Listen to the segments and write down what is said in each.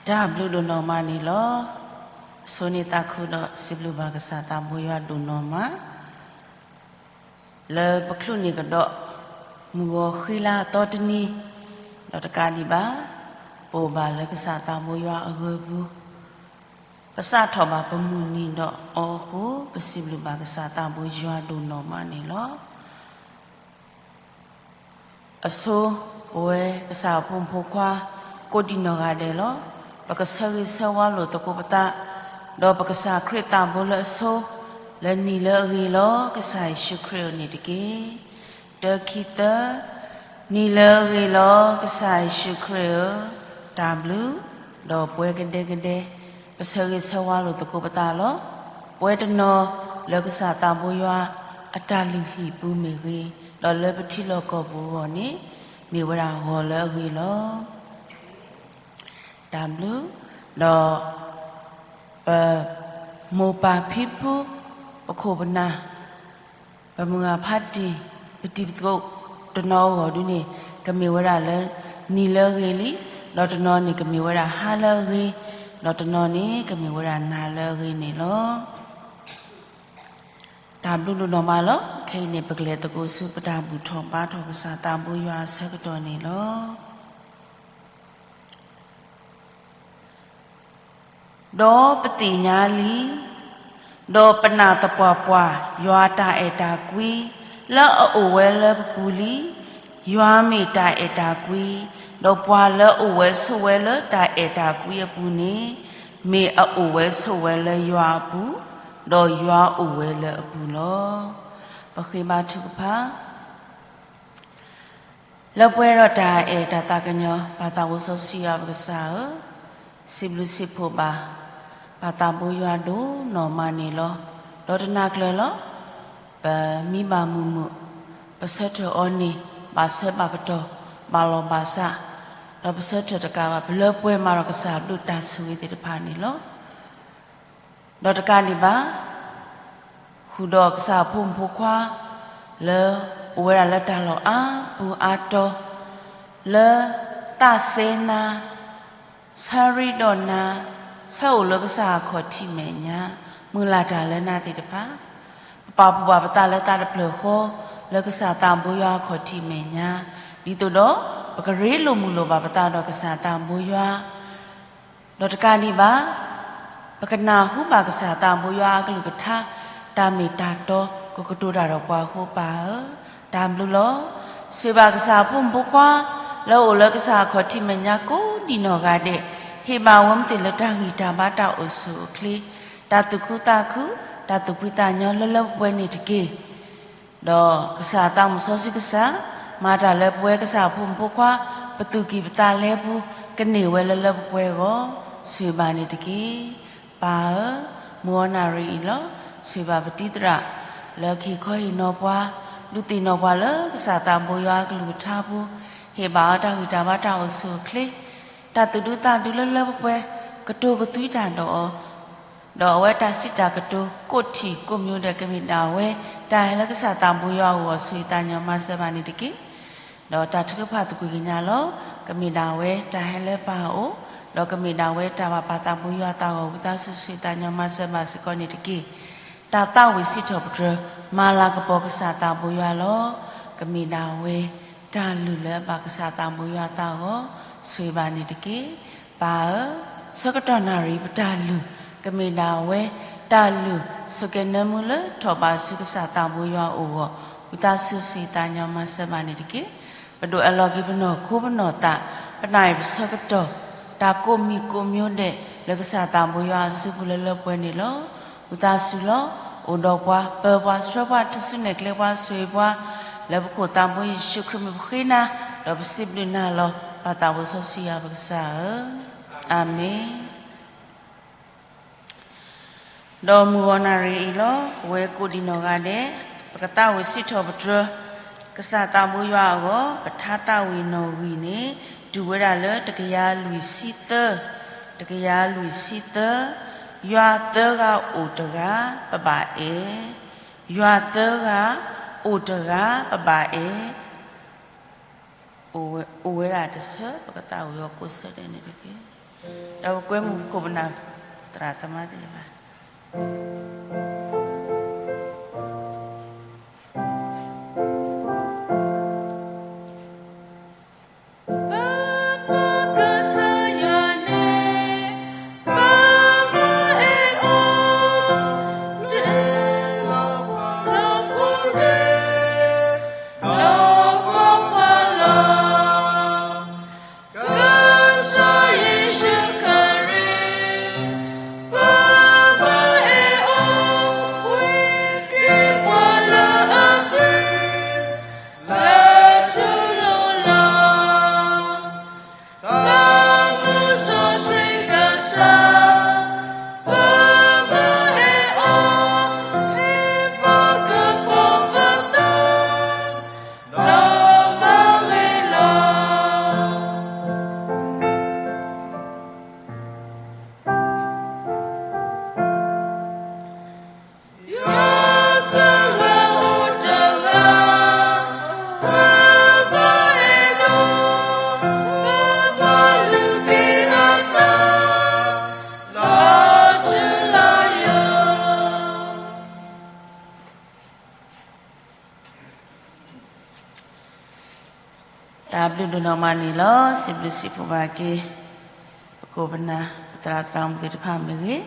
တၢ်ဘျုးဒိၣ်နီၢ်မးန့ၣ်လီၤ. ဆိၣ်ဂ့ၤသးခုဒီးစံးဘျုးဘၣ်ကစၢ်သးဘိယွၤဒိၣ်နီၢ်မး လၢပချုးန့ၢ်ကဒီး မုၢ်ဂီၤဃံလၤအသီတနံၤ, ဒီးတကးဒံးဘၣ် ပအိၣ်ဘၣ်လၢကစၢ်သးဘိယွၤအဂၢၢ်ပူၤ, ပစးထီၣ်ဘၣ်ပမုၢ်နံၤဒီးအီၤအဃိ ပစံးဘျုးဘၣ်ကစၢ်သးဘိယွၤဒိၣ်နီၢ်မးန့ၣ်လီၤ. အဆိ ပဝဲကစၢ်အဖိမုၣ်ဖိခွါ ကိးဒံနီၢ်ဂၤဒဲးလီၤ. ပကဆၢဂ့ၤဆၢဝါလိာ်သကိးပသး, ဒီးပကစၢ်ခရံာ်သးဘိလၢအဆိ, လၢနံၤလၢအဂ့ၤလီၤ ကစၢ်ယ့ၣ်ၡူးခရံာ်အအိၣ်န့ၣ်တက့ၢ်. တၢ ခံ သၢ, နံၤလၢအဂ့ၤလီၤ ကစၢ်ယ့ၣ်ၡူးခရံာ်ဧၢ, တၢ်ဘျုး, ဒီးပှၤကဒဲကဒဲ ပဆၢဂ့ၤဆၢဝါလိာ်သကိးပသးလီၤ. ပဝဲတနီၤလၢကစၢ်သးဘိယွၤအတၢ်လုၢ်ဟံၣ်ပူၤမ့ၢ်ဂ့ၤ, ဒီးလၢပထံလီၢ်ကီၢ်ပူၤအဂီၢ်န့ၣ် မ့ၢ်ဝဲဒၣ်ဂီၤလၢအဂ့ၤလီၤ. တၢ်ဘျုး, ဒီး ပမိၢ်ပၢ်ဖံဖု, ပခိၣ်ပနၢ်, ပမုၢ်ဂၤဖးတံၢ်, ပတံၤပသကိးတနီၤအဂီၢ်ဒုန့ၣ် ကမ့ၢ်ဝဲဒၣ်လၢနံၤလၢအဂ့ၤလံ, ဒီးတနီၤန့ၣ်ကမ့ၢ်ဝဲဒၣ်ဟါလၢအဂ့ၤ, ဒီးတနီၤန့ၣ်ကမ့ၢ်ဝဲဒၣ်နၤလၢအဂ့ၤန့ၣ်လီၤ. တၢ်ဘျုးဒိၣ်နီၢ်မးလီၤ. ခဲအံၤန့ၣ် ပကလဲၤသကိးဆူပတၢ်ဘူၣ်ထီၣ်ဘါထီၣ်ကစၢ်သးဘိယွၤအဆၢကတီၢ်န့ၣ်လီၤ. ဒီးပသ့ၣ်ညါလံ, ဒီးပနာ်သပှၢ်ပှၢ် ယွၤအတၢ်အဲၣ်တၢ်ကွံ လၢအအိၣ်ဝဲလၢပပူၤလံ. ယွၤမ့ၢ်တၢ်အဲၣ်တၢ်ကွံ, ဒီးပှၤလၢအအိၣ်ဝဲဆိးဝဲလၢတၢ်အဲၣ်တၢ်ကွံအပူၤန့ၣ် မ့ၢ်အအိၣ်ဝဲဆိးဝဲလၢယွၤအပူၤ, ဒီးယွၤအိၣ်ဝဲလၢအပူၤလီၤ. ပဃ့ဘါထုကဖၣ် လၢပှဲၤဒီးတၢ်အဲၣ်တၢ်သးကညီၤ ပၢ်သးဘိစီဆှံယွၤပကစၢ်ဧၢ, စံးဘျုးစံးဖှိၣ်ဘၣ် ပၢ်သးဘိယွၤဒိၣ်နီၢ်မးန့ၣ်လီၤ. ဒီးတနၤကျၢၤလီၤ ပမံဘၣ်မုာ်မုာ်, ပဆၢထၢၣ်အီၤန့ၣ် ဘၣ်ဆၢဘၣ်ကတီၢ်, ဘၣ်လီၢ်ဘၣ်စး, ဒီးပဆၢထၢၣ်တကးဘၣ် ပလၢပှဲၤမးဒီးကစၢ်အဘျုးတၢ်ဆိၣ်ဂ့ၤသ့ၣ်တဖၣ်န့ၣ်လီၤ. ဒီးတကးဒံးဘၣ် ဃုာ်ဒီးကစၢ်အဖိမုၣ်ဖိခွါ လၢအိၣ်ဝဲဒၣ်လၢတၢ်လီၢ်အါပူၤအါတီၤ, လၢသးစဲနၤ, ဆၢရ့ဒီးနၤ, ဆၢအိၣ်လၢကစၢ်အခီၣ်ထံးမဲာ်ညါ, မုၢ်လၢ်တၢ်လၢနၤသ့ၣ်တဖၣ်, ပပာ်ဖှိၣ်ဘၣ်ပသးလၢသးတဖျၢၣ်ဃီ လၢကစၢ်သးဘိယွၤအခီၣ်ထံးမဲာ်ညါ, ဒ်သိးဒီး ပကရ့လိာ်မုာ်လိာ်ဘၣ်ပသးဒီးကစၢ်သးဘိယွၤ ဒီးတကးဒံးဘၣ် ပကနၢ်ဟူဘၣ်ကစၢ်သးဘိယွၤအကလုၢ်ကထါ တၢ်မ့ၢ်တၢ်တီ ကကတိၤတၢ်ဒီးပှၤအဃိ ပၢ်ဧၢ, တၢ်ဘျုးလီၤ. ဆိၣ်ဂ့ၤဘၣ်ကစၢ်အဖိမုၣ်ဖိခွါ လၢအအိၣ်လၢကစၢ်အခီၣ်ထံးမဲာ်ညါကိးဒံးနီၢ်ဂၤဒဲး, ဟ့ၣ်ဘၣ်ဝဲမ့ၢ်သ့ၣ်လၢတၢ်ဂံၢ်တၢ်ဘါတၢ်အိၣ်ဆူၣ်အိၣ်ချ့, တၢ်သူၣ်ခုသးခု, တၢ်သူၣ်ဖှံသးညီလၢလၢပှဲၤပှဲၤန့ၣ်တက့ၢ်. ဒီးကစၢ်သးမုၣ်စီဆှံကစၢ် မၤတၢ်လၢပဝဲကစၢ်အဖိမုၣ်ဖိခွါ ပသူၣ်ကံၢ်ပသးလဲပူၤ ကန့ၢ်ဝဲလၢလၢပှဲၤပှဲၤအဂီၢ် ဆိၣ်ဂ့ၤဘၣ်န့ၣ်တက့ၢ်. ပၢ်ဧၢ, မုၢ်ဂီၤနၣ်ရံၣ်အံၤလီၤ. ဆိၣ်ဂ့ၤဘၣ်ပတံၤသရၣ် လၢကဟ့ၣ်ခီဟ့ၣ်နီၤပှၤ, ဒုးသ့ၣ်နီၣ်ပှၤလၢကစၢ်သးဘိယွၤအကလုၢ်ကထါပူၤ, ဟ့ၣ်ဘၣ်အီၤတၢ်ဂံၢ်တၢ်ဘါတၢ်အိၣ်ဆူၣ်အိၣ်ချ့, တၢ်သူၣ်ဒူသးဒူလၢလၢပှဲၤပှဲၤ, ကတိၤကသွံတၢ်ဒီးအီၤ ဒီးအဝဲတၢ်စံးတၢ်ကတိၤ ကိးထံၣ်ကိးမံၤဒဲး ကမ့ၢ်ဒၣ်ဝဲ တၢ်ဟဲလၢကစၢ်သးဘိယွၤအဂီၢ် ဆိၣ်ဂ့ၤသးညီမၤစၢၤဘၣ်န့ၣ်တက့ၢ်. ဒီးတၢ်ထုကဖၣ်သကွံာ်ကညးလီၤ. ကမ့ၢ်ဒၣ်ဝဲတၢ်ဟဲလၢပၢ်အအိၣ်, ဒီးကမ့ၢ်ဒၣ်ဝဲတၢ်ဘၣ်ပၢ်သးဘိယွၤအသးအဂီၢ် ဝံသးစူၤဆိၣ်ဂ့ၤသးညီမၤစၢၤဘၣ်စ့ၢ်ကီးန့ၣ်တက့ၢ်. တၢ်သးဝံၣ်စံးထီၣ်ပတြၢၤ မၤလၤကပီၤကစၢ်သးဘိယွၤလီၤ. ကမ့ၢ်ဒၣ်ဝဲ တၢ်လုၢ်လၢအဘၣ်ကစၢ်သးဘိယွၤအသးအဂီၢ် ဆိၣ်ဂ့ၤဘၣ်န့ၣ်တက့ၢ်. ပၢ်ဧၢ, ဆၢကတီၢ်နၣ်ရံၣ်ပတၢ်လုၢ် ကမ့ၢ်ဒၣ်ဝဲ တၢ်လုၢ်ဆိၣ်ကဲၤနၢမူလၢထီၣ်ဘးဆူကစၢ်သးဘိယွၤအအိၣ်အဂီၢ် ဝံသးစူၤဆိၣ်ဂ့ၤသးညီမၤစၢၤဘၣ်န့ၣ်တက့ၢ်. ပဒိၣ်အလီၢ်က့ၤပနီၢ်ခိပနီၢ်သး ပနၣ်ရံၣ်ပဆၢကတီၢ် တၢ်ကိးမံၤကိးမံၤဒဲး လၢကစၢ်သးဘိယွၤအစုပူၤလၢလၢပှဲၤပှဲၤန့ၣ်လီၤ. ဝံသးစူၤလီၤ. အိၣ်ဒီးပှၤ ပၢၤပှၤဆှၢပှၤ ထုးစုနဲၣ်ကျဲပှၤဆိၣ်ဂ့ၤပှၤ လၢပခိၣ်သးဘိယ့ၣ်ၡူးခရံာ်မံၤပဃ့နၤ ဒီးပစံးဘျုးနၤလီၤ. ပၢ်သးဘိစီဆှံယွၤပကစၢ်ဧၢ, အၤမ့ၣ်. ဒီးမုၢ်ဂီၤနၣ်ရံၣ်အံၤလီၤ. ပဝဲကိးဒံးနီၢ်ဂၤဒဲး ပကသးဝံၣ်စံးထီၣ်ပတြၢၤ ကစၢ်သးဘိယွၤအဂီၢ် ပထါသးဝံၣ်နီၣ်ဂံၢ်န့ၣ် တုၤဝဲဒၣ်လၢတကယၤလွံၢ်ဆံသၢ, တကယၤလွံၢ်ဆံသၢ, ယွၤသၢဂၤအိၣ်တဂၤ ပဘၣ်အဲၣ်, ယွၤသၢဂၤအိၣ်တဂၤ ပဘၣ်အဲၣ်, အိၣ်ဝဲဒၣ်တဆၢ ပကသးဝံၣ်အီၤကိးဆၢဒဲးန့ၣ်တက့ၢ်. ဒီးပကွဲမုာ်ပခိၣ်ပနၢ် သရၣ်သမါသ့ၣ်တဖၣ် ပကစၢ်ယွၤန့ၣ် ပဘၣ်အဲၣ်အီၤ လၢပှဲၤလီၤ လၢပှဲၤလီၤ ကစၢ်ယ့ၣ်ၡူးခရံာ် ပဘၣ်အဲၣ်အီၤ ဝံက့ၤပှၤလၢအသွံၣ် လၢထူလိၤလီၤ. သးမုၢ်စီဆှံကစၢ် ပဘၣ်အဲၣ်အီၤ ဟ့ၣ်ပကပီၤပသး ဒီးဘၣ်ဂ့ၤလီၤ. ယွၤသၢဂၤအိၣ်တဂၤ ပဘၣ်အဲၣ်ဒိး ပဘၣ်လုၢ်က့ၤအသး လီၤထူလီၤယိာ်. တၢ်ဘျုးဒိၣ်နီၢ်မးန့ၣ်လီၤ. စံးဘျုးစံးဖှိၣ်ဘၣ်က့ၤ ပခိၣ်ပနၢ် ပသရၣ်သရၣ်မုၣ်သ့ၣ်တဖၣ်မ့ၢ်ဂ့ၤ, ဒီး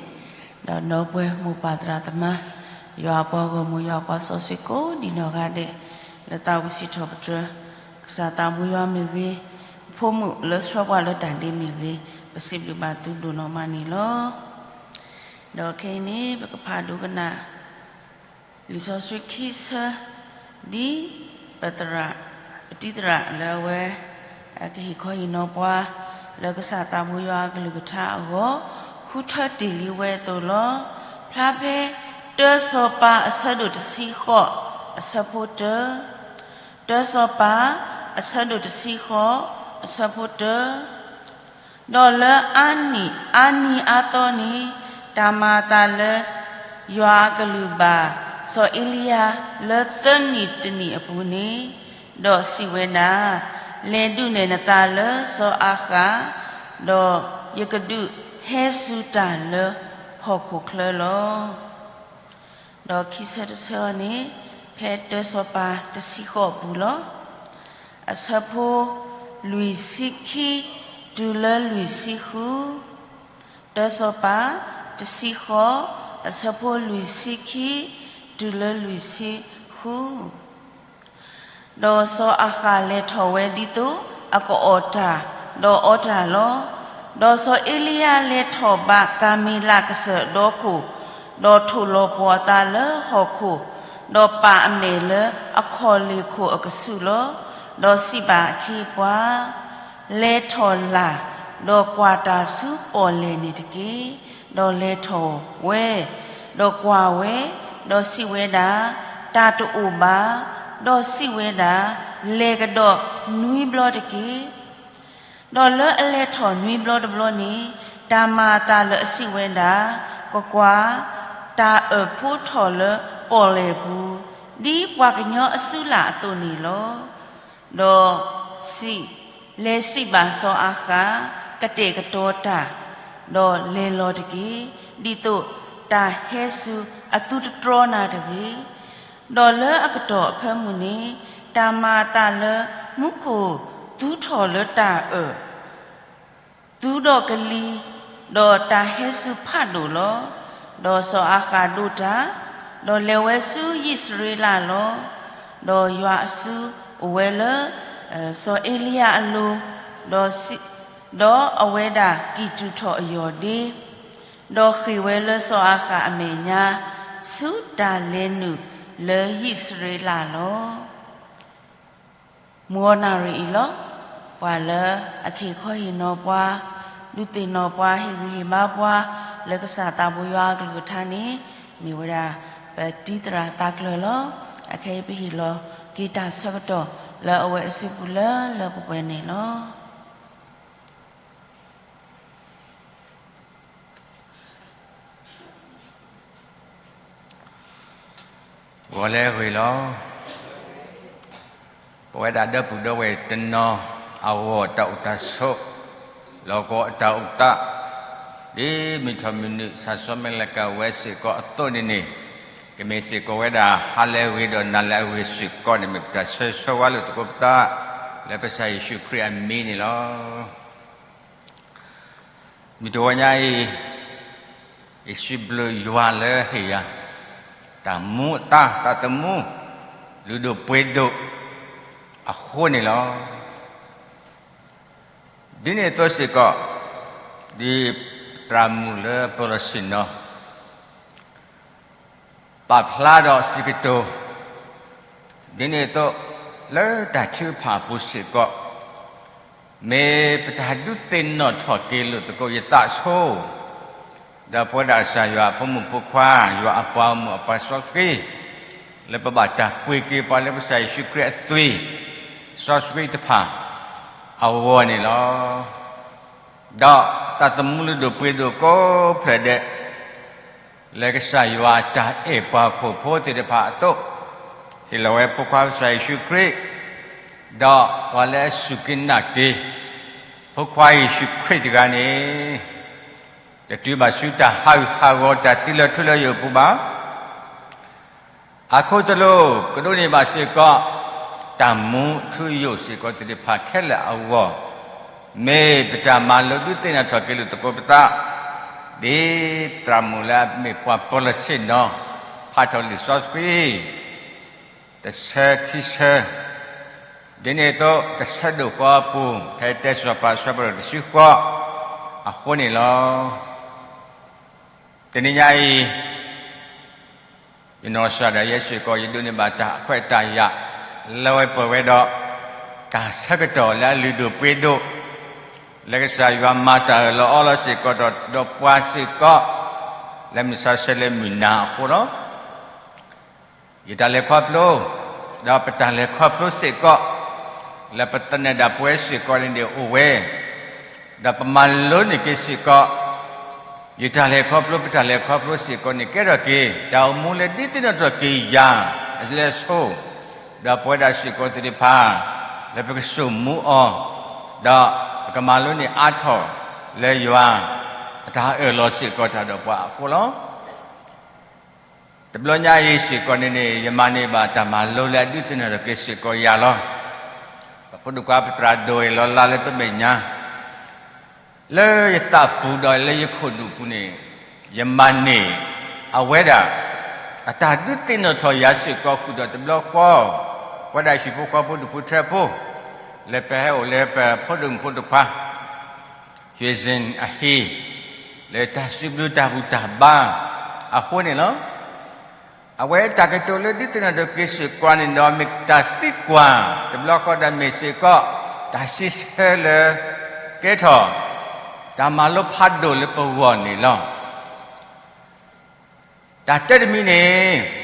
ဒီပုၢ်ဝဲၢ်မိၢ်ပၢ်သရၣ်သမါ, ယွၤအပှၤဂီၢ်မုၢ် ယွၤအပှၤစီဆှံကိးဒံးနီၢ်ဂၤဒဲး, လၢသးဝံၣ်စံးထီၣ်ပတြၢၤ ကစၢ်သးဘိယွၤမ့ၢ်ဂ့ၤ, ပဖိမုၣ်လၢဆှၢပှၤလၢတၢ်ဒ့မ့ၢ်ဂ့ၤ, ပစံးဘျုးဘၣ်သုဒိၣ်နီၢ်မးန့ၣ်လီၤ. ဒီးခဲအံၤန့ၣ် ပကဖးဒိကနၣ် လံာ်စီဆှံခံဆၢ ဒ်ပသရၣ် ပတံၤသရၣ်လၢအဝဲ ကဟ့ၣ်ခီဟ့ၣ်နီၤပှၤ လၢကစၢ်သးဘိယွၤအကလုၢ်ကထါအဂီၢ် ဃုထၢတ့ၢ်လံဝဲအသိးလီၤ. ဖျါဖဲ တၢစီၤပၤအဆၢဒိၣ်တဆံဃိး အဆၢဖိတၢ, တၢစီၤပၤ အဆၢဒိၣ်တဆံဃိး အဆၢဖိတၢ ဒီးလၢအါနံၣ်အါနံၤအါသီန့ၣ် တၢ်မၤအသးလၢ ယွၤအကလုၢ်ဘၣ် စီၤအ့လံယၤလၢသၢနံၣ်တနံၣ်အပူၤန့ၣ်, ဒီးစံးဝဲဒၣ်, လဲၤဒုးနဲၣ်နသးလၢစီၤအၤဃး, ဒီးယကဒုးဟဲစူၤတၢ်လၢဟီၣ်ခိၣ်ချၢလီၤ. ဒီးခံဆၢတဆၢအံၤန့ၣ် ဖဲတၢစီၤပၤတဆံဃိးအပူၤလီၤ. အဆၢဖိလွံၢ်ဆံခံ တုၤလၢလွံၢ်ဆံဃု, တၢစီၤပၤတဆံဃိး အဆၢဖိလွံၢ်ဆံခံ တုၤလၢလွံၢ်ဆံဃု ဒီးစီၤအၤဃးလဲၤထီၣ်ဝဲဒ်သိးအကအီၣ်တၢ် ဒီးအီတၢ်လီၤ. ဒီးစီၤအ့လံယၤလဲၤထီၣ်ဘၣ်ကၤမ့လးကစၢၢ်ဒီခိၣ်, ဒီးထိၣ်လီၤပှီၢ်အသးလၢဟီၣ်ခိၣ်, ဒီးပာ်အမဲာ်လၢအခီၣ်လ့ၢ်ခိၣ်အကဆူးလီၤ. ဒီးစံးဘၣ်အခ့အပှၤ, လဲၤထီၣ်လာ်, ဒီးကွၢ်တၢ်ဆူပီၣ်လဲၣ်န့ၣ်တက့ၢ်. ဒီးလဲၤထီၣ်ဝဲ, ဒီးကွၢ်ဝဲ, ဒီးစံးဝဲဒၣ်, တၢ်တအိၣ်ဘၣ်. ဒီးစံးဝဲဒၣ်, လဲၤကဒီးနွံဘျီတက့ၢ်. ဒီးလၢအလဲၤထီၣ်နွံဘျီတဘျီန့ၣ်, တၢ်မၤအသးလၢအစံးဝဲဒၣ်, ကွၢ်ကွၢ်, တၢ်အၢၣ်ဖိထီၣ်လၢပီၣ်လဲၣ်ပူၤ, ဒ်ပှၤကညီအစုလာ်အသိးန့ၣ်လီၤ. ဒီးစံး, လဲၤစံးဘၣ်စီၤအၤဃး, ကတဲာ်ကတီၤတၢ်, ဒီးလဲၤလီၤတက့ၢ်. ဒ်သိးတၢ်ဟဲစူၤအသုတတြီနၤတဂ့ၤ. ဒီးလၢအကတီၢ်အဖၢမုၢ်န့ၣ်, တၢ်မၤအသးလၢမူခိၣ်သူထီၣ်လၢတၢ်အၢၣ် သူဒီးကလံၤ, ဒီးတၢ်ဟဲစူၤဖးဒိၣ်လီၤ. ဒီးစီၤအၤဃးဒိးတၢ်, ဒီးလဲၤဝဲဆူယံၣ်စရ့လးလီၤ. ဒီးယွၤအစုအိၣ်ဝဲလၢ စီၤအ့လံယၤအလိၤ, ဒီးအဝဲဒၣ်ကံၢ်တူာ်ထီၣ်အယီၢ်ဒ့, ဒီးဃ့ၢ်ဝဲလၢစီၤအၤဃးအမဲာ်ညါ, ဆူတၢ်လဲၤနုာ်လၢယံၣ်စရ့လးလီၤ. မုၢ်ဂီၤနၣ်ရံၣ်အံၤလီၤ. ပှၤလၢအကဟ့ၣ်ခီဟ့ၣ်နီၤပှၤ, ဒုးသ့ၣ်နီၣ်ပှၤ, ဟ့ၣ်ဂံၢ်ဟ့ၣ်ဘါပှၤ လၢကစၢ်သးဘိယွၤအကလုၢ်ကထါန့ၣ်, မ့ၢ်ဝဲဒၣ် ပတံၤသရၣ်သးကျၢၤလီၤ. အခဲအံၤပဟ့ၣ်လီၤက့ၤတၢ်ဆၢကတီၢ် လၢအဝဲအစုပူၤလၢလၢပှဲၤပှဲၤန့ၣ်လီၤ. ဂီၤလၢအဂ့ၤလီၤ. ပဝဲဒၣ်ဒီပုၢ်ဒီဝဲၢ်တနီၤအဂီၢ် တၢ်အိၣ်တၢ်ဆိး လီၢ်ကဝီၤအတၢ်အိၣ်သး ဒ်မုၢ်ထီၣ်မုၢ်နုာ် စၢ်စီၤမဲလကၤဝဲစ့ၢ်ကီးအသိးန့ၣ်န့ၣ်, ကမ့ၢ်စ့ၢ်ကီးဝဲဒၣ် ဟါလၢအဂ့ၤဒီးနၤလၢအဂ့ၤစ့ၢ်ကီးန့ၣ် မ့ၢ်ပတၢ်ဆၢဂ့ၤဆၢဝါလိာ်သကိးပသး လၢကစၢ်ယ့ၣ်ၡူးခရံာ်အမံၤန့ၣ်လီၤ. မုၢ်တဂီၤညါအံၤ, ယစံးဘျုးယွၤလၢဟ့ၣ်ယၤ တၢ်မူအသါသးသမူ လုၢ်ဒိၣ်ပှ့ၤဒိၣ်အဃိန့ၣ်လီၤ. ဒ်န့ၣ်အသိးစ့ၢ်ကီး, ဒ်ပသရၣ်မုၣ်လၢပလီၢ်ဆ့ၣ်နီၤ ပာ်ဖျါဒီးစံးကတိၤ, ဒ်န့ၣ်အသိး လၢတၢ်ထုကဖၣ်အပူၤစ့ၢ်ကီး, မ့ၢ်ပတၢ်ဒုးသ့ၣ်နီၣ်ထီၣ်က့ၤလိာ်သကိးယသးဆိ, ဒီးပဝဲဒၣ်ကစၢ်ယွၤအဖိမုၣ်ဖိခွါ ယွၤအပှၤဂီၢ်မုၢ်အပှၤစီဆှံ, လၢပဘၣ်တၢ်ပှ့ၤက့ၤပှၤလၢကစၢ်ယ့ၣ်ၡူးခရံာ်အသွံၣ်စီဆှံတဖၣ်အဂီၢ်န့ၣ်လီၤ. ဒီးသးသမူလုၢ်ဒိၣ်ပှ့ၤဒိၣ်ကိးဖျၢၣ်ဒဲး လၢကစၢ်ယွၤအတၢ်အဲၣ်ပှၤဟီၣ်ခိၣ်ဖိသ့ၣ်တဖၣ်အသိး, ဟ့ၣ်လီၤဝဲဖိခွါကစၢ်ယ့ၣ်ၡူးခရံာ်, ဒီးပှၤလၢအစူၢ်က့ၤနာ်က့ၤ ဖိခွါယ့ၣ်ၡူးခရံာ်တဂၤန့ၣ်, တတုၤဘၣ်ဆူတၢ်ဟးဂူာ်ဟးဂီၤတၢ်သံလၢထူလၢယိာ်အပူၤဘၣ်. အခိၣ်သလုး ကဒိးန့ၢ်ဘၣ်စ့ၢ်ကီး တၢ်မူထူယိာ်စ့ၢ်ကီးသ့ၣ်တဖၣ်ခဲလၢာ်အဂီၢ်, မ့ၢ်ပတၢ်မၤလိဒုးသ့ၣ်နီၣ်ထီၣ်က့ၤလိာ်သကိးပသး, ဒ်ပသရၣ်မုၣ်လၢအမ့ၢ်ပှၤပလီၢ်ဆ့ၣ်နီၤ ဖးထီၣ်လံာ်စီဆှံ တဆၢခံဆၢ, ဒ်န့ၣ်အသိး တဆၢဒိၣ်ဃီအပူၤ ဖဲတဲစီၤပၤအဆၢဖးဒိၣ်တဆံဃီအဃိန့ၣ်လီၤ. တနံၤညါအံၤ ယနီၢ်ကစၢ်ဒၣ်ယဲစ့ၢ်ကီး ယဒိးန့ၢ်ဘၣ်တၢ်အခွဲးတၢ်ယာ် လၢဝဲပှဲၤဝဲဒီး တၢ်ဆၢကတီၢ်လၢအလုၢ်ဒိၣ်ပှ့ၤဒိၣ် လၢကစၢ်ယွၤမၤတၢ်အၢၣ်လီၤအီလီၤစ့ၢ်ကီးဒီး ဒီးပှၤစ့ၢ်ကီး လၢမုၢ်ဆါဆၢလၢမုၢ်နၤအဃိလီၤ. ယတၢ်လဲၤခီဖျိ ဒီးပတၢ်လဲၤခီဖျိစ့ၢ်ကီး လၢပသနၢၣ်ဒၣ်ပဝဲစ့ၢ်ကီးန့ၣ်န့ၣ်အိၣ်ဝဲ, ဒီးပမၤလိန့ၢ်က့ၤစ့ၢ်ကီး ယတၢ်လဲၤခီဖျိ ပတၢ်လဲၤခီဖျိစ့ၢ်ကီးန့ၣ် ကဲထီၣ်က့ၤ တၢ်အိၣ်မူလၢဒုးသ့ၣ်နီၣ်ထီၣ်က့ၤယၤ အလၢအဆိ, ဒီးပဝဲဒၣ်စ့ၢ်ကီးသ့ၣ်တဖၣ် လၢပကစိာ်မူအီၤ, ဒီးပကမၤလိန့ၢ်အါထီၣ် လၢယွၤအတၢ်အၢၣ်လီၤစ့ၢ်ကီးတၢ်ဒီးပှၤအဃိလီၤ. တဘျီညါအံၤစ့ၢ်ကီးန့ၣ်န့ၣ် ယမၤန့ၢ်ဘၣ်တၢ်မၤလိလၢအဒုးသ့ၣ်နီၣ်ထီၣ်က့ၤစ့ၢ်ကီးယၤလီၤ. ပဖိဒိၣ်ခွါပသရၣ်ဒိၣ်အ့ၣ်လီၤလါလၢပမဲာ်ညါ လၢယသးပူၤဒီးလၢယခိၣ်နူာ်ပူၤန့ၣ် ယမၤန့ၢ်အဝဲဒၣ် အတၢ်ဒုးသ့ၣ်နီၣ်ထီၣ်ယၤစ့ၢ်ကီးဃုာ်ဒီးတဘျီဃီ, ပဝဲဒၣ်ဟံၣ်ဖိဃီဖိဒူၣ်ဖိထၢဖိ, လၢပဟဲအိၣ်လၢပဖိဒိၣ်မုၣ်ဖိတခွါ ဟ့ၣ်စ့ၣ်အဟံၣ် လၢတၢ်စံးဘျုးတၢ်ဘူၣ်တၢ်ဘါအဃိန့ၣ်လီၤ. အဝဲတၢ်ကတိၤလၢဒုးသ့ၣ်နီၣ်ထီၣ်က့ၤစ့ၢ်ကီးန့ၣ်ဒီး မ့ၢ်တၢ်သံကွၢ်တဘျီဃီဒီးမ့ၢ်စ့ၢ်ကီး တၢ်စံးဆၢလၢ ကဲထီၣ် တၢ်မၤလိဖးဒိၣ်လၢပဂီၢ်န့ၣ်လီၤ. တၢ်တဲတမံၤန့ၣ်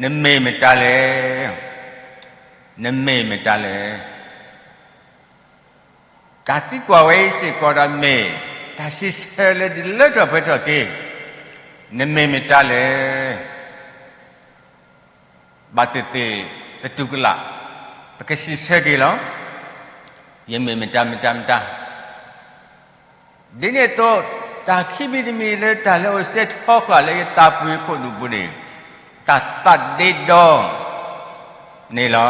နမ့ၢ်မတၤလဲၣ်, နမ့ၢ်မတၤလဲၣ်. တၢ်သံကွၢ်ဝဲအံၤစ့ၢ်ကီးဒီးမ့ၢ် တၢ်စံးဆၢလၢဒုးလၢထီၣ်ပှဲၤထီၣ်က့ၤ နမ့ၢ်မတၤလဲၣ်. ဘၣ်သ့ၣ်သ့ၣ်သတူၢ်ကလာ် ပကစံးဆၢက့ၤလီၤ. ယမ့ၢ်မတၤမတၤမတၤ ဒ်န့ၣ်အသိး တၢ်ခံမံၤတမံၤလၢတၢ်လၢအိၣ်စဲထီဃာ်လၢယသးပူၤယခိၣ်နူာ်ပူၤန့ၣ် တၢ်သးဒ့ဒီန့ၣ်လီၤ.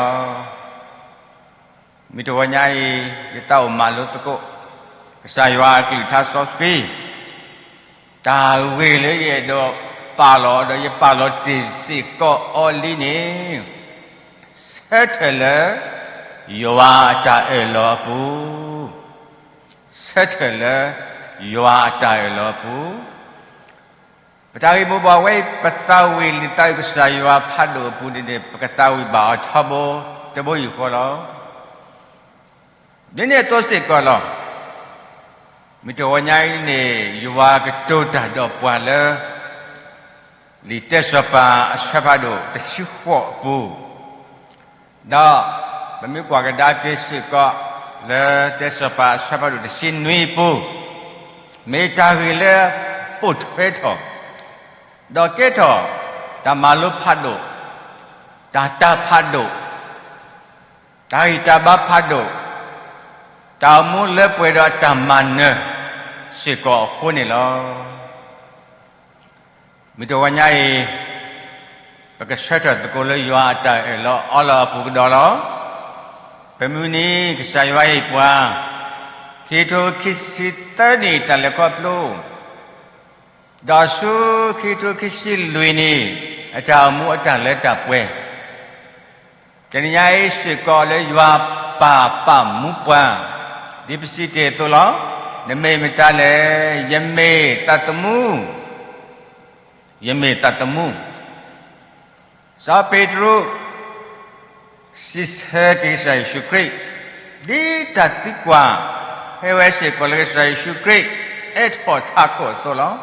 မုၢ်တဂီၤညါအံၤ ယသးအိၣ်မၤလိသကိး ကစၢ်ယွၤအကလုၢ်ကထါစီဆှံ တၢ်ဂ့ၢ်လၢယအဲၣ်ဒိးပာ်လီၤဒီးယပာ်လီၤတ့ၢ်စ့ၢ်ကီးအီၤလံန့ၣ် ဆၢထၢၣ်လၢ ယွၤအတၢ်အၢၣ်လီၤအပူၤ, ဆၢထၢၣ်လၢ ယွၤအတၢ်အၢၣ်လီၤအပူၤ, ပတၢ်ဂ့ၢ်မိၢ်ပှၢ်ဝဲအံၤ ပသးဝံၣ်လံာ်သးအုၣ်ကစၢ်ယွၤဖးဒိၣ်အပူၤန့ၣ်န့ၣ် ပကသးဝံၣ်ဘၣ်အီၤထီဘိတဘိယူၢ်ဃီလီၤ. ဒ်န့ၣ်အသိးစ့ၢ်ကီးလီၤ. မုၢ်တဂီၤညါအံၤန့ၣ် ယွၤကတိၤတၢ်ဒီးပှၤလၢ လံာ်တဲစီၤပၤအဆၢဖးဒိၣ်တဆံဃိးအပူၤ ဒီးပမ့ၢ်ကွၢ်ကဒါက့ၤစ့ၢ်ကီး လၢတဲစီၤပၤအဆၢဖးဒိၣ်တဆံနွံအပူၤ, မ့ၢ်တၢ်ဂ့ၢ်လၢပိာ်ထွဲထီၣ်, ဒီးကဲထီၣ် တၢ်မၤလိဖးဒိၣ်, တၢ်တၢ်ဖးဒိၣ်, တၢ်ဂံၢ်တၢ်ဘါဖးဒိၣ်, တၢ်အိၣ်မူလၢပှဲၤဒီးတၢ်မၤနၢၤစ့ၢ်ကီးအဃိန့ၣ်လီၤ. မုၢ်တဂီၤညါအံၤ, ပကဆၢထၢၣ်သကိးလၢယွၤအတၢ်အၢၣ်လီၤအီလီၤအပူၤကဒီးလီၤ. ပမုၢ်နံၤကစၢ်ယွၤဟ့ၣ်ပှၤ ခံကထိခံဆံသၢနံၣ်တၢ်လဲၤခီဖျိ ဒီးဆူခံကထိခံဆံလွံၢ်နံၣ် အတၢ်အိၣ်မူအတၢ်လၢတၢ်ပှဲၤ, တနံၤညါအံၤစ့ၢ်ကီးလၢယွၤပာ်ပာ်မူပှၤ ဒ်ပစံးတ့ၢ်အသိးလီၤ. နမ့ၢ်မတၤလဲၣ်. ယမ့ၢ်သးသမူ, ယမ့ၢ်သးသမူ. စီၤပ့းတရူး စံးဆၢက့ၤကစၢ်ယ့ၣ်ၡူးခရံာ် ဒ်တၢ်သံကွၢ် ဟဲဝဲစ့ၢ်ကီးလၢကစၢ်ယ့ၣ်ၡူးခရံာ် အဲၣ်ထီၣ်ထးခိၣ်အသိးလီၤ.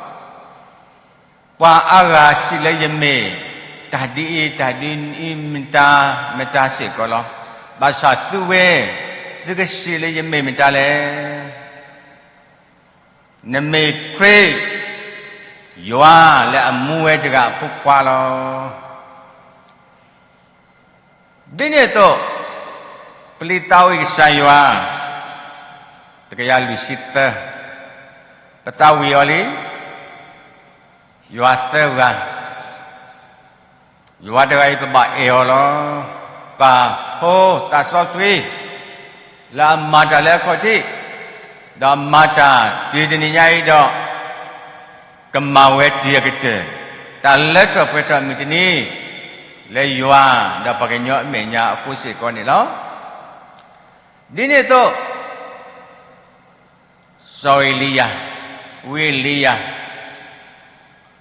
ပှၤအါဂၤစံးလၢယမ့ၢ်တၢ်ဒ်အံၤ တၢ်ဒ်အံၤ မတၤမတၤစ့ၢ်ကီးလီၤ. ဘၣ်ဆၣ်သုဝဲ, သုကစံးလၢယမ့ၢ်မတၤလဲၣ်. နမ့ၢ်ခရံာ် ယွၤလၢအမူဝဲတဂၤအဖိခွါလီၤ. ဒ်န့ၣ်အသိး, ပလံးသးဝံၣ်ကစၢ်ယွၤ တကယၤလွံၢ်ဆံသၢ, ပသးဝံၣ်အီၤလံ, ယွၤသၢဂၤ, ယွၤတဂၤအံၤပဘၣ်အဲၣ်အီၤလီၤ. ပၢ်ဖိသးစီဆှံ လၢအမၤတၢ်လၢအခီၣ်ထံး, ဒီးမၤတၢ်တုၤတနံၤညါအံၤဒီး ကမၤဝဲတုၤအကတၢၢ်, တၢ်လၢထီၣ်ပှဲၤထီၣ်မုၢ်တနံၤ လၢယွၤဒီးပှၤကညီအမဲာ်ညါအဃိစ့ၢ်ကီးန့ၣ်လီၤ. ဒ်န့ၣ်အသိး, စီၤအ့လံယၤ, ဝံအ့လံယၤ,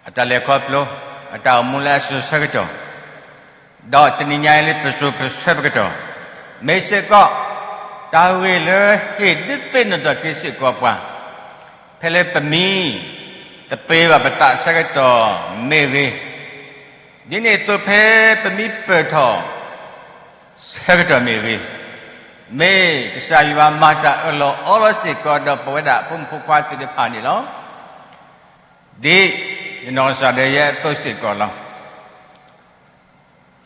အတၢ်လဲၤခီဖျိ, အတၢ်အိၣ်မူလၢအစိၤဆၢကတီၢ်, ဒီးတနံၤညါအံၤလၢပစိၤပဆၢပကတီၢ်, မ့ၢ်စ့ၢ်ကီး တၢ်ဂ့ၢ်လၢဟ့ၣ်ဒုးသ့ၣ်နီၣ်ထီၣ်က့ၤစ့ၢ်ကီးပှၤ, ဖဲလၢပမံ တပ့ၤဘၣ်ပသးဆၢကတီၢ်မ့ၢ်ဂ့ၤ, ဒ်န့ၣ်အသိးဖဲပမံပၢၢ်ထီၣ် ဆၢကတီၢ်မ့ၢ်ဂ့ၤ, မ့ၢ်ကစၢ်ယွၤမၤတၢ်အၢၣ်လီၤအီလီၤစ့ၢ်ကီးဒီးပဝဲဒၣ်အဖိမုၣ်ဖိခွါသ့ၣ်တဖၣ်န့ၣ်လီၤ. ဒ်ယနီၢ်ကစၢ်ဒီးယဲအသိးစ့ၢ်ကီးလီၤ.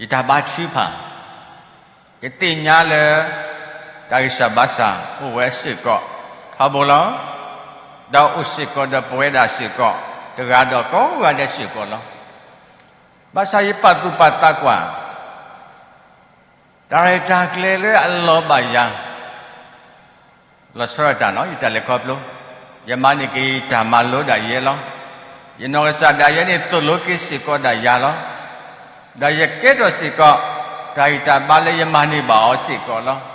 ယတၢ်ဘါထုကဖၣ်, ယသ့ၣ်ညါလၢ တၢ်ဂံၢ်စၢ်ဘါစၢ်အိၣ်ဝဲစ့ၢ်ကီးထီဘိလီၤ. ဒီးအိၣ်စ့ၢ်ကီးဒီးပဝဲဒၣ်စ့ၢ်ကီး တဂၤဒီးကိးဂၤဒဲးစ့ၢ်ကီးလီၤ. ဘၣ်ဆၣ်ယပာ်သူၣ်ပာ်သးကွၢ် တၢ်ရဲၣ်တၢ်ကျဲၤလၢအလီၤဘၣ်ယၤ လီၤဆီဒၣ်တၢ်နီၤ ယတၢ်လဲၤခီဖျိ, ယမၤန့ၢ်က့ၤယတၢ်မၤလိဒၣ်ယဲလီၤ. ယနီၢ်ကစၢ်ဒၣ်ယဲန့ၣ်သိၣ်လိက့ၤစ့ၢ်ကီးဒၣ်ယၤလီၤ. ဒီးယကဲထီၣ်စ့ၢ်ကီး တၢ်ဂံၢ်တၢ်ဘါလၢယမၤန့ၢ်ဘၣ်အီၤစ့ၢ်ကီးလီၤ.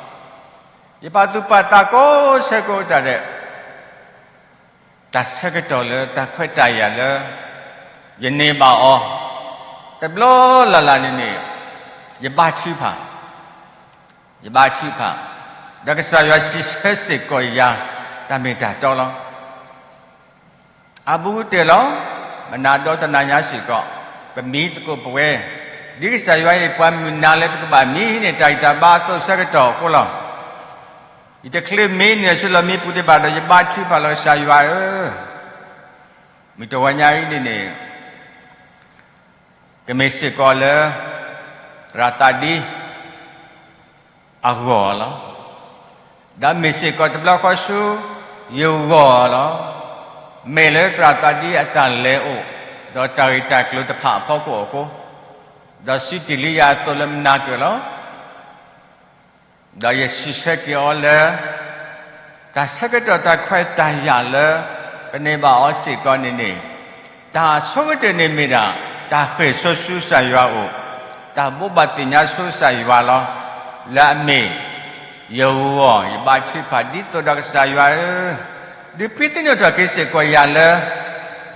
ယပာ်သူၣ်ပာ်သးကိးဆၢကိးကတီၢ်ဒဲး တၢ်ဆၢကတီၢ်လၢတၢ်ခွဲးတၢ်ယာ်လၢ ယန့ၢ်ဘၣ်အီၤ တဘျီလၢ်လၢ်န့ၣ်န့ၣ် ယဘါထုကဖၣ်, ယဘါထုကဖၣ်, ဒီးကစၢ်ယွၤစံးဆၢစ့ၢ်ကီးယၤ တၢ်မ့ၢ်တၢ်တီလီၤ. အဘူးကတၢၢ်လီၤ. မနၤဒီတနၤညါစ့ၢ်ကီး ပမံသကိးပဝဲ, ဒ်ကစၢ်ယွၤဟ့ၣ်ပှၤမုၢ်နၤလၢပကဘၣ်မံန့ၣ် တၢ်ဂံၢ်တၢ်ဘါအသိးဆၢကတီၢ်အဃိလီၤ. ယတချုးမံန့ၣ်ဆူလီၢ်မံပူၤဒံးဘၣ်ဒီး ယဘါထုကဖၣ်လီၤကစၢ်ယွၤဧၢ, မုၢ်တဂီၤညါအံၤန့ၣ်န့ၣ် ကမ့ၢ်စ့ၢ်ကီးလၢ သရၣ်သးဒံ အဂီၢ်လီၤ. ဒီးမ့ၢ်စ့ၢ်ကီးတဘျီဃီဆူ ယဂီၢ်လီၤ. မ့ၢ်လၢသရၣ်သးဒံအတၢ်လဲၤအိၣ် ဒီးတၢ်ဂ့ၢ်တၢ်ကျိၤတဖၣ်အဖီခိၣ်အဃိ, ဒီးစံးတ့ၢ်လံယၤအသိးလၢမနၤကၢၢ်လီၤ. ဒီးယစံးဆၢက့ၤအီၤလၢ တၢ်ဆၢကတီၢ်တၢ်ခွဲးတၢ်ယာ်လၢ ပန့ၢ်ဘၣ်အီၤစ့ၢ်ကီးန့ၣ်န့ၣ်, တၢ်အဆိကတၢၢ်န့ၣ်မ့ၢ်ဒၣ် တၢ်ဃ့ၢ်ဆိဆူကစၢ်ယွၤအအိၣ်, တၢ်ဘိးဘၣ်သ့ၣ်ညါဆူကစၢ်ယွၤလီၤ. လၢအမ့ၢ် ယဂီၢ် ယဘါထုကဖၣ်ဒ်သိးဒီးကစၢ်ယွၤဧၢ, ဒုးဖံးသ့ၣ်နီၣ်ထီၣ်က့ၤစ့ၢ်ကီးယၤလၢ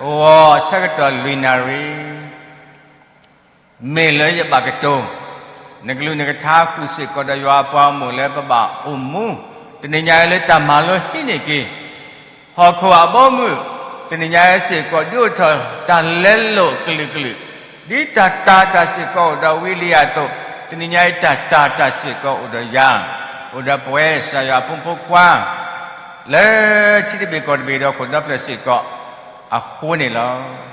ဂီၤဆၢကတီၢ်လွံၢ်နၣ်ရံၣ် မ့ၢ်လၢယဘၣ်ကတိၤ, နကလုၢ်နကထါဃုာ်စ့ၢ်ကီးဒီးယွၤအပှၤဂီၢ်မုၢ်လၢပဘၣ်အိၣ်မူ တနံၤညါအံၤလၢတၢ်မၤလိဟံးန့ၢ်က့ၤ ဟီၣ်ခိၣ်အဘီအမုၢ်, တနံၤညါအံၤစ့ၢ်ကီး ဒုးအိၣ်ထီၣ်တၢ်လဲလိာ်ကလုာ်ကလုာ်, ဒ်တၢ်တာ်တၢ်စ့ၢ်ကီးအိၣ်ဒီးဝံလံယၤအသိး, တနံၤညါအံၤတၢ်တာ်တၢ်စ့ၢ်ကီးအိၣ်ဒီးယၤ, အိၣ်ဒီးပဝဲကစၢ်ယွၤအဖိမုၣ်ဖိခွါ လၢထံတဘ့ၣ်ကီၢ်တဘ့ၣ်ဒီးခိၣ်ဒီဖျၢၣ်စ့ၢ်ကီးအဃိန့ၣ်လီၤ.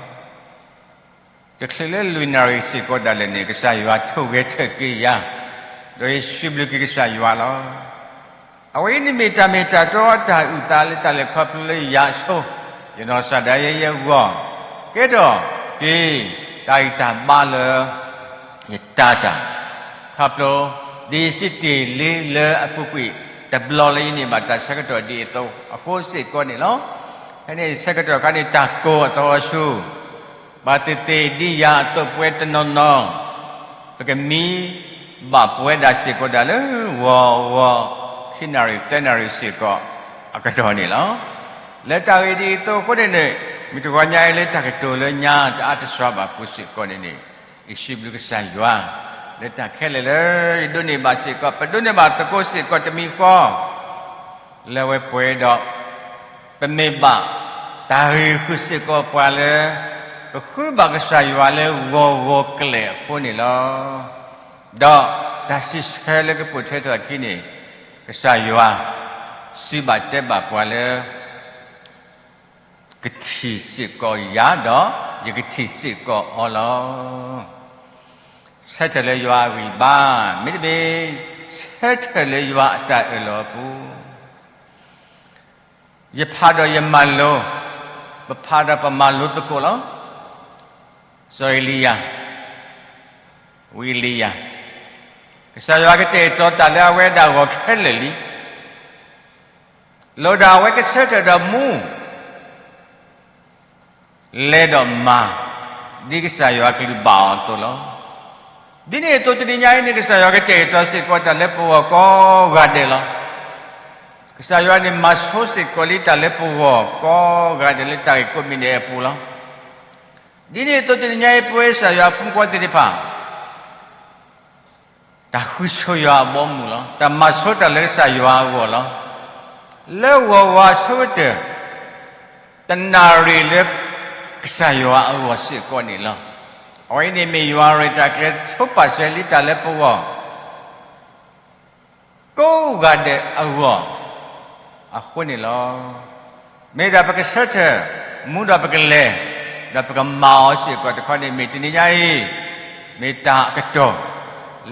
တချုးလၢလွံၢ်နၣ်ရံၣ်စ့ၢ်ကီးဒၣ်လဲာ်န့ၣ် ကစၢ်ယွၤထိၣ်ဂဲၤထၢၣ်က့ၤယၤ, ဒီးယစံးဘျုးက့ၤကစၢ်ယွၤလီၤ. အဝဲအံၤန့ၣ်မ့ၢ်တၢ်မ့ၢ်တၢ်တီအတၢ်အုၣ်သးလၢတၢ်လဲၤခီဖျိလၢယၤအဆိ, ယနီၢ်ကစၢ်ဒၣ်ယဲယဂီၢ်, ကဲထီၣ်က့ၤတၢ်ဂံၢ်တၢ်ဘါလၢ ယတၢ်တၢ်, ခီဖျိ ဒ်ယစံးတ့ၢ်လံလၢအပူၤကွံာ်တဘျီလၢယန့ၢ်ဘၣ်တၢ်ဆၢကတီၢ်ဒ်အသိးအဃိစ့ၢ်ကီးန့ၣ်လီၤ. ဖဲန့ၣ်ဆၢကတီၢ်ခါန့ၣ် တၢ်ကိၢ်အသီအဆူၣ် ဘၣ်သ့ၣ်သ့ၣ်ဒ်ယၤအသိးပဝဲတနီၤနီၤ, ပကမံဘၣ်ပဝဲဒၣ်စ့ၢ်ကီးဒၣ်လၢဂီၤဂီၤ ခံနၣ်ရံၣ်သၢနၣ်ရံၣ်စ့ၢ်ကီးအကတီၢ်န့ၣ်လီၤ. လၢတၢ်ဂ့ၢ်ဒ်အံၤအသိးအဃိန့ၣ်န့ၣ်, မုၢ်တဂီၤညါအံၤလၢတၢ်ကတိၤလၢညါတအါတစှၤဘၣ်ပူၤစ့ၢ်ကီးန့ၣ်န့ၣ်, ယစံးဘျုးကစၢ်ယွၤ လၢတၢ်ခဲလၢာ်လၢယဒိးန့ၢ်ဘၣ်စ့ၢ်ကီး, ပဒိးန့ၢ်ဘၣ်သကိးစ့ၢ်ကီးတမံၤဃီ လၢအဝဲပှဲၤဒီး ပမ့ၢ်ဘၣ်တၢ်ဂံၢ်ဃုာ်စ့ၢ်ကီးပှၤလၢ ပဃုဘၣ်ကစၢ်ယွၤလၢဂီၤဂီၤကလဲာ်အဃိန့ၣ်လီၤ. ဒီးတၢ်စံးဆၢလၢကပိာ်ထွဲထီၣ်အခံန့ၣ်, ကစၢ်ယွၤစံးဘၣ်တဲဘၣ်ပှၤလၢ ကထံၣ်စ့ၢ်ကီးယၤဒီး ယကထံၣ်စ့ၢ်ကီးအီၤလီၤ. ဆၢထၢၣ်လၢယွၤအဂံၢ်ဘါ, မ့တမ့ၢ် ဆၢထၢၣ်လၢယွၤအတၢ်အၢၣ်လီၤအပူၤ ယဖးဒီးယမၤလိ, ပဖးဒီးပမၤလိသကိးလီၤ. စီၤအ့လံယၤ, ဝံအ့လံယၤ, ကစၢ်ယွၤကတဲာ်ကတီၤတၢ်လၢအဝဲဒၣ်အဂီၢ်ခဲလၢာ်လံ. လၢဒၣ်အဝဲကဆၢထၢၣ်ဒီးမူ လဲၤဒီးမၤ ဒ်ကစၢ်ယွၤကလုၢ်ဘၣ်အီၤအသိးလီၤ. ဒ်န့ၣ်အသိးတနံၤညါအံၤန့ၣ် ကစၢ်ယွၤကတဲာ်ကတီၤစ့ၢ်ကီးတၢ်လၢပဂီၢ်ကိးဂၤဒဲးလီၤ. ကစၢ်ယွၤန့ၣ်မၤဆိစ့ၢ်ကီးလံတၢ်လၢပဂီၢ်ကိးဂၤဒဲး လၢတၢ်ဂ့ၢ်ကိးမံၤဒဲးအပူၤလီၤ. ဒ်န့ၣ်အသိးတနံၤညါအံၤ ပဝဲကစၢ်ယွၤအဖိမုၣ်ဖိခွါသ့ၣ်တဖၣ် တၢ်ဃုဆိယွၤအဘီအမုၢ်လီၤ. တၢ်မၤဆိတၢ်လၢကစၢ်ယွၤအဂီၢ်လီၤ. လၢဂီၤဝါအဆိကတၢၢ် တနၣ်ရံၣ်လၢကစၢ်ယွၤအဂီၢ်စ့ၢ်ကီးန့ၣ်လီၤ. အဝဲအံၤန့ၣ်မ့ၢ်ယွၤရဲၣ်တၢ်ကျဲၤဆိပာ်စၢၤလံတၢ်လၢပဂီၢ် ကိးဂၤဒဲးအဂီၢ် အဃိန့ၣ်လီၤ. မ့ၢ်ဒၣ်ပကဆၢထၢၣ် မူဒီးပကလဲၤ ဒီးပကမၤအီၤစ့ၢ်ကီးတခီန့ၣ် မ့ၢ်တနံၤညါအံၤ မ့ၢ်တၢ်အကတီၢ်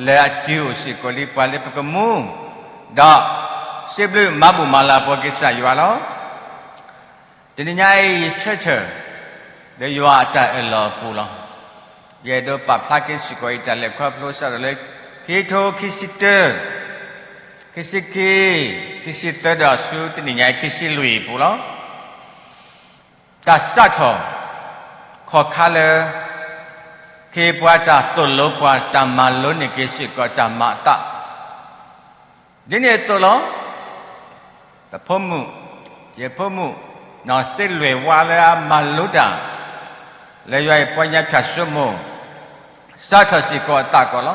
လၢအတုၤအိၣ်စ့ၢ်ကီးလံပှၤလၢပကမူ ဒီးစံးဘျုးမၤဘူၣ်မၤလၤပှၤကစၢ်ယွၤလီၤ. တနံၤညါအံၤ ယဆၢထၢၣ် လၢယွၤအတၢ်အၢၣ်လီၤအပူၤလီၤ. ယအဲၣ်ဒိးပာ်ဖျါက့ၤစ့ၢ်ကီးယတၢ်လဲၤခီဖျိစးထီၣ်လၢ ခံကထိခံဆံတၢ ခံဆံခံ ခံဆံသၢဒီးဆူတနံၤညါအံၤ ခံဆံလွံၢ်အပူၤလီၤ. တၢ်စးထီၣ် ခီၣ်ခါလၢ ခ့ပှၤတၢ်သိၣ်လိပှၤ တၢ်မၤလိန့ၢ်က့ၤစ့ၢ်ကီးတၢ်မၤအသး ဒ်န့ၣ်အသိးလီၤ. ပဖိမုၣ်, ယဖိမုၣ်, နီၢ်စ့လွဲၢ်ဝါလၢအမၤလိတၢ် လၢယွၤအံၤပီညါဖၠၣ်စိမိၤ စးထီၣ်စ့ၢ်ကီးအသးကီးလီၤ.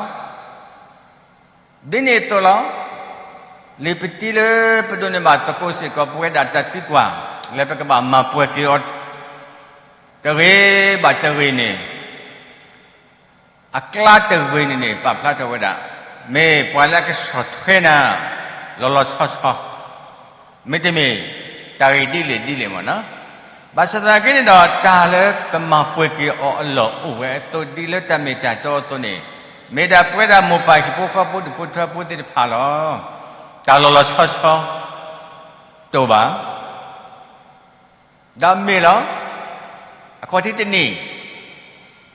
ဒ်န့ၣ်အသိးလီၤ. လံာ်ပတံလၢပဒိးန့ၢ်ဘၣ်သကိးစ့ၢ်ကီး ပဝဲဒၣ်တၢ်သံကွၢ် လၢပကဘၣ်မၤပှဲၤက့ၤအီၤ တဂ့ၤဘၣ်တဂ့ၤန့ၣ် အကျါတဂ့ၤန့ၣ်န့ၣ် ပာ်ဖျါထီၣ်ဝဲဒၣ် မ့ၢ်ပှၤလၢအကဆီၣ်ထွဲနၤ လီၤလီၤဆီဆီ မ့တမ့ၢ် တၢ်ဂ့ၢ်ဒ်လဲၣ်ဒ်လဲၣ်မ့ၢ်နီၤ. ဘၣ်ဆၣ်သနာ်က့န့ၣ်ဒီး တၢ်လၢပမၤပှဲၤက့ၤအီၤအလီၢ်အိၣ်ဝဲအသိး ဒ်လၢတၢ်မ့ၢ်တၢ်တီအသိးန့ၣ် မ့ၢ်ဒၣ်ပဝဲဒၣ်မိၢ်ပၢ်ဟံၣ်ဖိဃီဖိဒူၣ်ဖိထၢဖိသ့ၣ်တဖၣ်လီၤ. တၢ်လီၤလီၤဆီဆီ တအိၣ်ဘၣ် ဒီးမ့ၢ်လီၤ. အခီၣ်ထံးတနံၣ်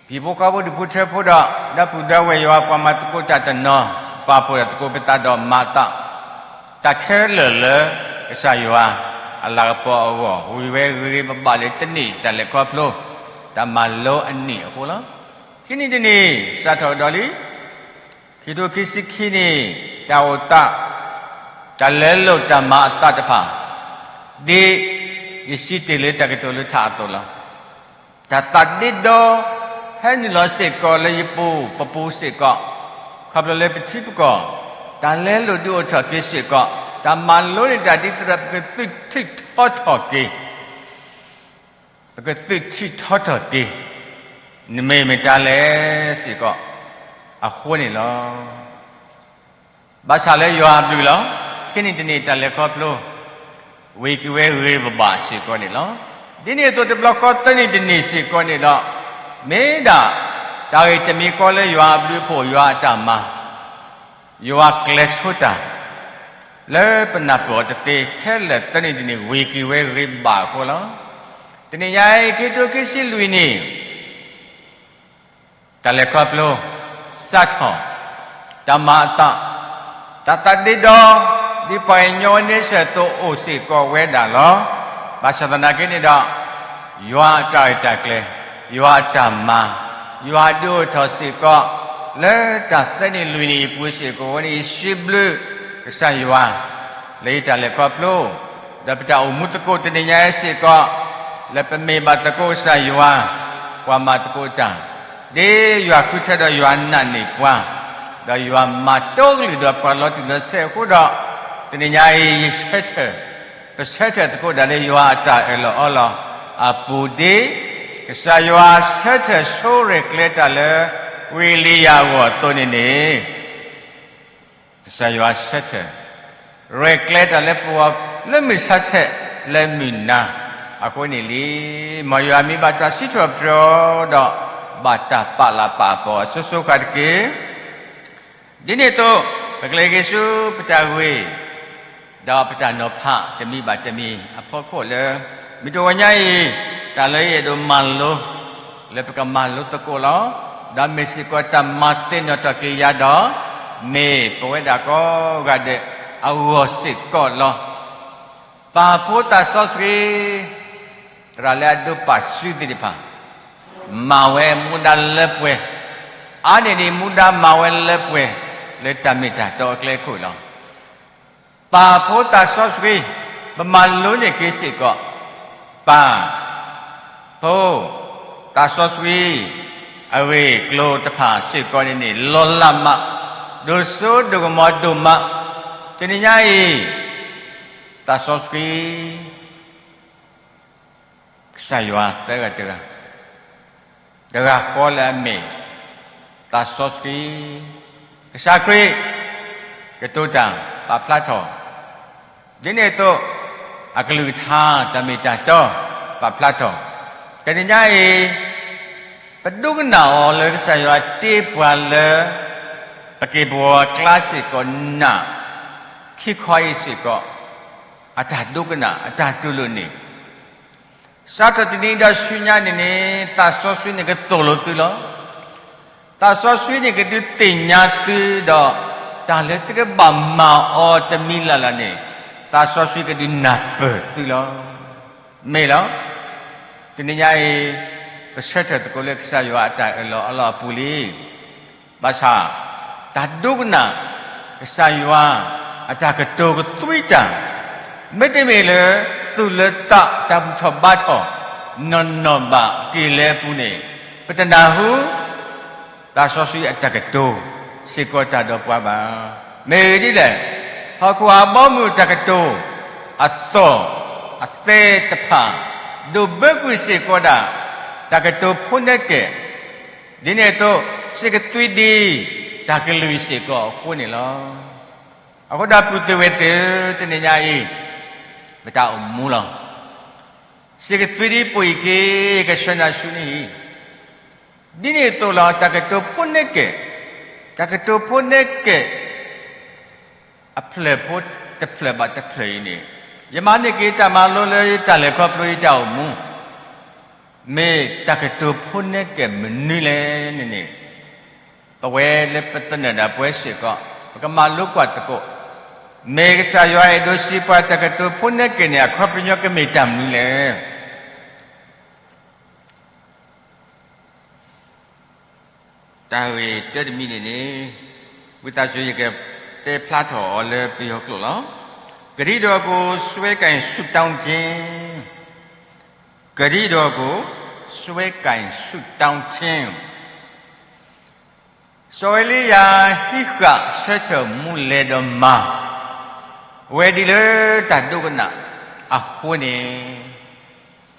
ဟံၣ်ဖိဃီဖိဒူၣ်ဖိထၢဖိဒီး ဒီပုၢ်ဒီဝဲၢ်ယွၤပှၤမၤသကိးတၢ်တနီၤ ပာ်ဖှိၣ်ဒီးသကိးပသးဒီးမၤအသး တၢ်ခဲလၢာ်လၢကစၢ်ယွၤအလၤကပီၤအဂီၢ် ဝံၤဝဲဂ့ၤဂ့ၤဘၣ်ဘၣ်လၢတနံၣ်တၢ်လဲၤခီဖျိ တၢ်မၤလိအနံၣ်အဃိလီၤ. ခံနံၣ်တနံၣ် စးထီၣ်ကဒီးလံ ခံကထိခံဆံခံနံၣ် တၢ်အိၣ်သး တၢ်လဲလိာ်တၢ်မၤအသးတဖၣ် ဒ်ယစံးတ့ၢ်လၢတၢ်ကတိၤလၢထးအသိးလီၤ. တၢ်သးဒ့ဒီ ဟဲနုာ်လီၤစ့ၢ်ကီးလၢယပူၤပပူၤစ့ၢ်ကီး, ခီဖျိလၢပထံပကီၢ် တၢ်လဲလိာ်ဒုးအိၣ်ထီၣ်က့ၤစ့ၢ်ကီး, တၢ်မၤလိန့ၢ်တၢ်ဒ်သိးဒီး ပကသုးထံၣ်ထီထီၣ်က့ၤ ပကသုးထံၣ်ထီထီၣ်က့ၤ နမ့ၢ်မတၤလဲၣ်စ့ၢ်ကီး အဃိန့ၣ်လီၤ. ဘၣ်ဆၣ်လၢယွၤအဘျုးလီၤ. ခံနံၣ်တနံၣ်တၢ်လဲၤခီဖျိ ဝံၤက့ၤဝဲဂ့ၤဘၣ်ဘၣ်စ့ၢ်ကီးန့ၣ်လီၤ. ဒ်န့ၣ်အသိးတဘျီဃီသၢနံၣ်တနံၣ်စ့ၢ်ကီးန့ၣ်ဒီး မ့ၢ်ဒၣ်တၢ်ဂ့ၢ်တမံၤဃီလၢယွၤအဘျုးအဖှိၣ် ယွၤအတၢ်မၤ ယွၤကျဲၤဆိတၢ် လၢပနၢ်ပၢၢ်အီၤတသ့ခဲလၢာ်သၢနံၣ်တနံၣ် ဝံၤက့ၤဝဲဂ့ၤဘၣ်အဃိလီၤ. တနံၣ်ညါအံၤ ခံကထိခံဆံလွံၢ်နံၣ် တၢ်လဲၤခီဖျိ စးထီၣ် တၢ်မၤအသး တၢ်သးဒ့ဒီ ဒ်ပှၤကညီဝဲန့ဆၢၣ်အသိးအိၣ်စ့ၢ်ကီးဝဲဒၣ်လီၤ. ဘၣ်ဆၣ်သနာ်က့န့ၣ်ဒီး ယွၤအတၢ်ရဲၣ်တၢ်ကျဲၤ, ယွၤအတၢ်မၤ, ယွၤဒုးအိၣ်ထီၣ်စ့ၢ်ကီး လၢတၢ်သၢနံၣ်လွံၢ်နံၣ်အပူၤစ့ၢ်ကီးဝဲန့ၣ် ယစံးဘျုးကစၢ်ယွၤ လၢယတၢ်လဲၤခီဖျိ ဒီးပတၢ်အိၣ်မူသကိးတနံၤညါအံၤစ့ၢ်ကီး လၢပမ့ၢ်ဘၣ်သကိးကစၢ်ယွၤ ပှၤမၤသကိးတၢ် ဒ်ယွၤဃုထၢဒီးယွၤနာ်န့ၢ်ပှၤ, ဒီးယွၤမၤတီကလုၢ်ဒီးပှၤလီၤတံၢ်လီၤဆဲးအဃိဒီး တနံၤညါအံၤ ယဆၢထၢၣ် ပဆၢထၢၣ်သကိးတၢ်လၢယွၤအတၢ်အၢၣ်လီၤအီလီၤအပူၤဒ် ကစၢ်ယွၤဆၢထၢၣ်ဆိရဲၣ်ကျဲၤတၢ်လၢ ဝံယံးလံယၤအဂီၢ်အသိးန့ၣ်န့ၣ် ကစၢ်ယွၤဆၢထၢၣ် ရဲၣ်ကျဲၤတၢ်လၢပဂီၢ်လၢမုၢ်ဆါဆဲးလၢမုၢ်နၤအဃိန့ၣ်လံ. မ်ယွၤမ့ၢ်ဘၣ်တၢ်စံးထီၣ်ပတြၢၤဒီး ဘၣ်တၢ်ပာ်လၤပာ်ပီၤအစိၤစိၤဃၣ်တက့ၢ်. ဒ်န့ၣ်အသိး ပကလဲၤက့ၤဆူပတၢ်ဂ့ၢ် ဒီးပတၢ်နီၤဖးတမံၤဘၣ်တမံၤအဖီခိၣ်လၢ မုၢ်တနံၤညါအံၤ တၢ်လၢယအဲၣ်ဒိးမၤလိ လၢပကမၤလိသကိးလီၤ. ဒီးမ့ၢ်စ့ၢ်ကီးတၢ်မၤသ့ၣ်နီၣ်ထီၣ်က့ၤယၤဒီး မ့ၢ်ပဝဲဒၣ်ကိးဂၤဒဲးအဂီၢ်စ့ၢ်ကီးလီၤ. ပာ်ဖှိၣ်သးစီဆှံ သရၣ်လၢအဒိးပာ်စုသ့ၣ်တဖၣ် မၤဝဲမူဒါလၢပှဲၤ အါန့ၢ်ဒံးမူဒါမၤဝဲလၢပှဲၤ လၢတၢ်မ့ၢ်တၢ်တီအကျဲခိၣ်လီၤ. ပာ်ဖှိၣ်သးစီဆှံ ပမၤလိန့ၢ်က့ၤစ့ၢ်ကီး ပာ်ဖှိၣ်သးစီဆှံ အဂ့ၢ်အကျိၤတဖၣ်စ့ၢ်ကီးန့ၣ်န့ၣ် လီၤလးမး ဒိၣ်စိဒိၣ်ကမီၤဒိၣ်မး. တနံၤညါအံၤ သးစီဆှံ ကစၢ်ယွၤသၢဂၤတဂၤ တဂၤဃီလၢအမ့ၢ် သးစီဆှံ ကစၢ်ခရံာ် ကတိၤတၢ်ပာ်ဖျါထီၣ် ဒ်န့ၣ်အသိး အကလုၢ်ကထါတၢ်မ့ၢ်တၢ်တီ ပာ်ဖျါထီၣ် တနံၤညါအံၤ ပဒိကနၣ်အီၤလၢကစၢ်ယွၤတ့ပှၤလၢ ပက့ၢ်ပဂီၤအကျါစ့ၢ်ကီးနာ် ခံခီအံၤစ့ၢ်ကီး အတၢ်ဒိကနၣ် အတၢ်တူၢ်လိာ်န့ၣ် စးထီၣ်တနံၤဒီးဆူညါန့ၣ်န့ၣ် သးစီဆှံန့ၣ်ကသိၣ်လိသုလီၤ. သးစီဆှံန့ၣ်ကဒုးသ့ၣ်ညါသုဒီး တၢ်လၢသုကဘၣ်မၤအီၤတမံၤလၢ်လၢ်န့ၣ် သးစီဆှံကဒုးနၢ်ပၢၢ်သုလီၤ. မ့ၢ်လီၤ. တနံၤညါအံၤ ပဆၢထၢၣ်သကိးလၢကစၢ်ယွၤအတၢ်အၢၣ်လီၤအီလီၤအပူၤလံ. ဘၣ်ဆၣ် တၢ်ဒိကနၣ် ကစၢ်ယွၤအတၢ်ကတိၤကသွံတၢ် မ့တမ့ၢ်လၢ သူၣ်လၢသးတၢ်ဘူၣ်ထီၣ်ဘါထီၣ် နီၢ်နီၢ်ဘၣ်က့ၤလၢအပူၤန့ၣ် ပတနၢ်ဟူ သးစီဆှံအတၢ်ကတိၤ စ့ၢ်ကီးတၢ်ဒီးပှၤဘၣ်. မ့ၢ်ဒ်လဲၣ်, ဟီၣ်ခိၣ်အဘီအမုၢ်တၢ်ကတိၤ အသီၣ်အသဲတဖၣ် ဒိၣ်ဘၢကွံာ်စ့ၢ်ကီးဒၣ် တၢ်ကတိၤဖိနဲၣ်ကဲၣ် ဒ်န့ၣ်အသိး စ့ၢ်ကသွံဒံး တၢ်ကလုၢ်စ့ၢ်ကီးအဃိန့ၣ်လီၤ. အဃိဒီးပုၢ်သ့ၣ်ဝဲၢ်သ့ၣ်ဧၢ, တနံၤညါအံၤ ပတၢ်အိၣ်မူလီၤ. စ့ၢ်ကသွံဒံးပှ့ၤက့ၤ ကဆှၢနၤဆူန့ၣ်အံၤ, ဒ်န့ၣ်အသိးလီၤ တၢ်ကတိၤဖိနဲၣ်ကဲၣ်, တၢ်ကတိၤဖိနဲၣ်ကဲၣ် အဖျၢၣ်ဖိတဖျၢၣ်ဘၣ်တဖျၢၣ်အံၤန့ၣ်, ယမၤန့ၢ်က့ၤတၢ်မၤလိလၢယတၢ်လဲၤခီဖျိယတၢ်အိၣ်မူ, မ့ၢ်တၢ်ကတိၤဖိနဲၣ်ကဲၣ်မနုၤလဲၣ်န့ၣ်န့ၣ်, ပဝဲလၢပသနၢၣ်ဒၣ်ပှဲၤစ့ၢ်ကီး ပကမၤလိကွၢ်သကိး, မ့ၢ်ကစၢ်ယွၤအဲၣ်ဒိးစံးပှၤတၢ်ကတိၤဖိနဲၣ်ကဲၣ်န့ၣ် အခီပညီကမ့ၢ်တၢ်မနုၤလဲၣ်. တၢ်ဂ့ၢ်တၢတမံၤန့ၣ်န့ၣ်, ဝံသးစူၤယကတဲဖျါထီၣ်အီၤလၢပယီၤကျိာ်လီၤ. ကတိတော်ကိုစွဲကိုင်ဆုတောင်းခြင်း, ကတိတော်ကိုစွဲကိုင်ဆုတောင်းခြင်း. စီၤအ့လံယၤဟံးဃာ်ဆၢထၢၣ်မူလဲၤဒီးမၤ ဝဲဒ်လၢတၢ်ဒိကနၣ်အဃိန့ၣ်,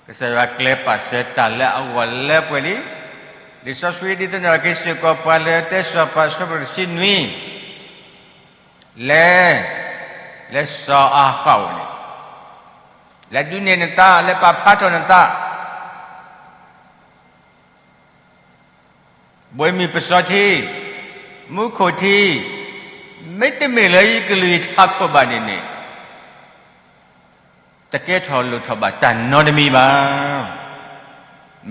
ကစၢ်ယွၤကျဲပာ်စၢၤတၢ်လၢအဂီၢ်လၢပှဲၤလံ. လံာ်စီဆှံဒ်သိးန့ၣ်က့ၤစ့ၢ်ကီးပှၤလၢတဲစီၤပၤအဆၢဒိၣ်တဆံနွံ, လဲၤ, လဲၤစီၤအၤဃးအအိၣ်န့ၣ်, လဲၤဒုးနဲၣ်နသး, လဲၤပာ်ဖျါထီၣ်နသး ဘွဲမုၢ်ပစီၤထံ, မူခိၣ်ထံ, မ့တမ့ၢ်လၢယကလုၢ်ယထးခိၣ်ဘၣ်န့ၣ်န့ၣ်, တကဲထီၣ်လိၣ်ထီၣ်ဘၣ်တၢ်နီတမံၤဘၣ်.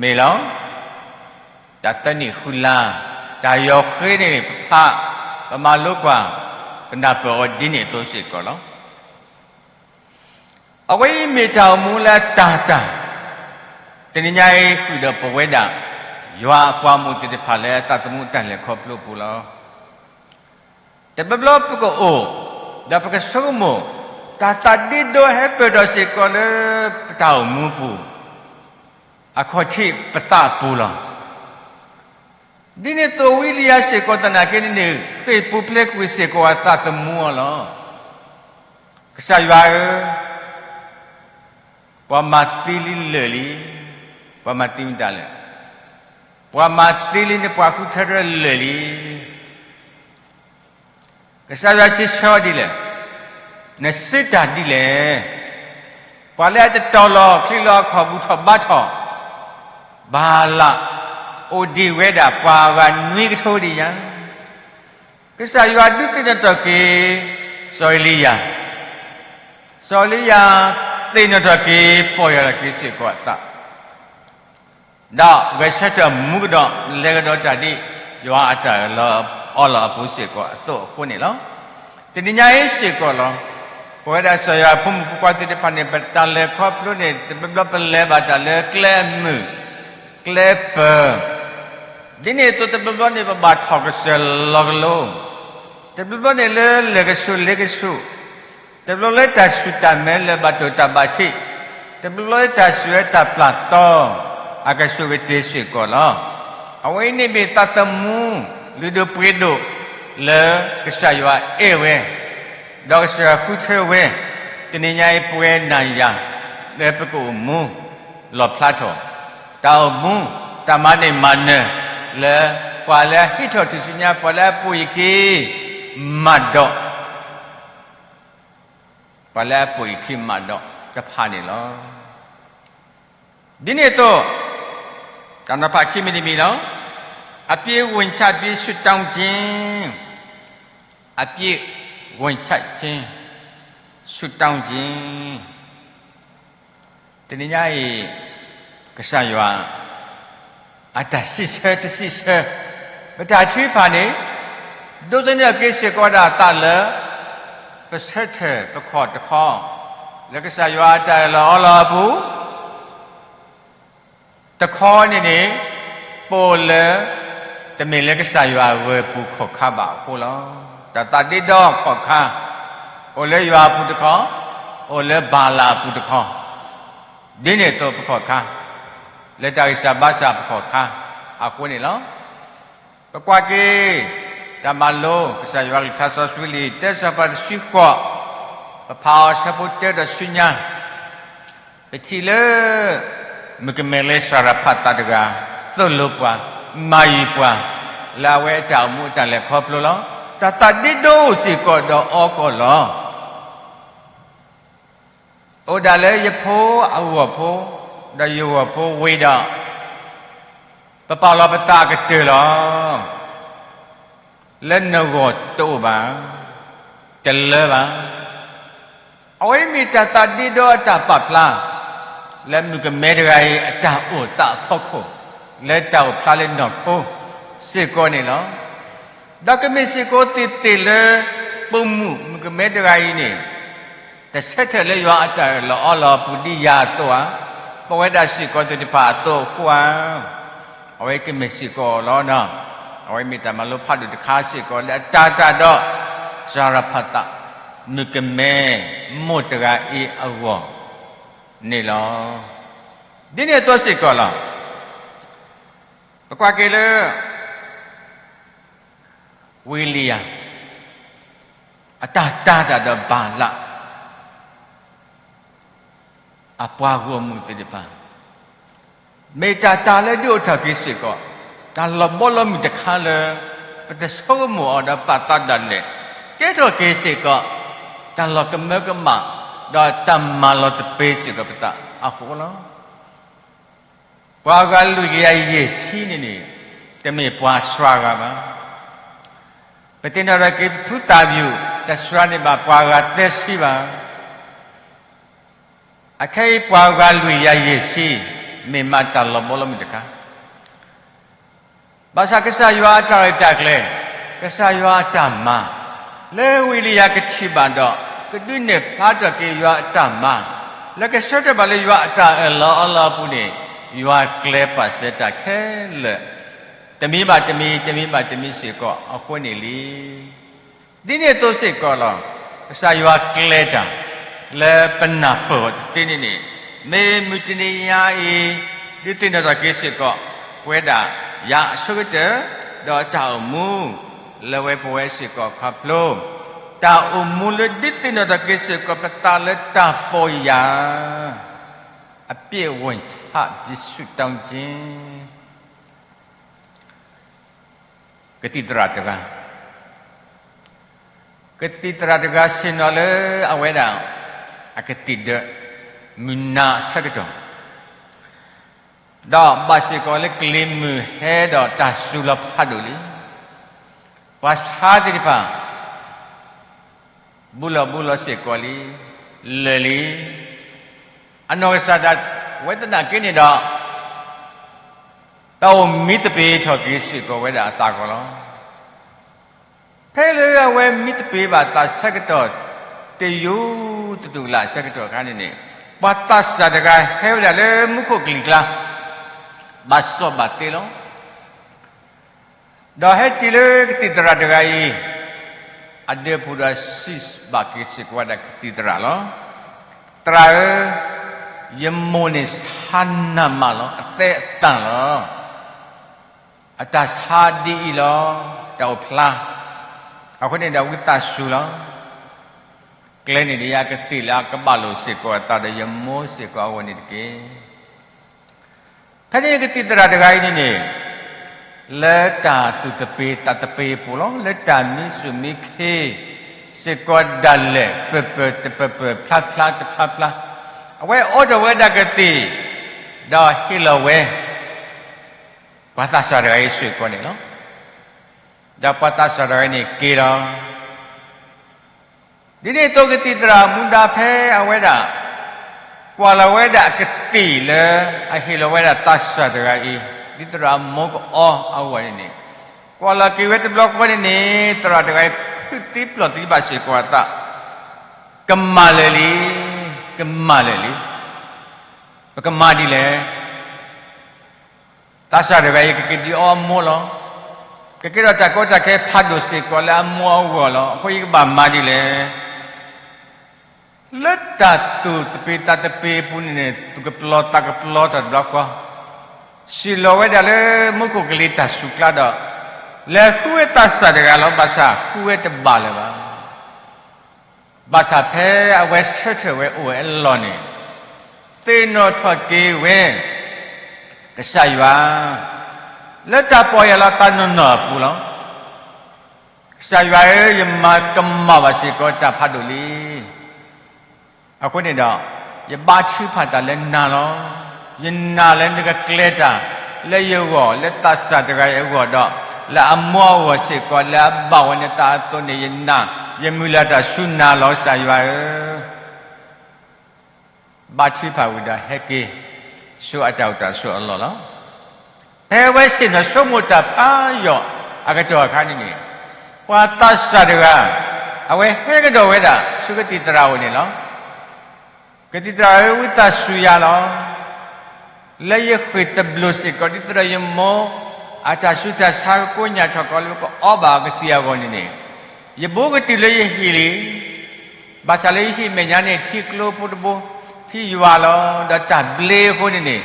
မ့ၢ်လီၤ. တၢ်သၢနံၣ်ဃုလါ, တၢ်ယီၤဃ့န့ၣ် ပဖး, ပမၤလိကွၢ်, ပနၢ်ပၢၢ်အီၤဒ်န့ၣ်အသိးစ့ၢ်ကီးလီၤ. အဝဲအံၤမ့ၢ်တၢ်အိၣ်မူလၢအတၢ်တၢ်, တနံၤညါအံၤဃုာ်ဒီးပဝဲဒၣ် ယွၤအပှၤမုၣ်သ့ၣ်တဖၣ်လၢအသးသမူတၢ်လဲၤခီဖျိအပူၤလီၤ. တဘျီဘျီပကအိၣ်, ဒီးပကဆိကမိၣ်, တၢ်သးဒ့ဒီဟဲပၢၢ်ထီၣ်စ့ၢ်ကီးလၢပတၢ်အိၣ်မူပူၤ, အခီၣ်ထံးပသးအပူၤလီၤ. ဒ်န့ၣ်အသိးဝံလံယၤစ့ၢ်ကီးသနာ်က့န့ၣ်န့ၣ် ဃ့ၢ်ပူၤဖျဲးကွံာ်စ့ၢ်ကီးအသးသမူအီၤလီၤ. ကစၢ်ယွၤဧၢ, ပှၤမၤသံလံလၢာ်လံ, ပှၤမၤသံမတၤလဲၣ်, ပှၤမၤသံလံန့ၣ်ပှၤဃုထၢထၢလၢာ်လံ. ကစၢ်ယွၤစံးဆၢဒ်လဲၣ်, နစံးတၢ်ဒ်လဲၣ်. ပှၤလၢအတတီၤလီၤချံလီၤအခီၣ်ဘူၣ်ထီၣ်ဘါထီၣ်, ဘၤလး, အိၣ်ဒံးဝဲဒၣ်ပှၤဂၤနွံကထိဒံးညါ. ကစၢ်ယွၤဒုးသ့ၣ်နီၣ်ထီၣ်က့ၤ စီၤအ့လံယၤ, စီၤအ့လံယၤ သ့ၣ်နီၣ်ထီၣ်က့ၤ ပီၢ်ယၢ်ထီၣ်က့ၤစ့ၢ်ကီးအသး ဒီးဂဲၤဆၢထၢၣ်မူကဒီး လဲၤကဒီးတၢ်ဒ် ယွၤအတၢ်အၢၣ်လီၤအီလီၤအပူၤစ့ၢ်ကီးအသိးအဃိန့ၣ်လီၤ. တနံၤညါအံၤစ့ၢ်ကီးလီၤ. ပဝဲဒၣ်ကစၢ်ယွၤဖိမုၣ်ဖိခွါသ့ၣ်တဖၣ်န့ၣ် ပတၢ်လဲၤခီဖျိန့ၣ် တဘျီဘျီပလဲၤဘၣ်တၢ်လၢကျဲအမုာ်, ကျဲပၢၤ, ဒ်န့ၣ်အသိးတဘျီဘျီန့ၣ် ပဘၣ်ထီၣ်ကစၢၢ်လီၤကလိ, တဘျီဘျီန့ၣ်လၢလဲၤကဆူၣ်လ့ကဆူၣ်, တဘျီလၢတၢ်ဆူၣ်တၢ်မဲလၢဘၣ်တိၢ်တၢ်ဘၣ်ထံး, တဘျီလၢတၢ်ဆူၣ်ဝဲတၢ်ပျၢ်သီ အကဆူးကတ့ၤစ့ၢ်ကီးလီၤ. အဝဲအံၤန့ၣ်မ့ၢ်သးသမူ လုၢ်ဒိၣ်ပှ့ၤဒိၣ် လၢကစၢ်ယွၤအဲၣ်ဝဲ, ဒီးကစၢ်ယွၤဃုထၢဝဲ, တနံၤညါအံၤပဝဲနၤယၤ လၢပကအိၣ်မူ လီၣ်ဖျါထီၣ် တၢ်အိၣ်မူ တၢ်မၤန့ၢ်မၤနၢၤ လၢပှၤလၢအဟံးထီၣ်ထူၣ်စုညါ ပှၤလၢအပိာ်ယခံ မးဒီး ပှၤလၢအပိာ်ယခံမးဒီးတဖၣ်န့ၣ်လီၤ. ဒ်န့ၣ်အသိး တၢ်နီၤဖးခံမံၤတမံၤလီၤ. အပြစ်ဝန်ချပြီး ဆုတောင်းခြင်း, အပြစ်ဝန်ချခြင်း, ဆုတောင်းခြင်း. တနံၤညါအံၤ ကစၢ်ယွၤ အတၢ်စံးဆၢတစံးဆၢ ပတၢ်ထုကဖၣ်န့ၣ် ဒိးသန့ၤက့ၤစ့ၢ်ကီးဒၣ်အသးလၢ ပဆၢထၢၣ်တခီတခီ လၢကစၢ်ယွၤအတၢ်အၢၣ်လီၤအီလီၤအပူၤ တခီန့ၣ်န့ၣ် ပအိၣ်လၢ တမ့ၢ်လၢကစၢ်ယွၤအဂၢၤပူၤခီၣ်ခါဘၣ်အဃိလီၤ. တၢ်သးဒ့ဒီခီၣ်ခါ အိၣ်လၢယွၤအပူၤတခီ, အိၣ်လၢဘၤလးအပူၤတခီ, ဒ်န့ၣ်အသိးပခီၣ်ခါ လၢတၢ်ဂံၢ်စၢ်ဘါစၢ်ပခီၣ်ခါ အဃိန့ၣ်လီၤ. ပကွၢ်က့ၤ တၢ်မၤလိ ကစၢ်ယွၤကလုၢ်ကထါစီဆှံလံာ် တၢစီၤပၤတဆံဃိး, ပဖးအီၤဆၢဖိတၢဒီးဆူညါ ပထံၣ်လၢ မုၣ်ကမဲလၢစၤရဖးသးတဂၤ သိၣ်လိပှၤ, မၤယံၤပှၤ, လၢအဝဲအတၢ်အိၣ်မူအတၢ်လဲၤခီဖျိလီၤ. တၢ်သးဒ့ဒိအိၣ်စ့ၢ်ကီးဒီးအီၤကီးလီၤ. အိၣ်ဒၣ်လၢယဖိအဂီၢ်ဖိ, ဒီးယဂီၢ်ဖိဝံၤဒီး ပပာ်လီၤပသးအကတၢၢ်လီၤ. လၢနဂီၢ်တအိၣ်ဘၣ်, တလၢဘၣ်. အဝဲမ့ၢ်တၢ်သးဒ့ဒီအတၢ်ပာ်ဖျါ လၢမုၣ်ကမဲတဂၤအံၤအတၢ်အိၣ်သးအဖီခိၣ် လၢတၢ်အိၣ်ဖျါလၢနီၢ်ခိစ့ၢ်ကီးန့ၣ်လီၤ. ဒီးကမ့ၢ်စ့ၢ်ကီးသ့ၣ်သ့ၣ်လၢ ပိာ်မုၣ်မုၣ်ကမဲတဂၤအံၤန့ၣ် တဆၢထၢၣ်လၢယွၤအတၢ်အၢၣ်လီၤအီလီၤအပူၤဒ်ယၤအသိးဧါ, ပဝဲဒၣ်စ့ၢ်ကီးသ့ၣ်တဖၣ်အသိးအဃိဧါ. အဝဲကမ့ၢ်စ့ၢ်ကီးလီၤ. အဝဲမ့ၢ်တၢ်မၤလိဖးဒိၣ်တခါစ့ၢ်ကီးလၢအတၤတၢ်ဒီး စၤရဖးသး မုၣ်ကမဲမိၢ်တဂၤအံၤအဂီၢ်န့ၣ်လီၤ. ဒ်န့ၣ်အသိးစ့ၢ်ကီးလီၤ. ပကွၢ်က့ၤလၢ ဝံလံယၤ အတၢ်တၤတၢ်ဒီးဘၤလး အပှၤဂီၢ်မုၢ်သ့ၣ်တဖၣ် မ့ၢ်တၢ်တၤလၢဒုးအိၣ်ထီၣ်က့ၤစ့ၢ်ကီး တၢ်လီၤဘီလီၤမုၢ်တခါလၢ ပတဆိကမိၣ်အီၤဒီးပာ်သးဒၣ်လဲာ် ကဲထီၣ်က့ၤစ့ၢ်ကီး တၢ်လီၤကမၢကမၣ် ဒီးတၢ်မၤလီၤတပ့ၤစ့ၢ်ကီးပသးအဃိလီၤ. ပှၤဂၤလွံၢ်ကယၤယဲၢ်ဆံန့ၣ်န့ၣ် တမ့ၢ်ပှၤစှၤဂၤဘၣ်. ပသ့ၣ်နီၣ်ထီၣ်က့ၤပဖုသၣ်ဘယူၣ် တစှၤန့ၢ်ဘၣ်ပှၤဂၤသၢဆံဘၣ်. အခဲအံၤပှၤဂၤလွံၢ်ယၤယဲၢ်ဆံ မ့ၢ်မးတၢ်လီၤဘီလီၤမုၢ်တခါ ဘၣ်ဆၣ်ကစၢ်ယွၤအတၢ်ရဲၣ်တၢ်ကျဲၤ, ကစၢ်ယွၤအတၢ်မၤ, လၢဝံလံယၤကထံၣ်ဘၣ်ဒီး ကဒုးနဲၣ်ဖျါထီၣ်က့ၤယွၤအတၢ်မၤ, လၢကဆၢထၢၣ်ဘၣ်လၢယွၤအတၢ်အၢၣ်လီၤအီလီၤအပူၤန့ၣ်, ယွၤကျဲၤပာ်စၢၤတၢ်ခဲလၢာ်, တမံၤဘၣ်တမံၤ, တမံၤဘၣ်တမံၤစ့ၢ်ကီး အဃိန့ၣ်လံ. ဒ်န့ၣ်အသိးစ့ၢ်ကီးလီၤ. ကစၢ်ယွၤကျဲၤတၢ် လၢပနၢ်ပၢၢ်အီၤတသ့န့ၣ်န့ၣ်, မ့ၢ်မုၢ်တနံၤညါအံၤ ဒုးသ့ၣ်နီၣ်ထီၣ်က့ၤစ့ၢ်ကီး ပဝဲဒၣ်ယွၤအဆိကတၢၢ် ဒီးတၢ်အိၣ်မူ လၢဝဲပဝဲစ့ၢ်ကီးခီဖျိ တၢ်အိၣ်မူလၢဒုးသ့ၣ်နီၣ်ထီၣ်က့ၤစ့ၢ်ကီး ပသးလၢတၢ်ပီၢ်ယၢ် အပြည့်အဝ ယဆၣ်ယဆူၣ်တၢ်က့ ကသံၣ်သရၣ်တဂၤ, ကသံၣ်သရၣ်တဂၤဆ့ၣ်နီၤလၢအဝဲဒၣ် အကသံၣ်ဒၢး မုၢ်နၤအဆၢကတီၢ်, ဒီးဘၣ်စ့ၢ်ကီးလၢကလံၤမုၢ်ဟဲဒီးတၢ်စူၤလီၤဖးဒိၣ်လံ. ပှၤဆါသ့ၣ်တဖၣ် ဘူးလီၤဘူးလီၤစ့ၢ်ကီးလံ, လၢာ်လံ. အနီၢ်ကစၢ်ဒၣ်ဝဲသနာ်က့န့ၣ်ဒီး တၢ်အိၣ်မံသပ့ၤထီၣ်က့ၤစ့ၢ်ကီးဝဲဒၣ်အသးကီးလီၤ. ဖဲလၢအဝဲမံသပ့ၤဘၣ်သးဆၢကတီၢ် တယိၤတတူၢ်ကလာ်ဆၢကတီၢ်အခါန့ၣ်န့ၣ်, ပှၤသးစၢ်တဂၤဟဲဝဲဒၣ်လၢမူခိၣ်ကလံၤကျါ, ဘၣ်စီၣ်ဘၣ်သ့လီၤ. ဒီးဟဲတုၤလၢကသံၣ်သရၣ်တဂၤအံၤ အဒၢးပူၤဒီးစံးဘၣ်က့ၤစ့ၢ်ကီးဝဲဒၣ်ကသံၣ်သရၣ်လီၤ. သရၣ်ဧၢ, ယမိၢ်န့ၣ်ဆါနးမးလီၤ, အသဲအသၣ်လီၤ. အတၢ်ဆါဒ်အံၤလီၤ, တၢ်အိၣ်ဖျါ. အဃိန့ၣ်ဒီးဝံသးစူၤလီၤ. ကျဲန့ၣ်ဒီးယကသံၣ်လၢအကဘၣ်လိာ်စ့ၢ်ကီးအသးဒီးယမိၢ်စ့ၢ်ကီးအဂီၢ်န့ၣ်တက့ၢ်. ဖဲန့ၣ်ကသံၣ်သရၣ်တဂၤအံၤန့ၣ်န့ၣ်, လၢတၢ်သူၣ်သပ့ၤသးသပ့ၤအပူၤလီၤ, လၢတၢ်မံစူၣ်မံခ့စ့ၢ်ကီးဒၣ်လဲာ် ပၢၢ်ပၢၢ်တပၢၢ်ပၢၢ် ဖျါဖျါတဖျါဖျါ, အဝဲအိးထီၣ်ဝဲဒၣ်ကသံၣ်, ဒီးဟ့ၣ်လီၤဝဲ ပှၤသးစၢ်တဂၤအံၤစ့ၢ်ကီးန့ၣ်လီၤ. ဒီးပှၤသးစၢ်တဂၤအံၤန့ၣ်က့ၤလီၤ. ဒ်န့ၣ်အသိးကသံၣ်သရၣ်မူဒါဖဲအဝဲဒၣ် ကွၢ်လီၤဝဲဒၣ်အကသံၣ်လၢ အဟ့ၣ်လီၤဝဲဒၣ်သးစၢ်တဂၤအံၤ ဒ်သရၣ်မိၢ်ကအီအဂီၢ်န့ၣ်န့ၣ်, ကွၢ်လီၤက့ၤဝဲတဘျီဃီန့ၣ်န့ၣ် သရၣ်တဂၤအံၤဖုးသံပျိာ်သံဘၣ်စ့ၢ်ကီးအသး, ကမၣ်လၢာ်လံ, ကမၣ်လၢာ်လံ. ပကမၤဒ်လဲၣ်. သးစၢ်တဂၤအံၤ ကက့ၤဒုးအီအမိၢ်လီၤ. ကကဲထီၣ်တၢ်ကီတၢ်ခဲဖးဒိၣ်စ့ၢ်ကီးလၢအမိၢ်အဂီၢ်လီၤ. အဃိယကဘၣ်မၤဒ်လဲၣ်. လၢတၢ်သူၣ်သပ့ၤသးသပ့ၤအပူၤန့ၣ်န့ၣ် သူၣ်ကပျီၤသးကပျီၤထီၣ်တဘျီဃီ, စံၣ်လီၤဝဲဒၣ်လၢမူခိၣ်ကလံၤတၢ်စူၤကျါဒီး လဲၤဃုဝဲသးစၢ်တဂၤလီၤ. ဘၣ်ဆၣ်ဃုဝဲတဘၣ်လၢၤဘၣ်. ဘၣ်ဆၣ်ဖဲအဝဲဆၢထၢၣ်ဝဲအိၣ်ဝဲအလီၢ်န့ၣ်, သ့ၣ်နီၣ်ထီၣ်က့ၤဝဲ ကစၢ်ယွၤ လၢတၢ်ပီၢ်ယၢ်လီၤသးနီၢ်နီၢ်အပူၤလီၤ. ကစၢ်ယွၤဧၢ, ယမၤကမၣ်ဘၣ်စ့ၢ်ကီးတၢ်ဖးဒိၣ်လံ. အဃိန့ၣ်ဒီး ယဘါထုကဖၣ်တၢ်လၢနၤလီၤ. ယနာ်လၢနကကျဲၤတၢ်လၢယဂီၢ်, လၢသးစၢ်တဂၤအံၤအဂီၢ်ဒီး လၢအမိၢ်အဂီၢ်စ့ၢ်ကီး, လၢအဘၣ်ဝဲနသးအသိးန့ၣ် ယနာ်, ယမုၢ်လၢ်တၢ်ဆူနၤလီၤ ကစၢ်ယွၤဧၢ. ဘါထုကဖၣ်ဝံၤဒီးဟဲက့ၤ ဆူအတၢ်အိၣ်တၢ်ဆိးအလီၢ်လီၤ. ဖဲအဝဲဆ့ၣ်နီၤဆိကမိၣ်တၢ်ဖးယိာ်အကတီၢ်အခါန့ၣ်န့ၣ်, ပှၤသးစၢ်တဂၤ အဝဲဟဲကဒီးဝဲဒၣ်ဆူကသံၣ်သရၣ်အအိၣ်န့ၣ်လီၤ. ကသံၣ်သရၣ်ဧၢ, ဝံသးစူၤယၤလီၤ. လၢယဃ့ၢ်တဘျုးစ့ၢ်ကီး ဒ်သိးဒီးယမိၢ်အတၢ်ဆူးတၢ်ဆါကကိးညါထီၣ်ကီးလၢပကအီဘၣ်အကသံၣ်အဂီၢ်န့ၣ်န့ၣ်, ယဘိကတုၤလၢယဟံၣ်လံ. ဘၣ်ဆၣ်လၢယဟံၣ်မဲာ်ညါန့ၣ် ထံကျိဖိတဘိ, ထံယွၤလီၤ. ဒီးတၢ်ဘျ့အဃိန့ၣ်န့ၣ်,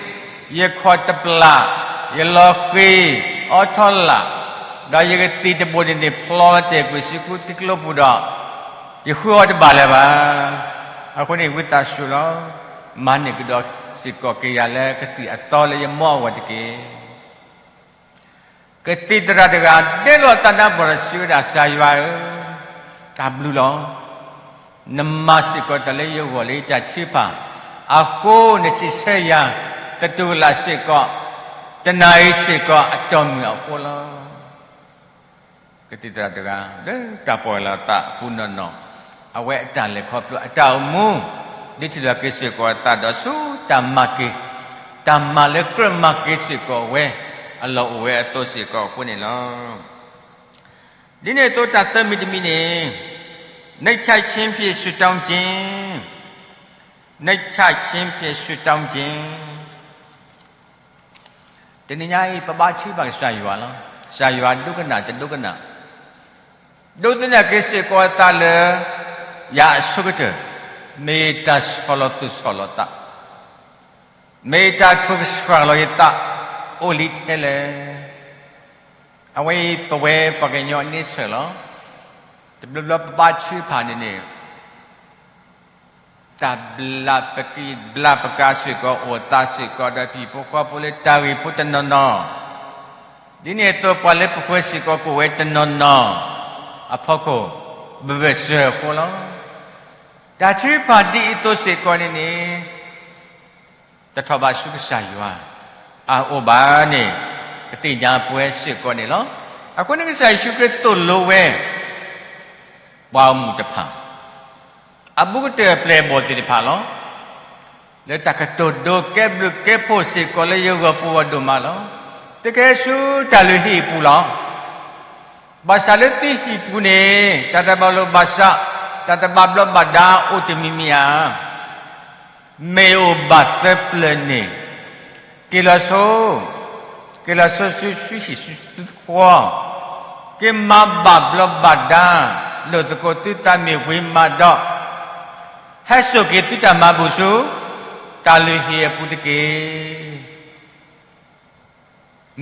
ယခီၣ်တပျၢ်, ယလီၤဃ့ၤ, အီထီလာ်, ဒီးယကသံၣ်တဘိန့ၣ်န့ၣ် ဖျီလီၤတဲာ်ကွံာ်ဆူထံကျိပူၤဒီး ယဃုအီၤတဘၣ်လၢၤဘၣ်. အဃိန့ၣ် ဝံသးစူၤလီၤ. မၤန့ၢ်ကဒီးစ့ၢ်ကီးက့ၤယၤလၢကသံၣ်အသီလၢယမိၢ်အဂီၢ်တက့ၢ်. ကသံၣ်သရၣ်တဂၤ ဒဲးလီၤအသးနါပှၢ်ဒီးစံးဝဲဒၣ်, ကစၢ်ယွၤဧၢ, တၢ်ဘျုးလီၤ. နမၤစ့ၢ်ကီးတၢ်လၢယဂီၢ်လၢယတၢ်ထုကဖၣ်အဃိ, နစံးဆၢယၤ သတူၢ်ကလာ်စ့ၢ်ကီး, တနၤအံၤစ့ၢ်ကီးအတီၢ်မုၢ်အဃိလီၤ. ကသံၣ်သရၣ်တဂၤ လၢတၢ်ပီၢ်ယၢ်လီၤအသးအပူၤနီၢ်နီၢ်, အဝဲအတၢ်လဲၤခီဖျိအတၢ်အိၣ်မူ ဒ်ထံၣ်လိာ်က့ၤစ့ၢ်ကီးအသးဒီးဆူတၢ်မၤက့ၤ, တၢ်မၤလၢကြၢးမၤက့ၤစ့ၢ်ကီးဝဲ အလီၢ်အိၣ်ဝဲအသိးစ့ၢ်ကီးအဃိန့ၣ်လီၤ. ဒ်န့ၣ်အသိးတၢ်သၢမံၤတမံၤန့ၣ်, နှိမ်ချခြင်းဖြင့်ဆုတောင်းခြင်း, နှိမ်ချခြင်းဖြင့်ဆုတောင်းခြင်း. တနံၤညါအံၤ ပဘါထုကဖၣ်ကစၢ်ယွၤလီၤ. ကစၢ်ယွၤဒိကနၣ်တဒိကနၣ်, ဒိကနၣ်က့ၤစ့ၢ်ကီးအသးလၢ ယၤအဆိကတၢၢ်, မ့ၢ်တၢ်ဆီၣ်လီၤသူၣ်ဆီၣ်လီၤသး, မ့ၢ်တၢ်ထိၣ်ကဆှၣ်လီၤယသး အိၣ်လံထဲလဲၣ်. အဝဲအံၤပဝဲပှၤကညီအန့ဆၢၣ်လီၤ. တဘျီဘျီပဘါထုကဖၣ်န့ၣ်န့ၣ် တၢ်ဘျးပက့ၤဘျးပကၤစ့ၢ်ကီး အိၣ်သးစ့ၢ်ကီးဒီးဟံၣ်ဖိဃီဖိလၢတၢ်ဂ့ၢ်ဖိတနီၤနီၤ, ဒ်န့ၣ်အသိးပှၤလၢပဃၢၤစ့ၢ်ကီး ကအိၣ်ဝဲတနီၤနီၤအဖီခိၣ် ဘၣ်ဘၢၣ်စၢၤအဃိလီၤ. တၢ်ထုကဖၣ်ဒ်အံၤအသိးစ့ၢ်ကီးန့ၣ်န့ၣ် တထီၣ်ဘးဆူကစၢ်ယွၤအအိၣ်ဘၣ်န့ၣ် ပသ့ၣ်ညါပှဲၤစ့ၢ်ကီးန့ၣ်လီၤ. အဃိန့ၣ်ကစၢ်ယ့ၣ်ၡူးခရံာ်သိၣ်လိဝဲ ပှၤဂီၢ်မုၢ်တဖၣ် အဘူးကတၢၢ်အပျဲၢ်အဘီၣ်သ့ၣ်တဖၣ်လီၤ. လၢတၢ်ကတိၤဒိကဲဘျုးကဲဖှိၣ်စ့ၢ်ကီးလၢယဂီၢ်ပူၤဂီၢ်ဒိၣ်မးလီၤ. သုကဟဲဆူတၢ်လုၢ်ဟံၣ်အပူၤလီၤ. ဘၣ်ဆၣ်လၢသုဟံၣ်ပူၤန့ၣ် တၢ်တဘၣ်လိာ်ဘၣ်စး တၢ်တဘၣ်ဘျီးဘၣ်ဒါအိၣ်တမံၤမံၤဧါ. မ့ၢ်အိၣ်ဘၣ်သၢပျၢၤန့ၣ် က့ၤလီၤဆိ, က့ၤလီၤဆိဆူဟံၣ်ဆူသုသခွီ, က့ၤမၤဘၣ်ဘျီးဘၣ်ဒါ လိာ်သကိးသုသးမ့ၢ်ဝံၤမးဒီး ဟဲစိာ်က့ၤသုတၢ်မၤဘူၣ်ဆူ တၢ်လုၢ်ဟံၣ်အပူၤတက့ၢ်.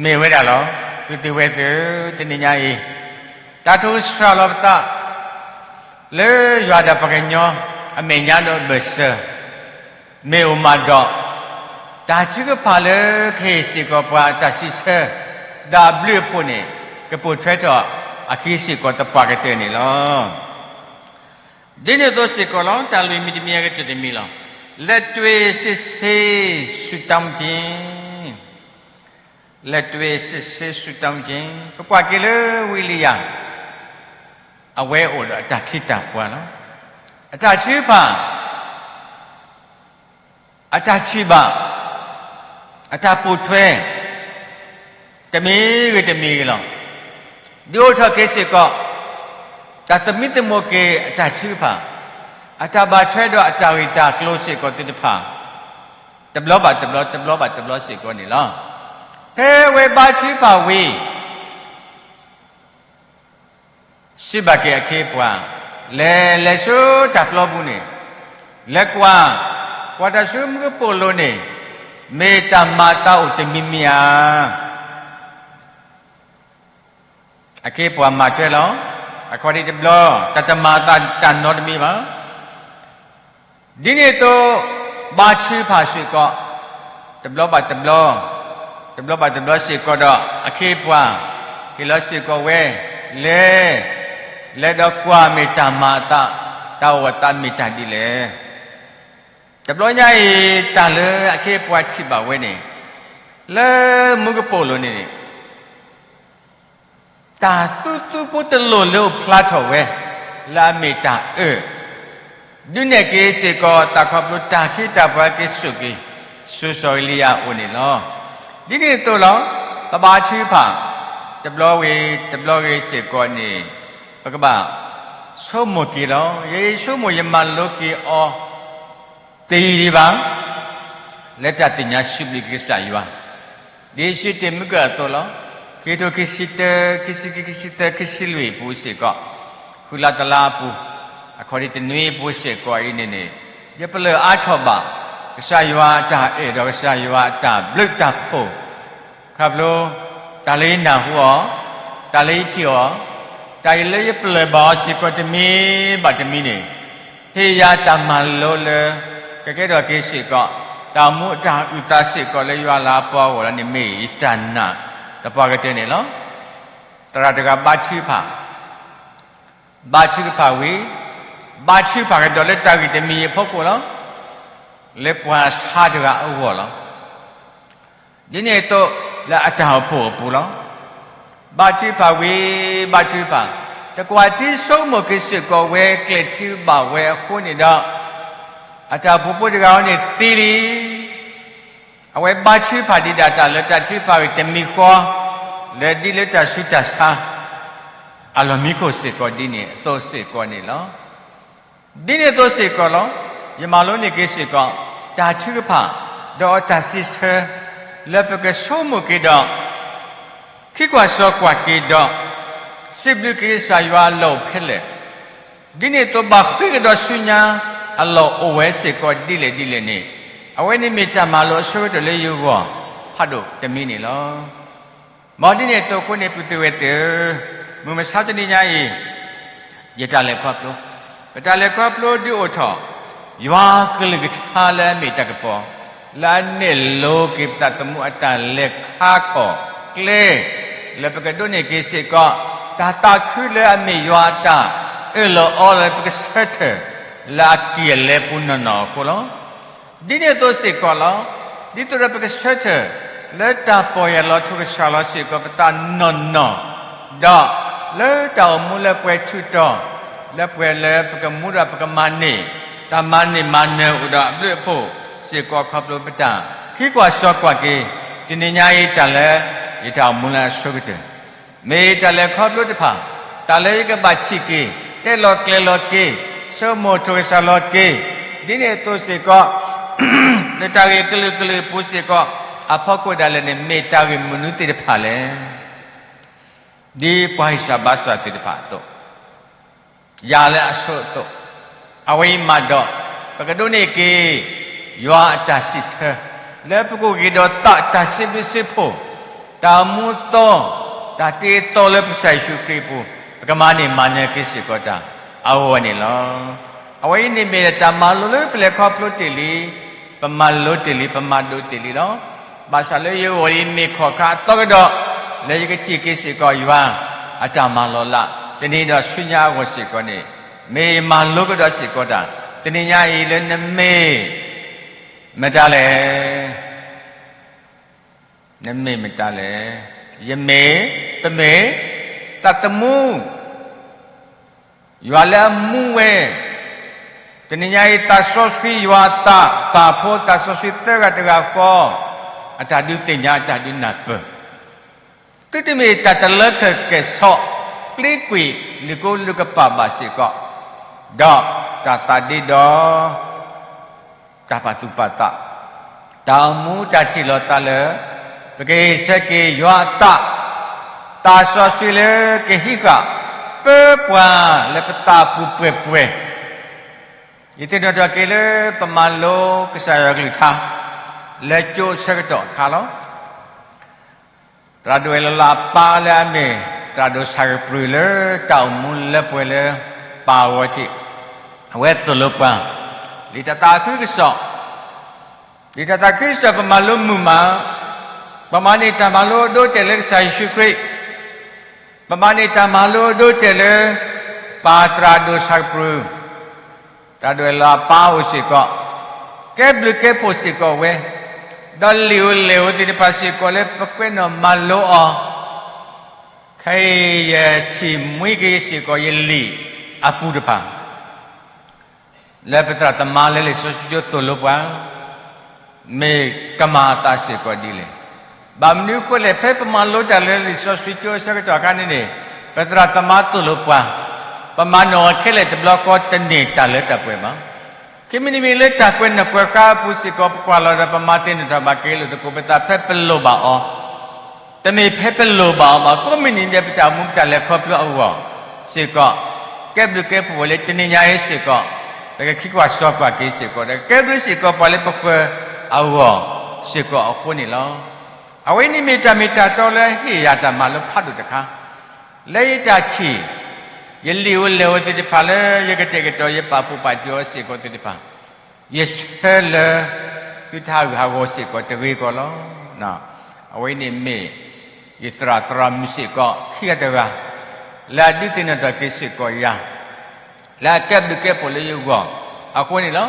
မ့ၢ်ဝဲဒၣ်လီၤ. ပုၢ်သ့ၣ်ဝဲၢ်သ့ၣ်ဧၢ, တနံၤညါအံၤ တၢ်ထိၣ်ကဆှၣ်လီၤပသး လၢယွၤဒီးပှၤကညီအမဲာ်ညါဒီးအဘၢၣ်စၢၤ မ့ၢ်အိၣ်မးဒီး တၢ်ထုကဖၣ်လၢကဟ့ၣ်စ့ၢ်ကီးပှၤတၢ်စံးဆၢ ဒီးအဘျုးအဖှိၣ်န့ၣ် ကပိာ်ထွဲထီၣ်အခံစ့ၢ်ကီးသပှၢ်ကတၢၢ်န့ၣ်လီၤ. ဒ်န့ၣ်အသိးစ့ၢ်ကီးလီၤ. တၢ်လွံၢ်မံၤတမံၤအကတၢၢ်တမံၤလီၤ. လက်တွေ့စစ်ဆေးဆုတောင်းခြင်း, လက်တွေ့စစ်ဆေးဆုတောင်းခြင်း, ပကွၢ်က့ၤလၢ ဝံအ့လံယၤ အဝဲအိၣ်ဒီးအတၢ်ခ့တၢ်ပှၤလီၤ. အတၢ်ထုကဖၣ် အတၢ်ထံၣ်ဘၣ် အတၢ်ပိာ်ထွဲ တမံၤဂ့ၤတမံၤဂ့ၤလီၤ. ဒုးအိၣ်ထီၣ်က့ၤစ့ၢ်ကီး တၢ်သမံသမိးက့ၤအတၢ်ထုကဖၣ်, အတၢ်ဘၣ်ထွဲဒီးအတၢ်ဂ့ၢ်တၢ်ကျိၤစ့ၢ်ကီးသ့ၣ်တဖၣ် တဘျီဘၣ်တဘျီ တဘျီဘၣ်တဘျီစ့ၢ်ကီးန့ၣ်လီၤ. ဖဲအဝဲဘါထုကဖၣ်ဝံၤ စံးဘၣ်က့ၤအခ့အပှၤ, လဲၤလဲၤဆူတၢ်ပျီပူၤန့ၣ်, လဲၤကွၢ်, ကွၢ်တၢ်ဆူမူကပိာ်လိၤန့ၣ်, မ့ၢ်တၢ်မၤအသးအိၣ်တမံၤမံၤဧါ. အခ့အပှၤမၤထွဲလီၤ. အခီၣ်ထံးတဘျီ တၢ်တမၤအသးတၢ်နီတမံၤဘၣ်. ဒ်န့ၣ်အသိး ဘါထုကဖၣ်စ့ၢ်ကီး တဘျီဘၣ်တဘျီ, တဘျီဘၣ်တဘျီစ့ၢ်ကီးဒီး အခ့အပှၤ ဟ့ၣ်လီၤစ့ၢ်ကီးဝဲ လဲၤ, လဲၤဒီးကွၢ်မ့ၢ်တၢ်မၤအသး, တၢ်အိၣ်အသးမ့ၢ်တၢ်ဒ်လဲၣ်. တဘျီညါအံၤ တၢ်လၢအခ့အပှၤထံၣ်ဘၣ်ဝဲန့ၣ် လၢမူကပိာ်လိၤန့ၣ်န့ၣ် တၢ်သူသူဖိတလိၣ်လၢအိၣ်ဖျါထီၣ်ဝဲ လၢအမ့ၢ်တၢ်အၢၣ်, ဒုးနဲၣ်က့ၤစ့ၢ်ကီး သးခီဖျိတၢ်ခ့တၢ်ပှၤက့ၤစိာ်က့ၤ ဆူစီၤအ့လံယၤအအိၣ်န့ၣ်လီၤ. ဒ်န့ၣ်အသိးလီၤ. ပဘါထုကဖၣ် တဘျီဂ့ၤတဘျီဂ့ၤစ့ၢ်ကီးန့ၣ် ပကဘၣ်ဆိကမိၣ်က့ၤလီၤ. ယဆိကမိၣ်ယမၤလိက့ၤအီၤ တယံာ်ဒံးဘၣ် လၢတၢ်သ့ၣ်ညါစံးဘျုးက့ၤကစၢ်ယွၤ, ဒ်ယ့ၣ်ၡူးတ့ၢ်မုၢ်ကၢၢ်အသိးလီၤ. ခံကထိခံဆံတၢ, ခံဆံခံ, ခံဆံသၢ, ခံဆံလွံၢ်အပူၤစ့ၢ်ကီး, ဃုလါတလါအပူၤ, အခီၣ်ထံးတနွံအပူၤစ့ၢ်ကီးအံၤန့ၣ်န့ၣ်, ယပလၢၢ်အါထီၣ်ဘၣ် ကစၢ်ယွၤအတၢ်အဲၣ်ဒီးကစၢ်ယွၤအတၢ်ဘျုးတၢ်ဖှိၣ် ခီဖျိ တၢ်လၢယနၢ်ဟူအီၤ, တၢ်လၢယထံၣ်အီၤ, တၢ်အံၤလၢယပလၢၢ်ဘၣ်အီၤစ့ၢ်ကီးတမံၤဘၣ်တမံၤန့ၣ်, ဟ့ၣ်ယၤတၢ်မၤလိလၢ ကကဲထီၣ်က့ၤစ့ၢ်ကီး တၢ်အိၣ်မူအတၢ်အုၣ်သးစ့ၢ်ကီးလၢယွၤလၤပှၤဂီၢ်လီၤန့ၣ် မ့ၢ်ယတၢ်နာ်သပှၢ်ကတၢၢ်န့ၣ်လီၤ. သရၣ်တဂၤဘါထုကဖၣ် ဘါထုကဖၣ်ဝံၤ, ဘါထုကဖၣ်ကဒီးလၢတၢ်ဂ့ၢ်တမံၤအဖီခိၣ်လီၤ. လၢပှၤဆါတဂၤအဂီၢ်လီၤ. ဒ်န့ၣ်အသိးလၢအတၢ်အိၣ်ဖှိၣ်အပူၤလီၤ. ဘါထုကဖၣ်ဝံၤ ဘါထုကဖၣ်, တကွၢ်ထံဆိကမိၣ်က့ၤစ့ၢ်ကီးဝဲကျဲထံဘၣ်ဝဲအဃိန့ၣ်ဒီး, အတၢ်အိၣ်ဖှိၣ်ဖိတဂၤအံၤန့ၣ်သံလံ. အဝဲဘါထုကဖၣ်ဒံးဒၣ်တၢ်လၢတၢ်ထုကဖၣ်ဂ့ၢ်တမံၤဃီ, လၢဒ်လၢတၢ်ဆူးတၢ်ဆါ အလီၢ်မံခိၣ်စ့ၢ်ကီးဒ်န့ၣ်အသိးစ့ၢ်ကီးန့ၣ်လီၤ. ဒ်န့ၣ်အသိးစ့ၢ်ကီးလီၤ. ယမၤလိန့ၢ်က့ၤစ့ၢ်ကီး တၢ်ထုကဖၣ် ဒီးအတၢ်စံးဆၢ လၢပကဆိကမိၣ်က့ၤဒီး ခံကွၢ်စီကွၢ်က့ၤဒီး စံးဘျုးက့ၤကစၢ်ယွၤအလီၢ်အိၣ်ဖဲလဲၣ်, ဒ်န့ၣ်အသိးဘၣ်ဃ့ကဒီးဆူညါ အလီၢ်အိၣ်ဝဲစ့ၢ်ကီးဒ်လဲၣ်ဒ်လဲၣ်န့ၣ်, အဝဲန့ၣ်မ့ၢ်တၢ်မၤလိအဆၢကတီၢ်လၢယဂီၢ်ဖးဒိၣ်တမံၤန့ၣ်လီၤ. မ်ဒ်န့ၣ်အသိးအဃိန့ၣ် ပုၢ်သ့ၣ်ဝဲၢ်သ့ၣ်ဧၢ, မုၢ်မဆါတနံၤညါအံၤ ယတၢ်လဲၤခီဖျိ, ပတၢ်လဲၤခီဖျိဒုးအိၣ်ထီၣ် ယွၤကလုၢ်ကထါလၢအမ့ၢ်တၢ်ကပီၤ, လၢအနဲၣ်လိက့ၤပသးသမူအတၢ်လဲၤခါခီၣ်ကျဲ, လၢပကဒိးန့ၢ်က့ၤစ့ၢ်ကီး တၢ်သးခုလၢအမ့ၢ်ယွၤအတၢ်အၢၣ်လီၤအီလီၤလၢပကဆၢထၢၣ် လၢအကံၢ်အလဲပူၤနီၢ်နီၢ်အဃိလီၤ. ဒ်န့ၣ်အသိးစ့ၢ်ကီးလီၤ. ဒ်သိးဒီးပကဆၢထၢၣ် လၢတၢ်ပီၢ်ယၢ်လီၤထိၣ်ကဆှီလီၤစ့ၢ်ကီးပသးနီၢ်နီၢ်, ဒီးလၢတၢ်အိၣ်မူလၢပှဲၤထူးတီၤ, လၢပှဲၤလၢပကမူဒီးပကမၤန့ၢ် တၢ်မၤန့ၢ်မၤနၢၤအိၣ်ဒီးအဘျုးအဖှိၣ်စ့ၢ်ကီးခီဖျိပတၢ် ခံကွၢ်စီကွၢ်က့ၤ တနံၤညါအံၤတၢ်လၢ ယတၢ်အိၣ်မူလၢအဆိကတၢၢ် မ့ၢ်တၢ်လဲၤခီဖျိတဖၣ်, တၢ်လၢယကဘၣ်ထံၣ်က့ၤ တဲလီၤကျဲၤလီၤက့ၤ ဆိကမိၣ်ထိၣ်ကဆှီလီၤက့ၤ, ဒ်န့ၣ်အသိးစ့ၢ်ကီး လၢတၢ်ဂ့ၢ်ကလုာ်ကလုာ်အပူၤစ့ၢ်ကီး အဖီခိၣ်ဒၣ်လဲာ်န့ၣ် မ့ၢ်တၢ်ဂ့ၢ်မနုၤသ့ၣ်တဖၣ်လဲၣ်. ဒ်ပှၤဟံးစၢ်ဘါစၢ်သ့ၣ်တဖၣ်အသိး, ယၤလၢအဆိအသိး, အဝဲအံၤမးဒီး ပကဒိးန့ၢ်က့ၤ ယွၤအတၢ်စံးဆၢ လၢပကအိၣ်က့ၤဒီးသးတၢ်စံးဘျုးစံးဖှိၣ်, တၢ်အိၣ်မူအသီ, တၢ်တ့အသီလၢပကစၢ်ယ့ၣ်ၡူးခရံာ်အပူၤ, ပကမၤန့ၢ်မၤနၢၤက့ၤစ့ၢ်ကီးတၢ်အဂီၢ်န့ၣ်လီၤ. အဝဲအံၤန့ၣ်မ့ၢ်တၢ်မၤလိလၢပလဲၤခီဖျိတ့ၢ်လံ, ပမၤလိတ့ၢ်လံ, ပမၤဒိးတ့ၢ်လံလီၤ. ဘၣ်ဆၣ်လၢယဂီၢ်အံၤမ့ၢ်ခီၣ်ခါအသီကဒီး, လၢယကထံၣ်က့ၤစ့ၢ်ကီးယွၤ အတၢ်မၤလီၤလး တနံၤဒီးဆူညါအဂီၢ်စ့ၢ်ကီးန့ၣ်, မ့ၢ်ယမၤလိကဒီးစ့ၢ်ကီးတၢ်, တနံၤညါအံၤလၢနမ့ၢ်မတၤလဲၣ်. နမ့ၢ်မတၤလဲၣ်. ယမ့ၢ်, ပမ့ၢ်, သးသမူ ယွၤလၢအမူဝဲ, တနံၤညါအံၤ သးစီဆှံယွၤအသး ပာ်ဖှိၣ်သးစီဆှံသၢဂၤတဂၤဃီ, အတၢ်ဒုးသ့ၣ်ညါ အတၢ်ဒုးနၢ်ပၢၢ်, သုတမ့ၢ်တၢ်တလၢခဲၣ်ကဲၣ်ဆိး, ပျံၤကွံာ်လုၢ်ကိလုၢ်ကပာ်ဘၣ်စ့ၢ်ကီး, ဒီးတၢ်သးဒ့ဒီး တၢ်ပာ်သူၣ်ပာ်သး, တၢ်အိၣ်မူတၢ်ထံၣ်လိာ်သးလၢ ပကဟ့ၣ်ဆၢက့ၤယွၤအသး, သးစီဆှံလၢကဟံးဃာ် ပၢပှၤလၢပသးပူၤပှဲၤပှဲၤ, ယသ့ၣ်နီၣ်ထီၣ်က့ၤလၢပမၤလိကစၢ်ယွၤကလုၢ်ကထါ လၢကၠိအဆၢကတီၢ်အခါလီၤ. သရၣ်ဒိၣ်အဲၣ်လီၤလးအပၢ်လၢအမ့ၢ် သရၣ်ဒိၣ်ဆၣ်ကပြုၢ်လၢတၢ်အိၣ်မူလၢပှဲၤလၢပၢ်အဂီၢ်ထံး, အဝဲသိၣ်လိပှၤ လံာ်တၢ်သးခုကစီၣ်, လံာ်တၢ်သးခုကစီၣ် ပမၤလိမုာ်မး, ပမၤန့ၢ်တၢ်မၤလိအဒိအတဲာ်လၢကစၢ်ယ့ၣ်ၡူးခရံာ်, ပမၤန့ၢ်တၢ်မၤလိအဒိအတဲာ်လၢ ပၢ်သရၣ်ဒိၣ်ဆၣ်ကပြုၢ် သရၣ်ဒိၣ်အဲၣ်လီၤလးအပၢ်အိၣ်စ့ၢ်ကီး, ကဲဘျုးကဲဖှိၣ်စ့ၢ်ကီးဝဲ, ဒီးလံာ်ဧိၤလဲၢ်ဧိၤသ့ၣ်တဖၣ်စ့ၢ်ကီးလၢပကွဲးနီၣ်မၤလိအီၤ, ခဲအံၤယထံၣ်မှံက့ၤစ့ၢ်ကီးယလံာ်အပူၤတဖၣ် လၢပသရၣ်သမါလၢလံာ်စီဆှံကၠိသိၣ်လိပှၤ, မ့ၢ်ကမၤအသးစ့ၢ်ကီးဒ်လဲၣ်. ဘၣ်မနုၤအဃိလဲၣ်, ဖဲပမၤလိတၢ်လၢလံာ်စီဆှံကၠိအဆၢကတီၢ်အခါန့ၣ်န့ၣ်, ပသရၣ်သမါသိၣ်လိပှၤ, ပမၤနီၣ်အီၤခဲလၢာ်တဘျီဃီတန့ၢ်တၢ်လၢတၢ်ပှဲၤဘၣ်. ခံမံၤတမံၤလၢတၢ်ကွဲးနီၣ်ကွဲးဃါအပူၤစ့ၢ်ကီး ပကွၢ်လီၤဒီးပမၤသ့ၣ်နီၣ်ထီၣ်ဘၣ်က့ၤလိာ်သကိးပသးဖဲပလိၣ်ဘၣ်အီၤ တမ့ၢ်ဖဲပလိၣ်ဘၣ်အီၤဘၣ်, ကိးမုၢ်နံၤဒဲးပတၢ်အိၣ်မူပတၢ်လဲၤခီဖျိအဂီၢ်စ့ၢ်ကီး, ကဲဘျုးကဲဖှိၣ်ဝဲလၢတနံၤညါအံၤစ့ၢ်ကီး, ပကခံကွၢ်စီကွၢ်က့ၤစ့ၢ်ကီး, ဒီးကဲဘျုးစ့ၢ်ကီးပှၤလၢပဃၢၤအဂီၢ်စ့ၢ်ကီးအဃိန့ၣ်လီၤ. အဝဲန့ၣ်မ့ၢ်တၢ်မ့ၢ်တၢ်တီလၢဟ့ၣ်ယၤတၢ်မၤလိဖးဒိၣ်တခါ, လၢယတၢ်ထံၣ် ယလံာ်ဧိၤလဲၢ်ဧိၤသ့ၣ်တဖၣ်လၢယကတဲာ်ကတီၤယပာ်ဖှိၣ်ပာ်တံၢ်အီၤစ့ၢ်ကီးသ့ၣ်တဖၣ်, ယဆၢလၢ သုတဟးဂူာ်ဟးဂီၤစ့ၢ်ကီးတဂ့ၤကီးလီၤ. အဝဲန့ၣ်မ့ၢ် ယသရၣ်သရၣ်မုၣ်စ့ၢ်ကီးခံဂၤတဂၤ လၢအဒုးသ့ၣ်နီၣ်ထီၣ်က့ၤစ့ၢ်ကီးယၤ လၢအကဲဘျုးကဲဖှိၣ်လၢယဂီၢ်အဃိန့ၣ်လီၤ.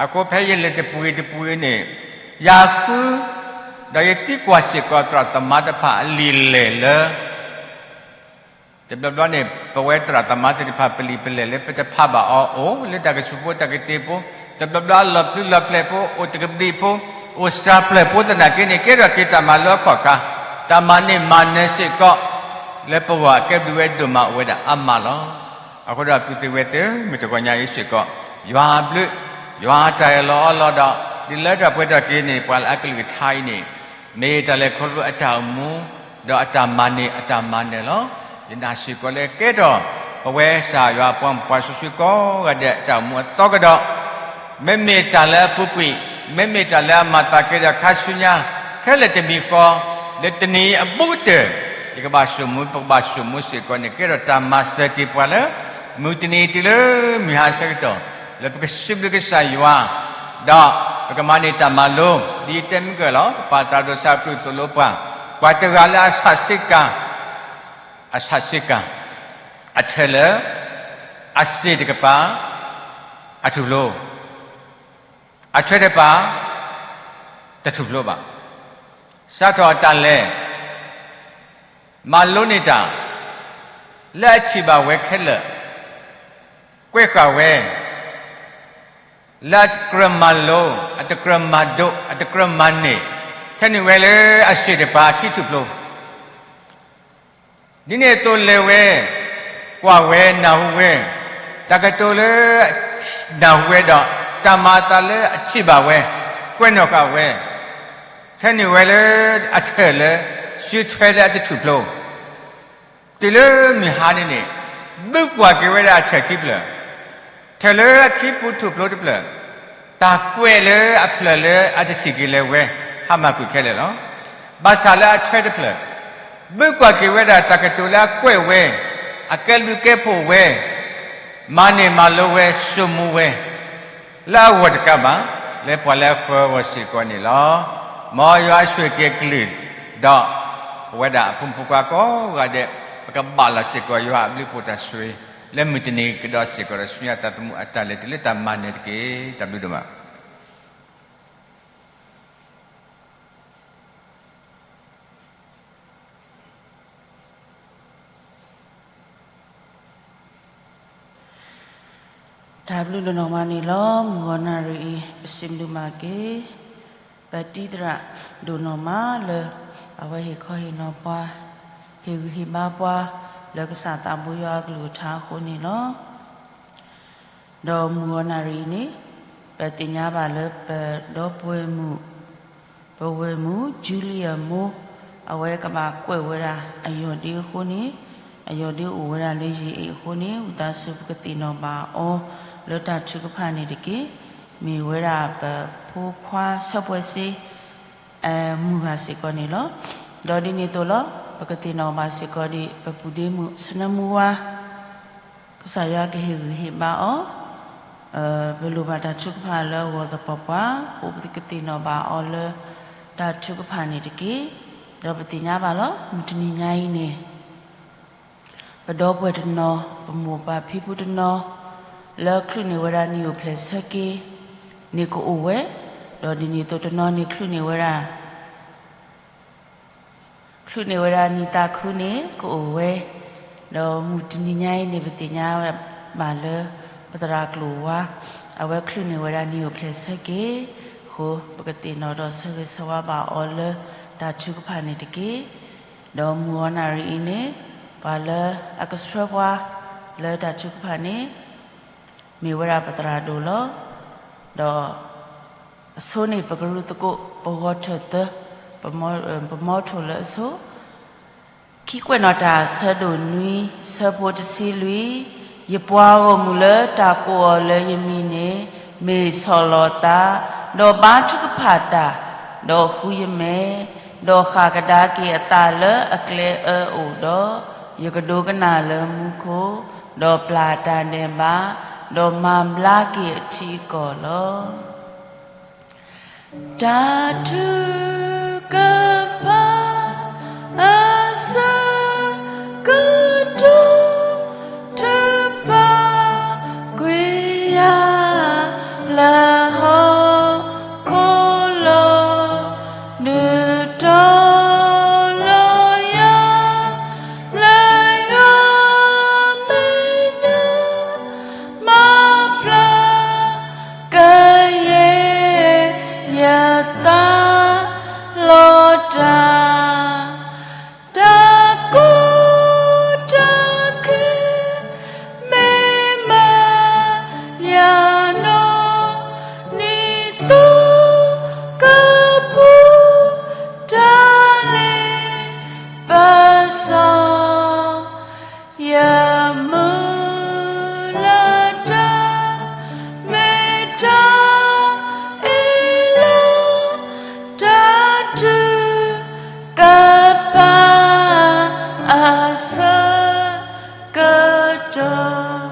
အဃိဖဲယလဲၤတပူၤဂ့ၤတပူၤဂ့ၤန့ၣ်, ယၤဃု ဒီးယသံကွၢ်စ့ၢ်ကီးသရၣ်သမါတဖၣ်အလံာ်လဲၢ်လၢ တဘျီဘျီန့ၣ် ပဝဲသရၣ်သမါသ့ၣ်တဖၣ် ပလံာ်ပလဲၢ်လၢပတဖးဘၣ်အီၤအိၣ်လၢတၢ်ကဆူးဖိတၢ်ကတ့ဖိ, တဘျီဘျီအလီၤပျံၤလီၤဖျဲးဖိ အိၣ်တကဘျံးဖိ, အိၣ်စှၤဖျၢၣ်ဖိသနာ်က့န့ၣ် ကဲထီၣ်က့ၤတၢ်မၤလိအခီၣ်ခါ, တၢ်မၤန့ၢ်မၤနၢၤစ့ၢ်ကီး လၢပဂီၢ်အကဲဘျုးဝဲဒိၣ်မးအိၣ်ဝဲဒၣ်အါမးလီၤ. အဃိဒီးပုၢ်သ့ၣ်ဝဲၢ်သ့ၣ်ဧၢ, မုၢ်တဂီၤညါအံၤစ့ၢ်ကီး ယွၤအဘျုး, ယွၤအတၢ်အၢၣ်လီၤအီလီၤဒီး ဒ်လၢတၢ်ပှဲၤထီၣ်က့ၤန့ၣ် ပှၤလၢအကလုၢ်ကထါအံၤန့ၣ် မ့ၢ်တၢ်လဲၤခီဖျိအတၢ်အိၣ်မူ, ဒီးအတၢ်မၤန့ၢ်အတၢ်မၤနၢၤလီၤ. ယနာ်စ့ၢ်ကီးလၢကဲထီၣ် ပဝဲကစၢ်ယွၤအပှၤ ပှၤစိၤဆှံကိးဂၤဒဲးအတၢ်အိၣ်မူအသီကဒီး, မ့မ့ၢ်တၢ်လၢအပူၤကွံာ်, မ့မ့ၢ်တၢ်လၢအမၤသးကဲဒီးခါဆူညါ, ခဲလၢာ်တမံၤဃီ, လၢတနံၤအဘူးကတၢၢ်, ယကဘၣ်ဆိမိၣ်, ပကဘၣ်ဆိမိၣ်စ့ၢ်ကီးန့ၣ် ကဲထီၣ်တၢ်မၤစၢၤက့ၤပှၤလၢ မုၢ်တနံၤတုၤလၢမုၢ်ဟါဆၢကတီၢ်, လၢပကစံးဘျုးကစၢ်ယွၤ, ဒီးပကမၤန့ၢ်တၢ်မၤလိ, ဒ်ယတဲမုၢ်ကၢၢ်လီၤ, ပပၢ်သးဒိၣ်စၢ်ပြူၢ်သိၣ်လိပှၤ, ပှၤတဂၤလၢအဆးဆ့ကၤ အဆးဆ့ကၤ, အထၢၣ်လၢ အစ့ၣ်တကပၤ အထူၣ်ဖျိ, အထွဲတကပၤ တထူၣ်ဖျိဘၣ်. စးထီၣ်အတၢ်လဲၤ မၤလိန့ၢ်တၢ် လၢအထံၣ်ဘၣ်ဝဲခဲလၢာ်, ကွဲးဃာ်ဝဲ လၢအတကြၢးမၤလိ, အတကြၢးမၤဒိး, အတကြၢးမၤန့ၢ်, ထဲန့ၣ်ဝဲလၢအစ့ၣ်တကပၤအခံထူၣ်ဖျိ ဒ်န့ၣ်အသိးလဲၤဝဲ, ကွၢ်ဝဲ, နၢ်ဟူဝဲ, တၢ်ကတိၤလၢ နၢ်ဟူဝဲဒီး တၢ်မၤအသးလၢအထံၣ်ဘၣ်ဝဲ, ကွဲးနီၣ်ဃာ်ဝဲ, ထဲန့ၣ်ဝဲလၢအထၢၣ်လၢ စ့ထွဲလၢအတထူၣ်ဖျိ တုၤလၢမုၢ်ဟါန့ၣ်န့ၣ်, ဘုကွၢ်က့ၤဝဲဒၣ်အထၢၣ်ခံဖျၢၣ်, ထၢၣ်လၢအခံပူၤထူၣ်ဖျိတဖျၢၣ်, တၢ်ကွဲးလၢအဖျၢၣ်လၢအတထံၣ်က့ၤလၢၤဝဲ, ဟါမၢ်ကွံာ်ခဲလၢာ်လီၤ. ဘၣ်ဆၣ်လၢအထွဲတဖျၢၣ်, ဘုကွၢ်က့ၤဝဲဒၣ်တၢ်ကတိၤလၢအကွဲးဝဲ, အကဲဘျုးကဲဖှိၣ်ဝဲ, မၤန့ၢ်မၤလိဝဲ, ဆိမိၣ်ဝဲ လၢအဂီၢ်တကးဘၣ်, လၢပှၤလၢအဃၢၤအဂီၢ်စ့ၢ်ကီးန့ၣ်လီၤ. မ်ယွၤဆိၣ်ဂ့ၤက့ၤအကလုၢ်, ဒီးပဝဲဒၣ်အဖိမုၣ်ဖိခွါကိးဂၤဒဲး, ပကဘၣ်လီၤစ့ၢ်ကီးယွၤအဘျုးအဖှိၣ်တၢ်ဆိၣ်ဂ့ၤ, လၢမုၢ်တနံၤကဒီးစ့ၢ်ကီးဒီး ဆူညါသးသမူအတၢ်လဲၤတုၤလၢတၢ်မၤနၢၤတက့ၢ်. တၢ်ဘျုးဒိၣ်မး. တၢ်ဘျုးဒိၣ်နီၢ်မးန့ၣ်လီၤ. မုၢ်ဂီၤနၣ်ရံၣ်အံၤ ပစံးဘျုးဘၣ်က့ၤ ပတံၤသရၣ်ဒိၣ်နီၢ်မးလၢ အဝဲဟ့ၣ်ခီဟ့ၣ်နီၤပှၤ, ဟ့ၣ်ဂံၢ်ဟ့ၣ်ဘါပှၤ လၢကစၢ်သးဘိယွၤအကလုၢ်ကထါအဃိန့ၣ်လီၤ. ဒီးမုၢ်ဂီၤနၣ်ရံၣ်အံၤန့ၣ် ပသ့ၣ်ညါဘၣ်လၢပဒီပုၢ်ဝဲၢ်မုၣ် ပဝဲၢ်မုၣ် Julia မိၢ် အဝဲကဘၣ်ကွဲးဝဲဒၣ်အယီၢ်ဒ့အဃိန့ၣ်, အယီၢ်ဒ့အိၣ်ဝဲဒၣ်လၢယံာ်အံၤအဃိန့ၣ် ဝံသးစူၤပကသ့ၣ်နီၣ်ဘၣ်အီၤလၢတၢ်ထုကဖၣ်န့ၣ်တက့ၢ်. မ့ၢ်ဝဲဒၣ်ပဖိခွါဆၢပှဲၤစ့ မုၢ်ဂၤစ့ၢ်ကီးန့ၣ်လီၤ. ဒီးဒ်န့ၣ်အသိးလီၤ, ပကသ့ၣ်နီၣ်ဘၣ်စ့ၢ်ကီးဒံး ပပုၢ်ဒ့မုၣ် ဆနၢမူဝါ ကစၢ်ယွၤကဟ့ၣ်ဂံၢ်ဟ့ၣ်ဘါအီၤ, ပလိၣ်ဘၣ်တၢ်ထုကဖၣ်လၢအဂီၢ်သပှၢ်ပှၢ်, အဃိပကသ့ၣ်နီၣ်ဘၣ်အီၤလၢတၢ်ထုကဖၣ်န့ၣ်တက့ၢ်. ဒီးပသ့ၣ်ညါဘၣ်လီၤ, မုၢ်တနံၤညါအံၤန့ၣ် ပဒီပုၢ်ဝဲၢ်တနီၤ, ပမိၢ်ပၢ်ဖံဖုတနီၤ, လၢချုးန့ၢ်ဝဲဒၣ်နံၣ်အိၣ်ဖျဲၣ်ဆၢက့ၤန့ၣ်ကအိၣ်ဝဲ, ဒီးဒ်န့ၣ်အသိးတနီၤန့ၣ်ချုးန့ၢ်ဝဲဒၣ် ချုးန့ၢ်ဝဲဒၣ်နံၣ်သးခုန့ၣ်ကအိၣ်ဝဲ, ဒီးမုၢ်တနံၤညါအံၤန့ၣ် ပသ့ၣ်ညါဘၣ်လၢ ပသရၣ်ကျိၤဝါ အဝဲချုးန့ၢ်ဝဲဒၣ်နံၣ်အိၣ်ဖျဲၣ်ဆၢက့ၤ, အဃိ ပကသ့ၣ်နီၣ်ဒီးဆၢဂ့ၤဆၢဝါဘၣ်အီၤလၢတၢ်ထုကဖၣ်န့ၣ်တက့ၢ်. ဒီးမုၢ်ဂီၤနၣ်ရံၣ်အံၤန့ၣ် ပှၤလၢအကဆှၢပှၤလၢတၢ်ထုကဖၣ်န့ၣ် မ့ၢ်ဝဲဒၣ်ပသရၣ်ဒိၣ်လီၤ. ဒီးအဆိန့ၣ် ပကရူၢ်သကိး ပဂီၤထၢၣ်သၢ, ပမီထိၣ်လၢအဆိ, ခံကွဲးနီၣ်တၢ် ဆၢဒိၣ်နွံ ဆၢဖိတဆံလွံၢ်, ယပှၤဂီၢ်မုၢ်လၢတၢ်ကိးအီၤလၢယမံၤန့ၣ် မ့ၢ်စီၤလီၤသး, ဒီးဘါထုကဖၣ်တၢ်, ဒီးဃုယမဲာ်, ဒီးဃၣ်ကဒါက့ၤအသးလၢအကျဲအၢအိၣ်ဒီး, ယကဒိကနၣ်လၢမူခိၣ်, ဒီးပျၢ်တၢ်ဒဲးဘး, ဒီးမၤဘျါက့ၤအထံအကီၢ်လီၤ. တၢ်ထုကဖၣ်အဆၢကတီၢ် ထုကဖၣ်ကွံာ်ယၤ လၢဟီၣ်ခိၣ်လီၤ, ဒုးတီၤလီၤယၤ လၢယွၤ စီၤ ယမုၢ်လၢတၢ်မ့ၢ်တၢ်အ့လီၤ, တၢ်ထုကဖၣ်အဆၢကတီၢ်.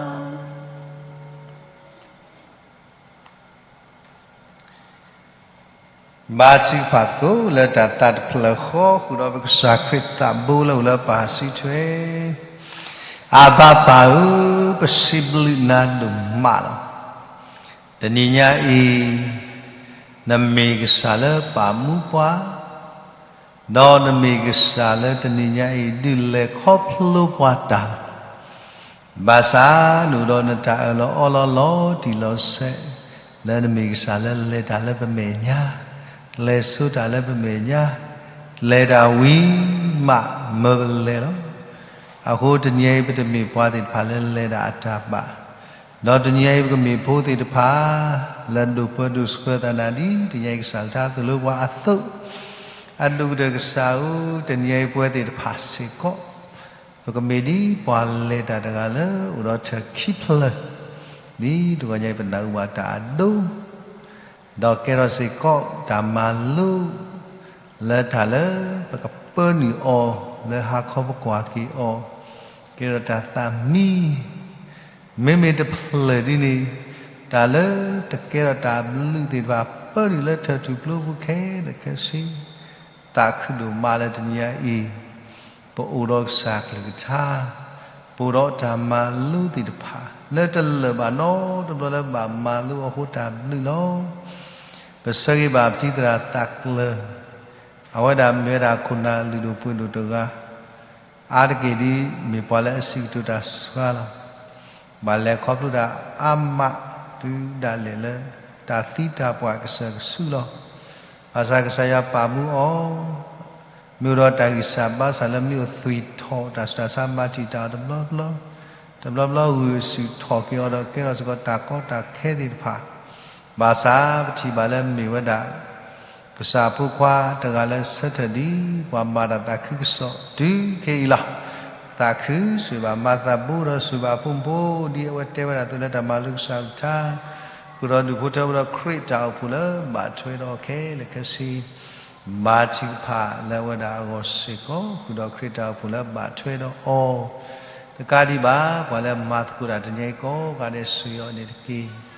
ဘါထုကဖၣ်သကိးလၢတၢ်သးတဖျၢၣ်ဃီ ဃုာ်ဒီးပကစၢ်ခရံာ်သးဘိလၢအိၣ်လၢပၢ်စုထွဲ, အဘၣ်ပၢ်ဧၢ, ပစံးဘျုးနၤဒိၣ်မးလီၤ. တနံၤညါအံၤ နမ့ၢ်ကစၢ်လၢပာ်မူပှၤ ဒီးနမ့ၢ်ကစၢ်လၢတနံၤညါအံၤ ဒုးလဲၤခီဖျိပှၤတၢ်လီၤ. ဘၣ်ဆၣ်နအိၣ်ဒီးနတၢ်အၢၣ်လီၤအီလီၤလီၤတံၢ်လီၤဆဲး, လၢနမ့ၢ်ကစၢ်လၢလဲၤတၢ်လၢပမဲာ်ညါ, လဲၤဆိတၢ်လၢပမဲာ်ညါ, လဲၤတၢ်ဝံၤမးမၢပလဲၤလီၤ. အဃိတနံၤအံၤ ပတမ့ၢ်ပှၤသ့ၣ်တဖၣ်လၢလဲၤဒၣ်အတၢ်ဘၣ် ဒီးတနံၤအံၤပကမ့ၢ်ဖိသ့ၣ်တဖၣ် လၢဒိၣ်ပၢဒိၣ်ဆှၢသးနၤဒ် တနံၤအံၤကစၢ်ကထါသိၣ်လိပှၤအသိး, အဒိၣ်ကတၢၢ်ကစၢ်ဧၢ, တနံၤအံၤပဝဲသ့ၣ်တဖၣ်စ့ၢ်ကီး ပကမ့ၢ်ဒ်ပှၤလဲၤတၢ်တဂၤလၢအိၣ်ဒီးထၢၣ်ခံဖျၢၣ်, ဒ်တဂီၤညါအံၤပနၢ်ဟူဘၣ်တၢ်အဒိ ဒီးကဲထီၣ်စ့ၢ်ကီးတၢ်မၤလိ လၢတၢ်လၢပကပၢနုာ်အီၤ လၢဟါခီပကွၢ်က့ၤအီၤ, ကဲထီၣ်တၢ်သးမံ, မ့မ့ၢ်တဖျၢၣ်ဒ်န့ၣ်, တၢ်လၢတကဲထီၣ်တၢ်ဘျုးသ့ၣ်တဖၣ် ပၢနုာ်လၢထၢၣ်ထူၣ်ဖျိပူၤခဲလၢာ်ခဲဆ့, သးခုဒိၣ်မးလၢတနံၤညါအံၤ ပအိၣ်ဒီးကစၢ်ကလုၢ်ကထါ, ပအိၣ်ဒီးတၢ်မၤလိသ့ၣ်တဖၣ် လၢတလၢာ်ဘၣ်နီတဘျီလၢဘၣ်မၤလိအဃိတၢ်ဘျုးလီၤ. ပဆၢဂ့ၤဘၣ်ပတံၤသရၣ်သးကျၢၤ, အဝဲဒၣ်မ့ၢ်ဝဲဒၣ်ခိၣ်နၢ်လုၢ်ဒိၣ်ပှ့ၤဒိၣ်တဂၤ, အါတက့ၢ်ဒ်မ့ၢ်ပှၤလၢအစံးကတိၤတၢ်ဆှါလီၤ. ဘၣ်လဲၤခီဖျိတၢ်အါမး တုၤဒၣ်လဲာ်လၢ တၢ်သံတၢ်ပှၢ်ကစၢၢ်ကဆူလီၤ. ဘၣ်ဆၣ်ကစၢ်ယွၤပာ်မူအီၤ, မ့ၢ်အိၣ်ဒီးတၢ်ဂံၢ်စၢ်ဘါစၢ်လၢမ့ၢ်အိၣ်သွံၣ်ထီၣ်တၢ်ဆူးတၢ်ဆါ မၤတံာ်တာ်အီၤတဘျီဘျီ, တဘျီဘျီဂုာ်ဆူၣ်ထီၣ်က့ၤအီၤဒီးကဲထီၣ်စ့ၢ်ကီးတၢ်ကီတၢ်ခဲသ့ၣ်တဖၣ်, ဘၣ်ဆၣ်ပထံၣ်ဘၣ်လၢမ့ၢ်ဝဲဒၣ် ကစၢ်အဖိခွါတဂၤလၢဆၢထၢၣ်ဒ်ပှၤမၤတၢ်သးခုကစီၣ် တုၤခဲအံၤလီၤ. သးခုဆိၣ်ဂ့ၤဘၣ်မၤသးဘိဒီးဆိၣ်ဂ့ၤဘၣ်အဖိမုၣ်ဖိ ဒ်အဝဲတဲဝဲဒၣ်အသိးလၢတၢ်မၤလိကစၢ်ကလုၢ်ကထါ, ဃုာ်ဒီးဒူၣ်ဖိထၢဖိဒီးခရံာ်တၢ်အိၣ်ဖှိၣ်လၢဘၣ်ထွဲဒီးခဲလၢာ်ခဲဆ့ ဘါထုကဖၣ်လၢအဝဲဒၣ်အဂီၢ်စ့ၢ်ကီး ဃုာ်ဒီးခရံာ်တၢ်အိၣ်ဖှိၣ်လၢဘၣ်ထွဲဒီးအီၤ, တကးဒံးဘၣ် ပှၤလၢမၤသကိးတၢ်တနံၤအံၤကိးဂၤဒဲးဆိၣ်ဂ့ၤအီၤန့ၣ်တက့ၢ်.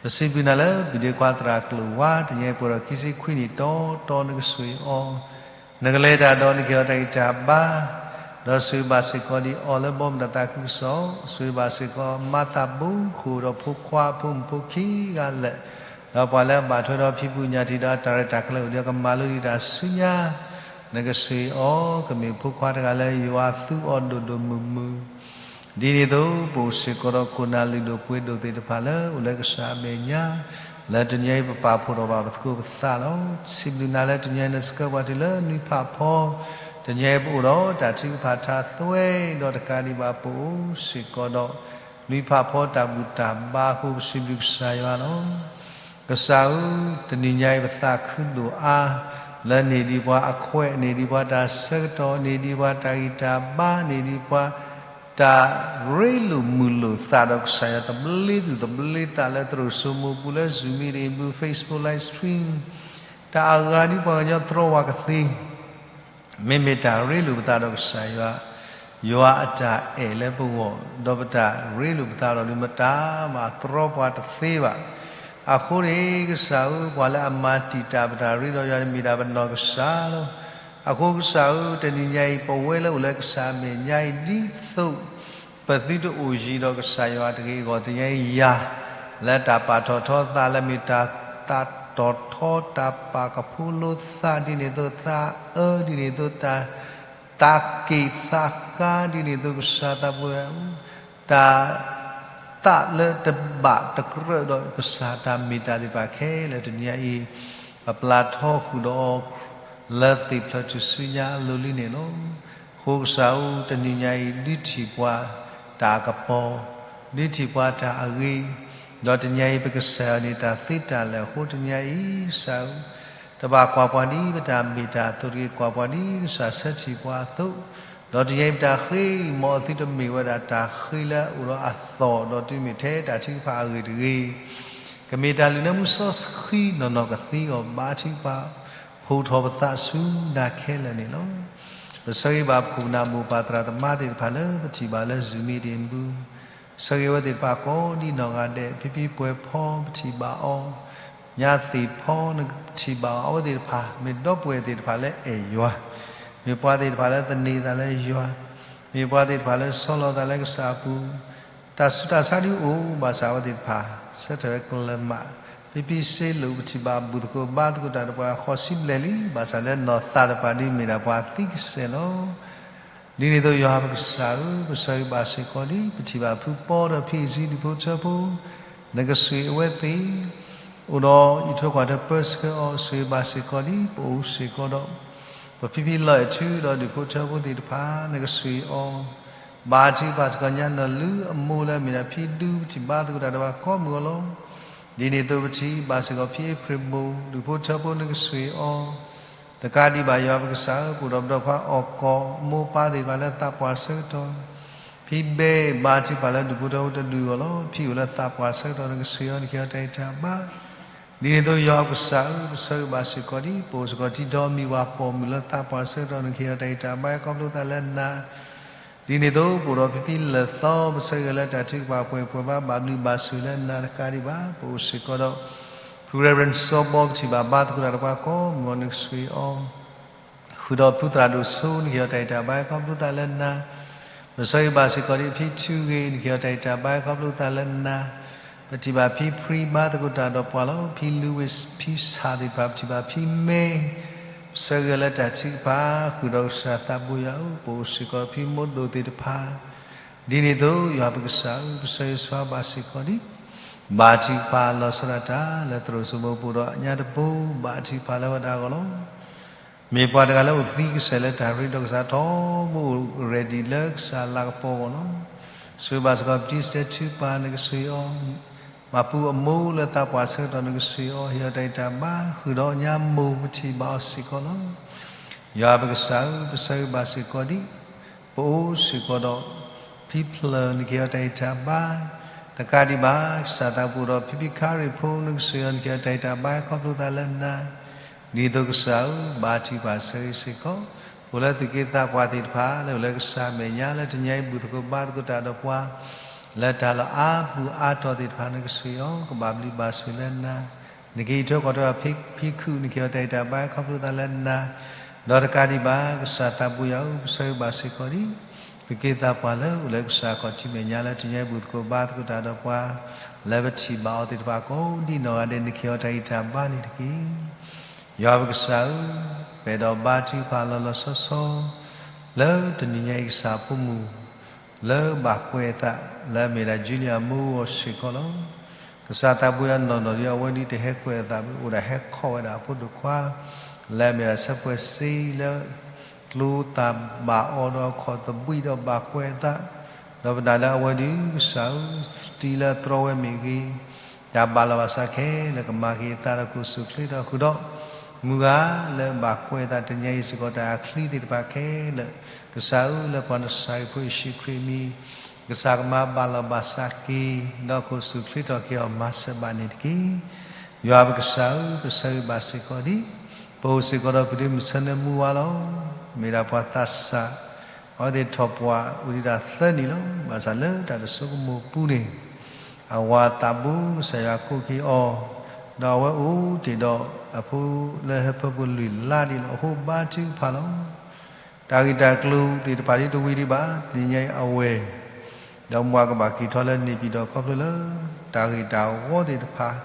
ပစံးဘျုးနၤလၢဘုၣ်ဒ့ခွါသရၣ်ကျိာ်ဝါ တနံၤအံၤပှဲၤဒီးခံဆံခွံနံၣ်တီတီ နကဆိၣ်ဂ့ၤအီၤ, နကလဲၤတၢ်ဒီးနကဟ့ၣ်အီၤတၢ်ဂံၢ်တၢ်ဘါ, ဒီးဆိၣ်ဂ့ၤဘၣ်စ့ၢ်ကီးဒံးအီၤလၢဘီမုၢ်တၢ်သးခုကစီၣ်, ဆိၣ်ဂ့ၤဘၣ်စ့ၢ်ကီးမၤသးဘိဃုာ်ဒီးဖိခွါအဖိမုၣ်ဖိခံဂၤလၢာ်, ဒီးပှၤလၢအဘၣ်ထွဲဒီးဖံးဖုညၣ်ထံးဒီးအတၢ်ရဲၣ်တၢ်ကျဲၤအိၣ်ဒီးကမၤလိဒံးတၢ်ဆူညါ, နကဆိၣ်ဂ့ၤအီၤ ကမ့ၢ်ဖိခွါတဂၤလၢယွၤသူအီၤဒိၣ်ဒိၣ်မုၢ်မုၢ် ဒ်န့ၣ်အသိး ပအိၣ်စ့ၢ်ကီးဒီးခိၣ်နၢ်လုၢ်ဒိၣ်ပှ့ၤဒိၣ်သ့ၣ်တဖၣ်လၢအိၣ်လၢကစၢ်အမဲာ်ညါ, လၢတနံၤအံၤပပာ်ဖှိၣ်ထီၣ်ဘၣ်ပသကိးပသးလီၤ. စံးဘျုးနၤလၢတနံၤအံၤနဆှၢပှၤတုၤလၢနွံဖးဖီ, တနံၤအံၤပအိၣ်ဒီးတၢ်ထုကဖၣ်ထါသွဲဒီးတကးဒံးဘၣ်ပအိၣ်စ့ၢ်ကီးဒီး နွံဖးဖီတၢ်ဘူၣ်တၢ်ဘါအဃိ ပစံးဘျုးကစၢ်ယွၤလီၤ. ကစၢ်ဧၢ, တနံၤညါအံၤပသးခုဒိၣ်အါ, လၢန့ၢ်ဒံးပှၤအခွဲး, န့ၢ်ဒံးပှၤတၢ်ဆၢကတီၢ်, န့ၢ်ဒံးပှၤတၢ်ဂံၢ်တၢ်ဘါ, န့ၢ်ဒံးပှၤ တၢ်ရ့လိာ်မုာ်လိာ်သးဒီးကစၢ်ယွၤသဘျ့သူၣ်သဘျ့သးလၢသရိာ်စိမိၤပူၤလၢ Zoom meeting ပူၤ Facebook live stream တၢ်အဂၤဒ်ပှၤကညီတြီဝၤကသ့, မ့မ့ၢ်တၢ်ရ့လိာ်ပသးဒီးကစၢ်ယွၤ, ယွၤအတၢ်အဲၣ်လၢပဂီၢ်, ဒီးပတၢ်ရ့လိာ်ပသးဒီးဒုးမတၤမးတြီပှၤတသ့ဘၣ်. အဃိန့ၣ် ကစၢ်ဧၢ, ပှၤလၢအမၤတံာ်တာ်ပတၢ်ရ့ဒီးယွၤန့ၣ် မ့ၢ်ဒၣ်ပနီၢ်ကစၢ်လီၤ. အဃိကစၢ်ဧၢ, တနံၤညါအံၤ ပဝဲလၢအိၣ်လၢကစၢ်အမဲာ်ညါအံၤ ဒ်သိး ပသုတအိၣ်ယံၤဒီးကစၢ်ယွၤတဂ့ၤအဂီၢ် တနံၤညါအံၤယၤ လၢတၢ်ပာ်ထီၣ်ထီသးလၢမ့ၢ်တၢ်သးတီၢ်ထီ တၢ်ပာ်ကဖိလိသးဒ်န့ၣ်အသိး သးအၢဒ်န့ၣ်အသိး တၢ် သးက့ၣ်သးဃါဒ်န့ၣ်အသိး ကစၢ်သးပှဲၤ တၢ် သးလၢတဘၣ်တကြၢးဒီးကစၢ်တၢ်မ့ၢ်တၢ်သ့ၣ်တဖၣ်ခဲလၢာ် တနံၤညါအံၤ ပပျၢ်ထီဃုာ်ဒီးအီၤ လၢသ့ၣ်ဖျၢၣ်ထူၣ်စုညါအလိၤလံန့ၣ်လီၤ. အဃိကစၢ်ဧၢ, တနံၤညါအံၤ ဒုးထံၣ်ပှၤတၢ်အကပီၤ, ဒုးထံၣ်ပှၤတၢ်အဂ့ၤ, ဒီးတနံၤညါအံၤ ပကစၢ်ယွၤန့ၣ်တၢ်သ့တၢ်လၢာ်အဃိ တနံၤညါအံၤ ကစၢ်ဧၢ, တဘၣ်ကွၢ်ပှၤဒ်ပတၢ်မ့ၢ်တၢ်အသိးတဂ့ၤ, ကွၢ်ပှၤဒ်ကစၢ်ဆၢထံၣ်ပှၤအသိး, ဒီးတနံၤအံၤပတၢ်ဃ့ မ်အသုတမ့ၢ်ဝဲဒၣ်တၢ်ဃ့လၢအအိၣ်ဒီးအသီၣ် ဒီးတုၤမ့ၢ်ထဲတၢ်ထုကဖၣ်အဂ့ၢ်တဂ့ၤ, ကမ့ၢ်တၢ်လုၢ်န့ၢ်မူစီဆှံနီၢ်နီၢ်ကသ့အဂီၢ် ဘါထုကဖၣ် ဖီၣ်ထီၣ်ပသးဆူနၤခဲလၢာ်န့ၣ်လီၤ. ပဆၢဂ့ၤဘၣ်ပခိၣ်ပနၢ်မိၢ်ပၢ်သရၣ်သမါသ့ၣ်တဖၣ်လၢပထံၣ်ဘၣ်လၢ Zoom meeting ပူၤ, ပဆၢဂ့ၤဝဲသ့ၣ်တဖၣ်ကိးဒ်နီၢ်ဂၤဒဲး ဖံဖံပှဲၤဖီပထံၣ်ဘၣ်အီၤ ညါသ့ၣ်ဖီနထံၣ်ဘၣ်အီၤ အဝဲသ့ၣ်တဖၣ် မ့ၢ်ဒီပုၢ်ဝဲၢ်သ့ၣ်တဖၣ်လၢအဲၣ်ယွၤ, မ့ၢ်ပှၤသ့ၣ်တဖၣ်လၢသန့ၤသးလၢယွၤ, မ့ၢ်ပှၤသ့ၣ်တဖၣ်လၢဆီလီၤသးလၢကစၢ်အပူၤ, တၢ်ဆူးတၢ်ဆါဒုအိၣ်ဘၣ်ဆၣ် အဝဲသ့ၣ်တဖၣ် ဆၢထၢၣ်ဝဲကလၢၤမး, ဖံဖံစ့လိာ် ပထံၣ်ဘၣ်ဘူၣ်သကိးဘါသကိးတၢ်ဒီးပှၤဃိးဆံဘျဲၣ်လံ, ဘၣ်ဆၣ်လၢနီၢ်သးတဖၣ်ဒုမ့ၢ်ဒၣ်ပှၤသံကစဲာ်လီၤ. ဒ်န့ၣ်အသိးယွၤပကစၢ်ဧၢ, ပဆၢဂ့ၤဘၣ်စ့ၢ်ကီးဒ် ပထံၣ်ဘၣ်ဖုပီဒီးဖံအံၤဒုးဖိထၢဖိ, နကဆှ့အဝဲသ့ၣ် အိၣ်ဒီးအံးထွဲကွၢ်ထွဲပၢဆှၢအီၤ, ဆၢဂ့ၤဘၣ်စ့ၢ်ကီးဒ် ပအိၣ်စ့ၢ်ကီးဒီး ပဖံဖံလီၤအဲၣ်ထုဒီးဒုးဖိထၢဖိသ့ၣ်တဖၣ် နကဆှ့အီၤ, ဘါထုကဖၣ်စ့ၢ်ကီးညါနီၢ်လုၢ်အမိၢ်လၢအမ့ၢ်ဒၣ်ဖံဒူ ပထံၣ်ဘါသကိးတၢ်ဒီးပှၤကိးမုၢ်အဂီၢ်လီၤ. ဒ်န့ၣ်အသိးပထံၣ်ဘၣ်စ့ၢ်ကီးဖံအ့ဖြ့ၣ်မိၢ် ဒုးဖိထၢဖိနကဆှ့အီၤ, တကးဒံးဘၣ်ယွၤပကစၢ်ဧၢ, ပအိၣ်ဒီးပဒီၣ်ခွါအီၣ်ကီၢ် မိၢ်ပၢ်သ့ၣ်တဖၣ်လၢသးပှၢ်ဆၢကတီၢ်, ဖံဘဲ ဘါထုကဖၣ်လၢဒုးဖိထၢဖိတဒုအဂီၢ်လီၤ. ဖံအိၣ်လၢသးပှၢ်ဆၢကတီၢ် နကဆှ့အီၤ နကဟ့ၣ်အီၤတၢ်ဂံၢ်တၢ်ဘါ, ဒ်န့ၣ်အသိးယွၤပကစၢ်ဧၢ, ပဆၢဂ့ၤဘၣ်စ့ၢ်ကီးဒ် ပအိၣ်စ့ၢ်ကီးတံၤဒီးမံၤဝၤပိာ်မုၣ်လၢသးပှၢ်ဆၢကတီၢ် နကဟ့ၣ်အီၤတၢ်ဂံၢ်တၢ်ဘါ ခီဖျိသးလၢနၤ ဒ်န့ၣ်အသိးပအိၣ်ဒီးဖံဖံလၢာ်သီ ပဆၢဂ့ၤလၢတၢ်ထုကဖၣ်ပှဲၤပှဲၤဘၣ် ဘၣ်ဘျုးဘၣ်ဆိၣ်လၢနၤတကးဒံးဘၣ်, ပအိၣ်စ့ၢ်ကီးဒီး ဖု Reverend စီၤဘီ ပထံၣ်ဘၣ်ဘါသကိးတၢ်ဒီးပှၤကိးမုၢ်အဂီၢ် နကဆှ့အီၤ, ဃုာ်ဒီးဖုသရၣ်ဒိၣ်စိ နကဟ့ၣ်အီၤတၢ်ဂံၢ်တၢ်ဘါ ခီဖျိသးလၢနၤ, ပဆၢဂ့ၤဘၣ်စ့ၢ်ကီးဒ်ဖံထူဂ့ၤ နကဟ့ၣ်အီၤတၢ်ဂံၢ်တၢ်ဘါ ခီဖျိသးလၢနၤ, ပထံၣ်ဘၣ်ဖံဖြံ ဘါသကိးတၢ်ဒီးပှၤလီၤ. ဖံလူဝ့ၣ် ဖံဆၣ်သ့ၣ်တဖၣ် ပထံၣ်ဘၣ်ဖံမဲ ပဆၢဂ့ၤလၢတၢ်ထုကဖၣ် ဃုာ်ဒီးကစၢ်သးဘိယွၤဧၢ, ပအိၣ်စ့ၢ်ကီးဖံမိၢ်ဒိၣ်သ့ၣ်တဖၣ်, ဒ်န့ၣ်အသိးယွၤပကစၢ်ဧၢ, ပဆၢဂ့ၤဆၢဝါဘၣ်စ့ၢ်ကီးဒ် ဘါထုကဖၣ်လီၤဆီဒၣ်တၢ်လၢသရိာ်စိမိၤ ပအိၣ်ဒီးညါတပူၤ ဘါထုကဖၣ်လၢဝဲဒၣ်အဂီၢ်လီၤ. မ့ၢ်ပှၤတဂၤလၢအိၣ်သံကစဲာ်လၢတၢ်ရ့ဒီးကစၢ်ထီဘိ ready လၢကစၢ်လၤကပီၤအဂီၢ်လီၤ. ဆှ့ဘၣ်စ့ၢ်ကီး ပတံစတဲထူပၢ် နကဆှ့အီၤ, မၤပူအမိၢ်လၢသးပှၢ်ဆၢကတီၢ် နကဆှ့အီၤ ဟ့ၣ်အီၤတၢ်ဂံၢ်တၢ်ဘါ ဃုာ်ဒီးညါမိၢ် ပထံၣ်ဘၣ်အီၤစ့ၢ်ကီးလီၤ. ယွၤပကစၢ်ဧၢ, ပဆၢဂ့ၤဘၣ်စ့ၢ်ကီးဒ် ပအိၣ်စ့ၢ်ကီးဒီး ဖံဖျၢၣ် နကဟ့ၣ်အီၤတၢ်ဂံၢ်တၢ်ဘါ, တကးဒံးဘၣ် ကစၢ်သးဘိဒီးဖံဖံခါရ့ၣ်ဖိ နကဆှ့အီၤ နကဟ့ၣ်အီၤတၢ်ဂံၢ်တၢ်ဘါ ခီဖျိသးလၢနၤ, ဒ်သိးကစၢ်ဧၢ, ဘါထုကဖၣ်ဆၢဂ့ၤစ့ၢ်ကီး အိၣ်လၢသုးက့သးပှၢ်သ့ၣ်တဖၣ် လၢအိၣ်လၢကစၢ်မဲာ်ညါ လၢတနံၤအံၤဘူၣ်သကိးဘါသကိးတၢ်ဒီးပှၤ လၢတၢ်လီၢ်အါပူၤအါတီၤသ့ၣ်တဖၣ် နကဆှ့အီၤ ကဘၣ်ဘျုးဘၣ်ဆိၣ်လၢနၤ, နကအံးထွဲကွၢ်ထွဲအီၤ ဖံခုၣ် နကဟ့ၣ်အီၤတၢ်ဂံၢ်တၢ်ဘါ ခီဖျိသးလၢနၤ, ဒီးတကးဒံးဘၣ် ကစၢ်သးဘိယွၤဧၢ, ပဆၢဂ့ၤဘၣ်စ့ၢ်ကီးဒ် သုးက့သးပှၢ်လၢအိၣ်လၢကစၢ်ခီၣ်ထံးမဲာ်ညါ လၢတနံၤအံၤဘူၣ်သကိးဘါသကိးတၢ်ဒီးပှၤ လၢပထံၣ်ဘၣ်အီၤသ့ၣ်တဖၣ်ကိးဒ်နီၢ်ဂၤဒဲး နကဟ့ၣ်အီၤတၢ်ဂံၢ်တၢ်ဘါန့ၣ်တက့ၢ်. ယွၤပကစၢ်ဧၢ, ပအဲၣ်ဒိးဘါထုကဖၣ်လီၤလီၤဆီဆီ လၢတနံၤညါအံၤ ကစၢ်ဖိမုၣ် လၢဘၣ်ကွဲးအသး လၢအမ့ၢ်ဒၣ် Julia အမိၢ်အဂီၢ်စ့ၢ်ကီးလီၤ. ကစၢ်သးဘိယွၤနီၢ်နီၢ်ဒီး အဝဲဒၣ်တဟဲကွဲးအသးဘၣ် အိၣ်ဒၣ်ဟဲခီၣ်ဝဲဒၣ်အဖိဒိၣ်ခွါ လၢအမ့ၢ်ဒၣ်ဆၢပှဲၤစ့လၢ ကျိသၣ်ဘၣ်အီၤဒီးအခီၣ်သဘှံးဒီးဘၣ်ကွဲးအသး, ဒီးပနာ်လၢအဝဲဒၣ်ကစၢ်ဧၢ စတံလၢအတြီဝဲမ့ၢ်ဂ့ၤ, တၢ်ဘၣ်လီၤဘၣ်စးခဲလၢာ်ကမၤက့ၤအသးဒီး ခိၣ်စူၣ်ချ့ထီၣ်ဃုာ်ဒီး မုၢ်ဂၤလၢဘၣ်ကွဲးအသးတနံၤအံၤစ့ၢ်ကီး တၢ်အချံသ့ၣ်တဖၣ်ခဲလၢာ် ကစၢ်ဧၢ လၢပှၤနၡၤရ့းဖိယ့ၣ်ၡူးခရံာ်အမံၤ ကစၢ်ကမၤဘၣ်လီၤဘၣ်စးက့ၤ ဒီးခိၣ်စူၣ်ချ့ထီၣ်က့ၤအီၤမၤစၢၤဘၣ်န့ၣ်တက့ၢ်. ယွၤပကစၢ်ဧၢ, ပဆၢဂ့ၤဘၣ်စ့ၢ်ကီးဒ် ပအိၣ်စ့ၢ်ကီးဒီးပဒ့မုၣ်ဆၢနၢမူဝါလီၤ. မ့ၢ်ဒၣ်ပှၤသးစၢ် အဝဲသ့ၣ်ထီၣ်ပှၢ်အိၣ်ဒံးတၢ်သၢနံၣ်လီၤ. ဘၣ်ဆၣ်လၢတၢ်တဆိကမိၣ်ပူၤန့ၣ် အဝၤသးဘိကစၢ်ယွၤကိးက့ၤအီၤ, ဒီးအဝဲအိၣ်တ့ၢ်ဒီးအဖိလၢဟၢဖၢပူၤလွံၢ်လါဒံးလီၤ. အဃိဘါထုကဖၣ်လီၤ. တၢ်ဂ့ၢ်တၢ်ကျိၤသ့ၣ်တဖၣ်ဒ်တဝံၤဒံးဘၣ် တနံၤညါအံၤအဝဲၢ် ဒီးမုၢ်ကဘၣ်က့ၤထီၣ်လၢန့ၣ်ပၠံၣ်တီၣ် ခီဖျိလၢတၢ်ဂ့ၢ်တၢ်ဝီသ့ၣ်တဖၣ်,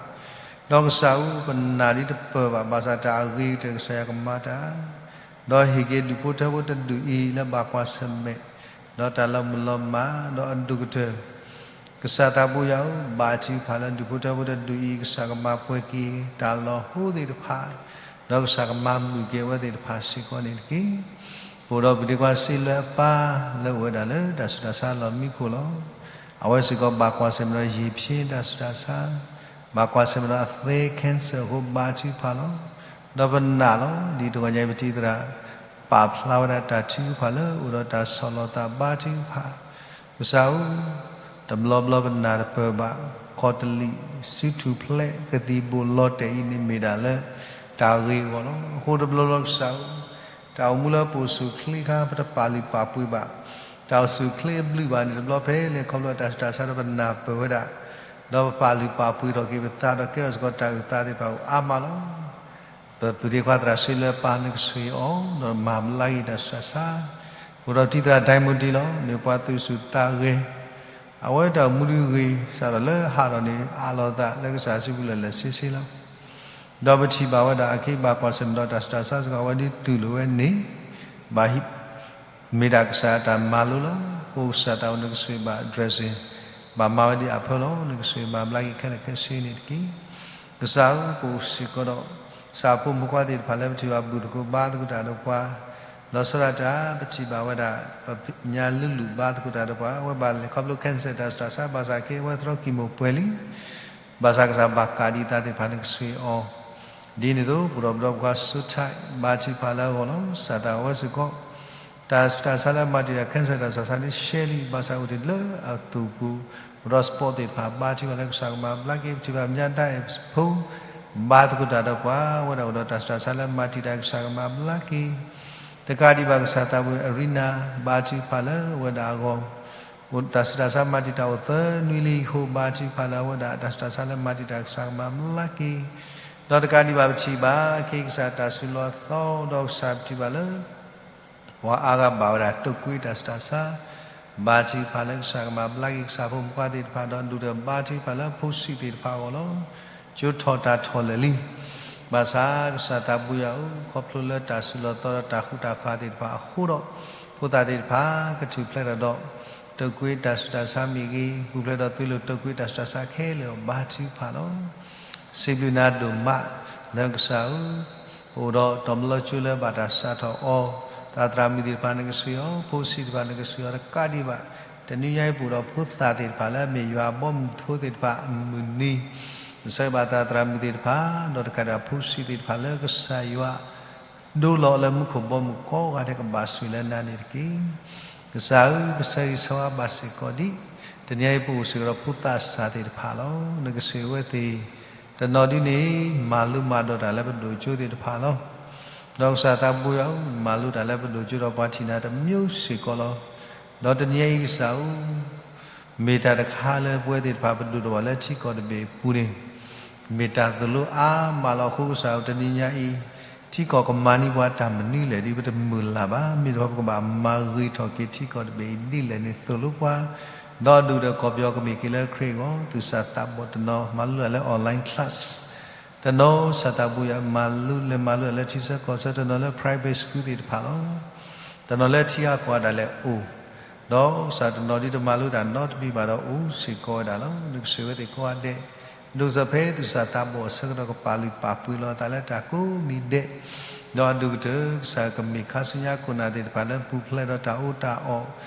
ဒီးကစၢ်ဧၢ ပနာ်ဒ်တပၢၢ်ဘၣ် ဘၣ်ဆၣ်တၢ်အဂ့ၤကတၢၢ် ကစၢ်ယွၤကမၤတၢ်, ဒီးဟ့ၣ်က့ၤဒူၣ်ဖိထၢဖိတဒူၣ်အံၤလၢဘၣ်ကွၢ်ဆၢၣ်မဲာ်, ဒီးတၢ်လီၤမုၢ်လီၤမၢ် ဒီးအဒိၣ်ကတၢၢ် ကစၢ်သးဘိယွၤဧၢ, ဘါထုကဖၣ်လၢဒူၣ်ဖိထၢဖိတဒူၣ်အံၤ ကစၢ်ကမၤပှဲၤက့ၤ တၢ်လီၤဟိသ့ၣ်တဖၣ်, ဒီးကစၢ်ကမၤမုာ်က့ၤအဝဲသ့ၣ်တဖၣ်စ့ၢ်ကီးန့ၣ်တက့ၢ်. ပအိၣ်ဒီးပဒ့ခွါစ့လၢအပၢ် လၢအိၣ်ဝဲဒၣ်လၢတၢ်ဆူးတၢ်ဆါလီၢ်မံခိၣ်လီၤ. အဝဲစ့ၢ်ကီးဘၣ်ကွၢ်ဆၢၣ်မဲာ်ဒီးယံာ်ဖျ့တၢ်ဆူးတၢ်ဆါ, ဘၣ်ကွၢ်ဆၢၣ်မဲာ်ဒီးအသဲ cancer အဃိဘါထုကဖၣ်လီၤ. ဒီးပနာ်လီၤ ဒ်တဂီၤညါအံၤပတံၤသရၣ် ပာ်ဖျါဝဲဒၣ်တၢ်ထုကဖၣ်လၢအိၣ်ဒီးတၢ်ဆီၣ်လီၤသးဘါထုကဖၣ်, ကစၢ်ဧၢ, တဘျီဘျီပနၢ်တပၢၢ်ဘၣ်, ခီၣ်တလံာ်, စုထူၣ်ဖျဲး, ကသံၣ်ဘိၣ်လီၤတဲာ်အံၤန့ၣ်မ့ၢ်ဒၣ်လၢ တၢ်ဂ့ၤအဂီၢ်လီၤ. အဃိတဘျီဘျီကစၢ်ဧၢ, တၢ်အိၣ်မူလၢပအိၣ်ဆူၣ်အိၣ်ချ့အခါ ပတပာ်လုၢ်ပာ်ပှ့ၤဘၣ်, တၢ်အိၣ်ဆူၣ်အိၣ်ချ့အဘျုးဘၣ်န့ၣ် တဘျီဖဲလဲၣ်ခီဖျိတၢ်ဆူးတၢ်ဆါဒီးပနၢ်ပၢၢ်ဝဲဒၣ်, ဒီးပပာ်လုၢ်ပာ်ပှ့ၤထီၣ်က့ၤပသးဒီးကဲထီၣ်စ့ၢ်ကီးတၢ်အုၣ်သးသ့ၣ်တဖၣ်အိၣ်အါမးလီၤ. ပပုၢ်ဒ့ခွါသရၣ်စံးလၢပၢ်နကဆိၣ်ဂ့ၤအီၤ, ဒီးမၤဘျါက့ၤတၢ်ဆူးတၢ်ဆါ, အိၣ်ဒီးတံၤသရၣ်ဒဲမူဒံလီၤ, မ့ၢ်ပှၤသူၣ်ဆူၣ်သးဂဲၤ, အဝဲတၢ်အိၣ်မူဒုဂ့ၤ, စးထီၣ်လၢဟးထီၣ်န့ၣ် အးလီၤသးလၢကစၢ်စုပူၤလၢာ်လၢာ်ဆ့ဆ့လီၤ. ဒီးပထံၣ်ဘၣ်ဝဲဒၣ်အခ့အပှၤကွၢ်ဆၢၣ်မဲာ်ဒီးတၢ်ဆူးတၢ်ဆါစ့ၢ်ကီး အဝဲဒ်တူၢ်လိာ်ဝဲန့ၣ်, ဘၣ်ဟံး မ့ၢ်ဒၣ်ကစၢ်အတၢ်မၤလိလီၤ. အဃိကစၢ်သးအိၣ်နကဆိၣ်ဂ့ၤဘၣ် dressing, ဘၣ်မၤဝဲဒ်အဖၢလီၤ. နကဆိၣ်ဂ့ၤမၤဘျါက့ၤခဲလၢာ်ခဲဆ့န့ၣ်တက့ၢ်. ကစၢ်ဧၢ, ပအိၣ်စ့ၢ်ကီးဒီး ကစၢ်ဖိမုၣ်ဖိခွါသ့ၣ်တဖၣ်လၢပထံၣ်ဘၣ်ဘူၣ်သကိးဘါသကိးတၢ်ဒီးပှၤ, လီၤဆီဒၣ်တၢ် ပထံၣ်ဘၣ်ဝဲဒၣ် ပညါလူၤလူၤဘါသကိးတၢ်ဒီးပှၤ, အဝဲဘၣ်လဲၤခီဖျိ cancer တၢ်ဆူးတၢ်ဆါ ဘၣ်ဆၣ်က့ၤအဝဲသရီကံၢ်မိၢ်ပှဲၤလံ ဘၣ်ဆၣ်ကစၢ်ဘၣ်ကးဒံးသးသ့ၣ်တဖၣ်န့ၣ် ကဆိၣ်ဂ့ၤအီၤ, ဒ်န့ၣ်အသိး ပဒီပုၢ်ဝဲၢ်ဖိခွါစိထၢၣ် ဘါထုကဖၣ်လၢအဂီၢ်လီၤ. ကစၢ်သးအိၣ်ဝဲစ့ၢ်ကီး, တၢ်ဆူးတၢ်ဆါလၢမၤတံာ်တာ် cancer တၢ်ဆူးတၢ်ဆါန့ၣ် ရှဲလံ ဘၣ်ဆၣ်အိၣ်တ့ၢ်လၢအသိၣ်ပူၤ, အိၣ်ဒီး sport သ့ၣ်တဖၣ် ဘါထုကဖၣ်လၢကစၢ်ကမၤဘျါက့ၤ, ပထံၣ်ဘၣ်ပညါဒၣ်အဲၣ်ဖိ ဘါသကိးတၢ်ဒီးပှၤ, အဝဲဒၣ်အိၣ်ဒီးတၢ်ဆူးတၢ်ဆါလၢမၤတံာ်တာ် ကစၢ်ကမၤဘျါက့ၤ တကးဒံးဘၣ်ကစၢ်သးဘိယွၤ Arena ဘါထုကဖၣ်လၢအဝဲဒၣ်အဂီၢ်, တၢ်ဆူးတၢ်ဆါမၤတံာ်တာ်အိၣ်သၢနွံလံအဃိ ဘါထုကဖၣ်လၢအဝဲဒၣ် တၢ်ဆူးတၢ်ဆါလၢမၤတံာ်တာ်ကစၢ်ကမၤဘျါက့ၤ, ဒီးတကးဒံးဘၣ်ပထံၣ်ဘၣ် အခ့ကစၢ်တၢ်ဆူးလီၤသီဒီးကစၢ်ပထံၣ်ဘၣ်လၢ ပှၤအါဂၤဘၣ်ဝဲဒၣ်တိာ်ကွံာ်တၢ်ဆူးတၢ်ဆါ, ဘါထုကဖၣ်လၢကစၢ်ကမၤဘျါက့ၤကစၢ်ဖိမုၣ်ဖိခွါသ့ၣ်တဖၣ်ဒီးဒိၣ်ဒီးဘါထုကဖၣ်လၢဖိဆံးသ့ၣ်တဖၣ်အဂီၢ်လီၤ. ကၠိထီၣ်တၢ်ထီၣ်လဲၣ်လံ ဘၣ်ဆၣ်ကစၢ်သးဘိယွၤဧၢ, ခီဖျိလၢတၢ်စုလီၤသီဒီးတၢ်ဃူတၢ်ဖိးသ့ၣ်တဖၣ်အဃိဒီး, ဖိသၣ်သ့ၣ်တဖၣ် ကထူၣ်ဖျဲးထီၣ်ဒီး တိာ်ကွံာ်တၢ်ဆူးတၢ်ဆါမ့ၢ်ဂ့ၤ, ပူၤဖျဲးဒီးသုးလိာ်တိာ်ကွံာ်တၢ်ဆူးတၢ်ဆါခဲလၢာ်အီၤ ဘါထုကဖၣ်လီၤ. စံးဘျုးနၤဒိၣ်မး လၢကစၢ်ဧၢ ပအိၣ်ဒီးတီၤမုၢ်လီၤကၠိလၢဘၣ်တၢ်စးထီၣ်အီၤ, သရၣ်မုၣ်သ့ၣ်တဖၣ်နကဆိၣ်ဂ့ၤအီၤ, ဖိဆံးသ့ၣ်တဖၣ်နကဆိၣ်ဂ့ၤအီၤတကးဒံးဘၣ်, တနွံညါအံၤပအိၣ်ဒီးဖိသၣ်သ့ၣ်တဖၣ်လၢအမ့ၢ်ယွၤအဘီမုၢ်ဖိသ့ၣ်တဖၣ်အမုၢ်နံၤ, နဆၢဂ့ၤဘၣ်သရၣ်မုၣ်သ့ၣ်တဖၣ်, ဒီးတကးဒံးဘၣ်ဖိဆံးသ့ၣ်တဖၣ်လၢကစၢ်ယွၤ ဒိလီၤအီၤလၢမူခိၣ်ဘီမုၢ်ကိးဂၤဒဲးကဘၣ်ဆိၣ်ဂ့ၤလၢနၤန့ၣ်တက့ၢ်. ကစၢ်ဧၢ, ပဆၢဂ့ၤဆၢဝါဘၣ်စ့ၢ်ကီးဒံး, တနံၤအံၤပအိၣ်စ့ၢ်ကီးဒီးဖိသၣ်စၢ်သ့ၣ်တဖၣ်လီၤ. နကဆိၣ်ဂ့ၤဝဲသ့ၣ်, တနီၤဒ်န့ၣ် မၤလိမၤဒိးတၢ်လၢပဒိၣ်ကၠိသ့ၣ်တဖၣ်လီၤ. ဒီးကစၢ်သးဘိယွၤဧၢ, မၤလိတၢ်လၢပဒိၣ်ကၠိဒီးပှၤထံၣ်နၤတမံၤစ့ၢ်ကီးလီၤ. ဒီးတနံၤအံၤကစၢ်ဧၢ မ့ၢ်တၢ်တခါလၢပဝဲသ့ၣ်တဖၣ်ပဒိၣ်ထီၣ်ဘၣ်လၢထံကီၢ်တဘ့ၣ်အပူၤန့ၣ်, မ့ၢ်တၢ်သိၣ်လိအါမးလီၤ. အဃိကစၢ်ဧၢ တနံၤညါအံၤ, ထံကီၢ်ကမၤန့ၢ်ပှၤတၢ်မနုၤလဲၣ်ဒီး ပတမုၢ်လၢ်ဘၣ်. မ့ၢ်တခီပကဘၣ်မၤဂ့ၤထီၣ်က့ၤထံကီၢ်တဘ့ၣ်အံၤဒ်လဲၣ်န့ၣ်သိၣ်လိပှၤ, ဒီးအဒိၣ်ကတၢၢ်ကီၢ်ပယီၤကမ့ၢ်က့ၤလၢခရံာ်အဂီၢ်, သူၣ်စၢ်သးဘီၣ်တနီၤ မၤလိတၢ်လၢ online class တနီၤကစၢ်သးဘိယွၤ မၤလိလဲၤမၤလိတၢ်လၢထံဆၢကီၢ်ဆၢ, တနီၤလၢ private school သ့ၣ်တဖၣ်လီၤ. တနီၤလၢထံဂၤကီၢ်ဂၤဒၣ်လဲာ်အိၣ်, ဒီးကစၢ်တနီၤဒ်တမၤလိတၢ်နီတမံၤဘၣ်ဒီးအိၣ်စ့ၢ်ကီးဝဲဒၣ်လီၤ. နကဆိၣ်ဂ့ၤဝဲသ့ၣ်ကိးဂၤဒဲး, ဒိးစၢၤဖဲသူၣ်စၢ်သးဘီၣ်အဆၢကတီၢ်ကပာ်လုၢ်ပာ်ပှ့ၤလီၤအသးလၢတၢ်ကိးမံၤဒဲး, ဒီးအဒိၣ်ကတၢၢ်ကစၢ်ကမ့ၢ်ခါဆူညါခိၣ်နၢ်သ့ၣ်တဖၣ်လၢပူၤဖျဲးဒီးတၢ်အီၣ်တၢ်အီ,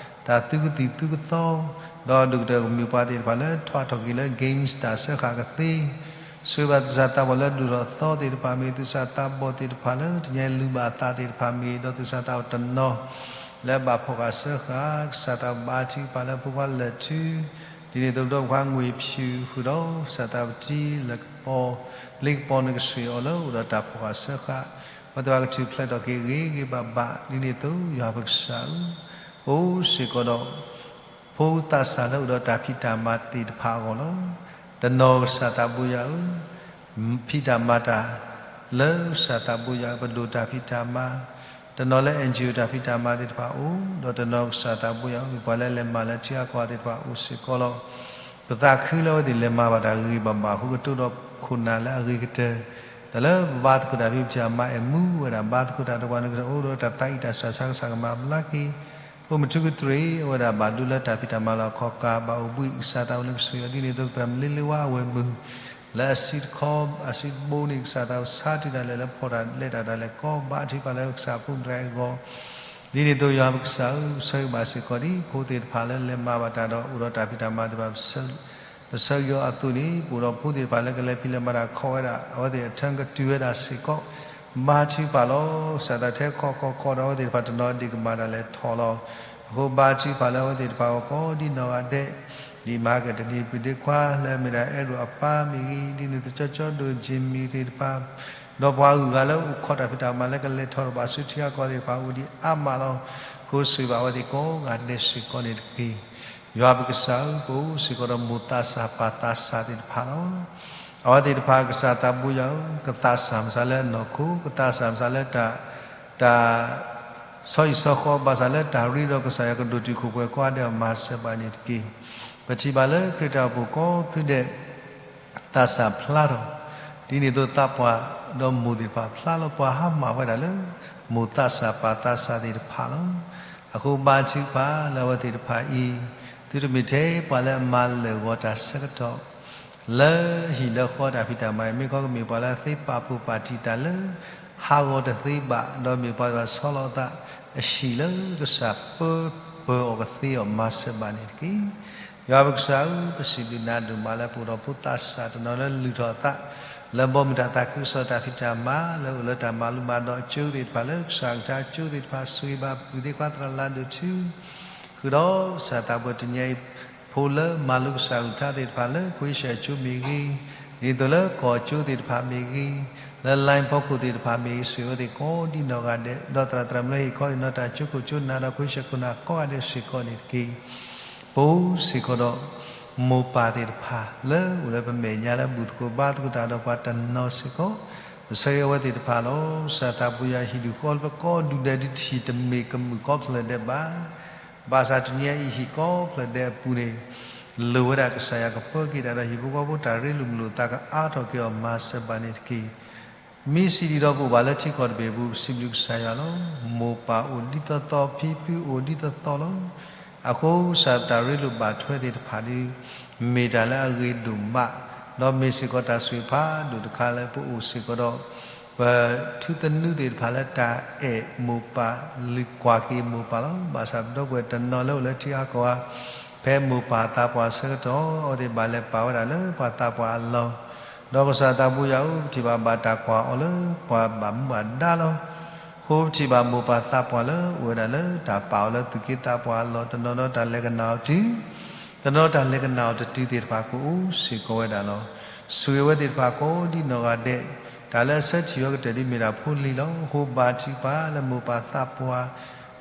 တၢ်သူကသံၣ်သူကသီ, ဒီးအဒိၣ်ကတၢၢ်ကမ့ၢ်ပှၤသ့ၣ်တဖၣ်လၢထွးထီၣ်က့ၤလၢ games တၢ်စၢဃာ်ကသ့ ဆိၣ်ဂ့ၤဘၣ်သူၣ်စၢ်သးဘီၣ်လၢဒိၣ်ထီၣ်သီသ့ၣ်တဖၣ်မ့ၢ်ဂ့ၤ, သူၣ်စၢ်သးဘီၣ်သ့ၣ်တဖၣ်လၢတနံၤအံၤလူၤဘၣ်အသးသ့ၣ်တဖၣ်မ့ၢ်ဂ့ၤ, ဒီးသူၣ်စၢ်သးဘီၣ်တနီၤလၢဘၣ်ဖီၣ်ဃာ်စၢဃာ်, ကစၢ်သးဘီၣ်ဘါထုကဖၣ်လၢဖိခွါလၢာ်ထု, ဒ်န့ၣ်အသိးဒီးဖိခွါငွေဖြူဃုာ်ဒီး ကစၢ်သးဘီၣ်တံၤလၢကပီၤ, လ့ကပီၤနကဆိၣ်ဂ့ၤအီၤလၢအိၣ်ဒီးတၢ်ဖီၣ်ဃာ်စၢဃာ်, အဝဲသ့ၣ်တဖၣ်ကထူၣ်ဖျဲးထီၣ်က့ၤဂ့ၤဂ့ၤဘၣ်ဘၣ်, ဒ်န့ၣ်အသိးယွၤပကစၢ်ဧၢ, ပအိၣ်စ့ၢ်ကီးဒီး ဖိသၣ်စၢ်လၢအိၣ်ဒီးတၢ်ဖံးတၢ်မၤသ့ၣ်တဖၣ်အဂီၢ်လီၤ. တနီၤကစၢ်သးဘိယွၤဧၢ, ဖံးတၢ်မၤတၢ်လၢကစၢ်သးဘိယွၤဧၢ, ပဒိၣ်တၢ်ဖံးတၢ်မၤ, တနီၤလၢ NGO တၢ်ဖံးတၢ်မၤသ့ၣ်တဖၣ်အိၣ်, ဒီးတနီၤကစၢ်သးဘိယွၤဧၢ, မ့ၢ်ပှၤလၢလဲၤမၤလၢထံဂၤကီၢ်ဂၤသ့ၣ်တဖၣ်အိၣ်စ့ၢ်ကီးလီၤ. ပသးခုလၢအဝဲသ့ၣ်လဲၤမၤဘၣ်တၢ်ဂ့ၤဂ့ၤဘၣ်ဘၣ်အဃိ ကတိၤဒီးခိၣ်နၢ်လၢအဂ့ၤကတၢၢ်, တၢ်လၢဘါသကိးတၢ်ဖံးတၢ်မၤအဲၣ်မူဝဲဒၣ် ဘါသကိးတၢ်ဒီးပှၤန့ၣ် ကစၢ်အိၣ်ဒီးတၢ်သးအံၣ်တၢ်ဆူးတၢ်ဆါ ကစၢ်ကမၤဘျါက့ၤ, အိၣ်မုာ်ထူကတြ့ၣ် အဝဲဒၣ်ဘၣ်ဒိလၢတၢ်ဖံးတၢ်မၤလီၢ်အခီၣ်ကါ ဘၣ်အိၣ်ဘှံးကစၢ်သးဘိလၢကဆိၣ်ဂ့ၤအီၤ ဒ်န့ၣ်အသိးသရၣ်မုၣ်လ့လ့ဝါအဝဲၢ်မုၢ် လၢအစုတခီ အစုတဘိန့ၣ် ကစၢ်သးဘိဆါတုၤဒၣ်လဲာ်လၢဖီၣ်တၢ်လဲတၢ်ဒၣ်လဲာ် ကီဘါထုကဖၣ်လၢကစၢ်အဖိမုၣ်တဂၤအဂီၢ်, ဒ်န့ၣ်အသိးယွၤပကစၢ်ဧၢ, ပဆၢဂ့ၤဘၣ်စ့ၢ်ကီးဒ်ဖိသ့ၣ်တဖၣ်လၢလဲၤမၤဘၣ်တၢ်ဒီး အိၣ်ဒီးတၢ်ဖံးတၢ်မၤသ့ၣ်တဖၣ် ပဆၢဂ့ၤအီၤအသိးန့ၣ် ပအိၣ်ဒီးဖိသ့ၣ်တဖၣ်လၢကလဲၤဖံးလဲၤမၤတၢ်ခီၣ်ဝဲဒၣ် အဝဲသ့ၣ်အထၢကတုၤဝဲဒၣ်စ့ၢ်ကီး, ဘါထုကဖၣ်လီၤ. ကစၢ်သးထဲခီၣ်ခီၣ်ခီၣ်ဒီး အဝဲသ့ၣ်တဖၣ်တနီၤဒံးကမၤတၢ်လဲၤထီၣ်လီၤ. အဃိဘါထုကဖၣ်လၢအဝဲသ့ၣ်တဖၣ်အဂီၢ်ကိးဒ်နီၢ်ဂၤဒဲး, ဒ်မၤဟါကတနံၤ ပုၢ်ဒ့ခွါလၢအမ့ၢ်ဒၣ်အဲၣ်ဒိးအပၢ်မ့ၢ်ဂ့ၤ, ဒ်န့ၣ်သကၠီကၠီဒိၣ် Jimmy သ့ၣ်တဖၣ်, ဒီးပှၤအဂုၤအဂၤလၢအိၣ်ခိးတၢ်ဖံးတၢ်မၤလၢကလဲၤထီၣ်တဘၣ်ဆူထံဂၤကီၢ်သ့ၣ်တဖၣ်အိၣ်ဒံးအါမးလီၤ. အဃိဆိၣ်ဂ့ၤဘၣ်အဝဲသ့ၣ်ကိးဂၤဒဲးစ့ၢ်ကီးန့ၣ်တက့ၢ်. ယွၤပကစၢ်ဧၢ, ပအိၣ်စ့ၢ်ကီးဒီးမိၢ်သးစၢ်ပၢ်သးစၢ်သ့ၣ်တဖၣ်လီၤ. အဝဲသ့ၣ်တဖၣ်ကစၢ်သးဘိယွၤဧၢ, ကသးစၢ်မစၢ်လၢအနီၢ်ခိ, ကသးစၢ်မစၢ်လၢတၢ် တၢ် ဆီဟံၣ်ဆီဃီ ဘၣ်ဆၣ်လၢတၢ်ရ့ဒီးကစၢ်ယွၤကဒိၣ်တုာ်ခိၣ်ပှဲၤကိးဂၤဒဲးအမၤစၢၤဘၣ်န့ၣ်တက့ၢ်. ပထံၣ်ဘၣ်လၢခရံာ်တၢ်အိၣ်ဖှိၣ်ကိးဖုဒဲး သးစၢ်ဖျါထီၣ်, ဒ်န့ၣ်အသိးသးပှၢ်ဒီးမိၢ်သ့ၣ်တဖၣ်ဖျါလီၤပှၤဟါမၢ်ဝဲဒၣ်လၢ မိၢ်သးစၢ်ပၢ်သးစၢ်သ့ၣ်တဖၣ်လီၤ. အဃိဘါထုကဖၣ်လၢအဝဲသ့ၣ်တဖၣ်အံၤ, သုတမ့ၢ်ထဲပှၤလၢအမၤလၢာ်ဂီၤတၢ်ဆၢကတီၢ် လၢဟံၣ်လၢဃီတၢ်ဖံးတၢ်မၤအံၤ, မ့ၢ်ခီကမ့ၢ်ပှၤလၢအသ့ပာ်ဖှိၣ်ပာ်တံၢ်တၢ်လၢ ဟးဂီၤတသ့ဘၣ်, ဒီးမ့ၢ်ပှၤသ့ၣ်တဖၣ်ဆီလီၤအသး အဟံၣ်လၢကစၢ်ပၢပၢၤအီၤကသ့အီၤမၤစၢၤဘၣ်န့ၣ်တက့ၢ်. ယွၤပကစၢ်ဧၢ, ပစံးဘျုးနၤဒိၣ်မးလၢပအိၣ်ဒီးဖိသးစၢ်တနီၤလၢလုၢ်ထီၣ်အသး လၢဘီမုၢ်တၢ်သးခုကစီၣ်တၢ်ဖံးတၢ်မၤ လၢအိၣ်လၢတၢ်မၤလိမၤဒိးအကၠိသ့ၣ်တဖၣ် လၢကစၢ်ကထါအကၠိသ့ၣ်တဖၣ် ဆိၣ်ဂ့ၤဘၣ်ပုၢ်သ့ၣ်ခွါသရၣ်လၤဒိၣ်ထူ ဃုာ်ဒီးကစၢ်သးပှၢ်တနံၤအံၤ ဖိလၢမၤလိကစၢ်အကလုၢ်ကထါသ့ၣ်တဖၣ်လၢ ခွ့ၡၢၣ်အကၠိမ့ၢ်ဂ့ၤ, ဒ်သိးလၢကီၢ်အကၠိသ့ၣ်တဖၣ်မ့ၢ်ဂ့ၤ, လၢ line ဖီခိၣ်သ့ၣ်တဖၣ်မ့ၢ်ဂ့ၤ, ဆိၣ်ဂ့ၤအဝဲသ့ၣ်ကိးဒ်နီၢ်ဂၤဒဲး, ဒီးသရၣ်သရၣ်မုၣ်လၢဟ့ၣ်ခီဟ့ၣ်နီၤတၢ်ကၠိခိၣ်ကၠိနၢ်ဒီးခွ့ၡၢၣ်ခိၣ်နၢ်ကိးဂၤဒဲးစ့ၢ်ကီးန့ၣ်တက့ၢ်. ပအိၣ်စ့ၢ်ကီးဒီး မိၢ်ပၢ်သ့ၣ်တဖၣ်လၢအိၣ်လၢပမဲာ်ညါလၢဘူၣ်သကိးဘါသကိးတၢ်ဒီးပှၤတနီၤစ့ၢ်ကီး, ပဆၢဂ့ၤအဝဲသ့ၣ်တဖၣ်လီၤ. ကစၢ်သးပှၢ်ယွၤဟံၣ်ဒူၣ်ဃီလၢပကိးဒူၣ်ဒဲးဒုးတဟံၣ်တမ့ၢ်ကမုာ်ကိးဖျၢၣ်ဒဲးဘၣ်. ဘၣ်ဆၣ်တနံၤအံၤဟံၣ်ကိးဖျၢၣ်ဒဲးအပူၤန့ၣ် လိၣ်ဝဲဒၣ်ကစၢ်ယွၤကပၢက့ၤတၢ်ဒီးဟံၣ်ဖိဃီဖိတၢ်ရ့လိာ်မုာ်လိာ်သးကအါထီၣ်က့ၤအီၤမၤစၢၤဘၣ်န့ၣ်တက့ၢ်. မ့ၢ်စံးဒ်သိးပအိၣ်ဘၣ်လၢထံကီၢ်တဘ့ၣ်အပူၤ ပစံးဘျုးကစၢ်ယွၤလီၤ. မိၢ်ပၢ်အိၣ်ဒ်သိးသိး ဖံဖုအိၣ်ဒ်သိးသိးလီၤ. အဃိကစၢ်တၢ်ရ့လိာ်ဘၣ်ထွဲသ့ၣ်တဖၣ်ဒီး မ့ၢ်တၢ်လၢအဂ့ၤဒိၣ်မး, ဒီးမ့ၢ်စ့ၢ်ကီးတၢ်ဆိၣ်ဂ့ၤဖးဒိၣ်တခါလၢပအိၣ်စ့ၢ်ကီးဒီး ပထူသနူသ့ၣ်တဖၣ်လၢတၢ်အဲၣ်မိၢ်ပၢ် လုၢ်ကွၢ်က့ၤမိၢ်ပၢ်လီၤ. ဘၣ်ဆၣ်ပဒီပုၢ်ဝဲၢ်တနီၤလၢအိၣ်လၢထံဂၤကီၢ်ဂၤ ဖဲမိၢ်ပၢ်သးပှၢ်အဆၢကတီၢ် အဝဲသ့ၣ်ဘၣ်လဲၤပာ်ဝဲဒၣ်လၢပှၤသးပှၢ်အလီၢ်, ဒီးကစၢ်သးပှၢ်ယွၤဧၢ ပထံၣ်ဘၣ်ဘၣ်တၢ်ကွၢ်အီၤလၢပှၤဘၣ်မူဘၣ်ဒါလီၤ. အဃိပထံၣ်ဘၣ်မိၢ်ပၢ်သးပှၢ်လၢအိၣ်ဝဲဒၣ်လၢတၢ်ပာ်အီၤလၢသူၣ်က့သးပှၢ်အလီၢ် တနီၤဒီးတၢ်လဲၤကနၣ်အီၤတုၤ တနီၤတၢ်လဲၤကနၣ်အီၤတတုၤသ့ၣ်တဖၣ် ကအိၣ်စ့ၢ်ကီးဝဲဒၣ်လီၤ. ဆိၣ်ဂ့ၤဝဲသ့ၣ်တဖၣ်ကိးဒ်နီၢ်ဂၤဒဲး, တၢ်လၢအဆၢထံၣ်ဝဲကတၢၢ်ဒ်မ့ၢ်ဒၣ်ဖိလံၤလီၤ. အဃိဘါထုကဖၣ်လၢမိၢ်ပၢ်သးပှၢ်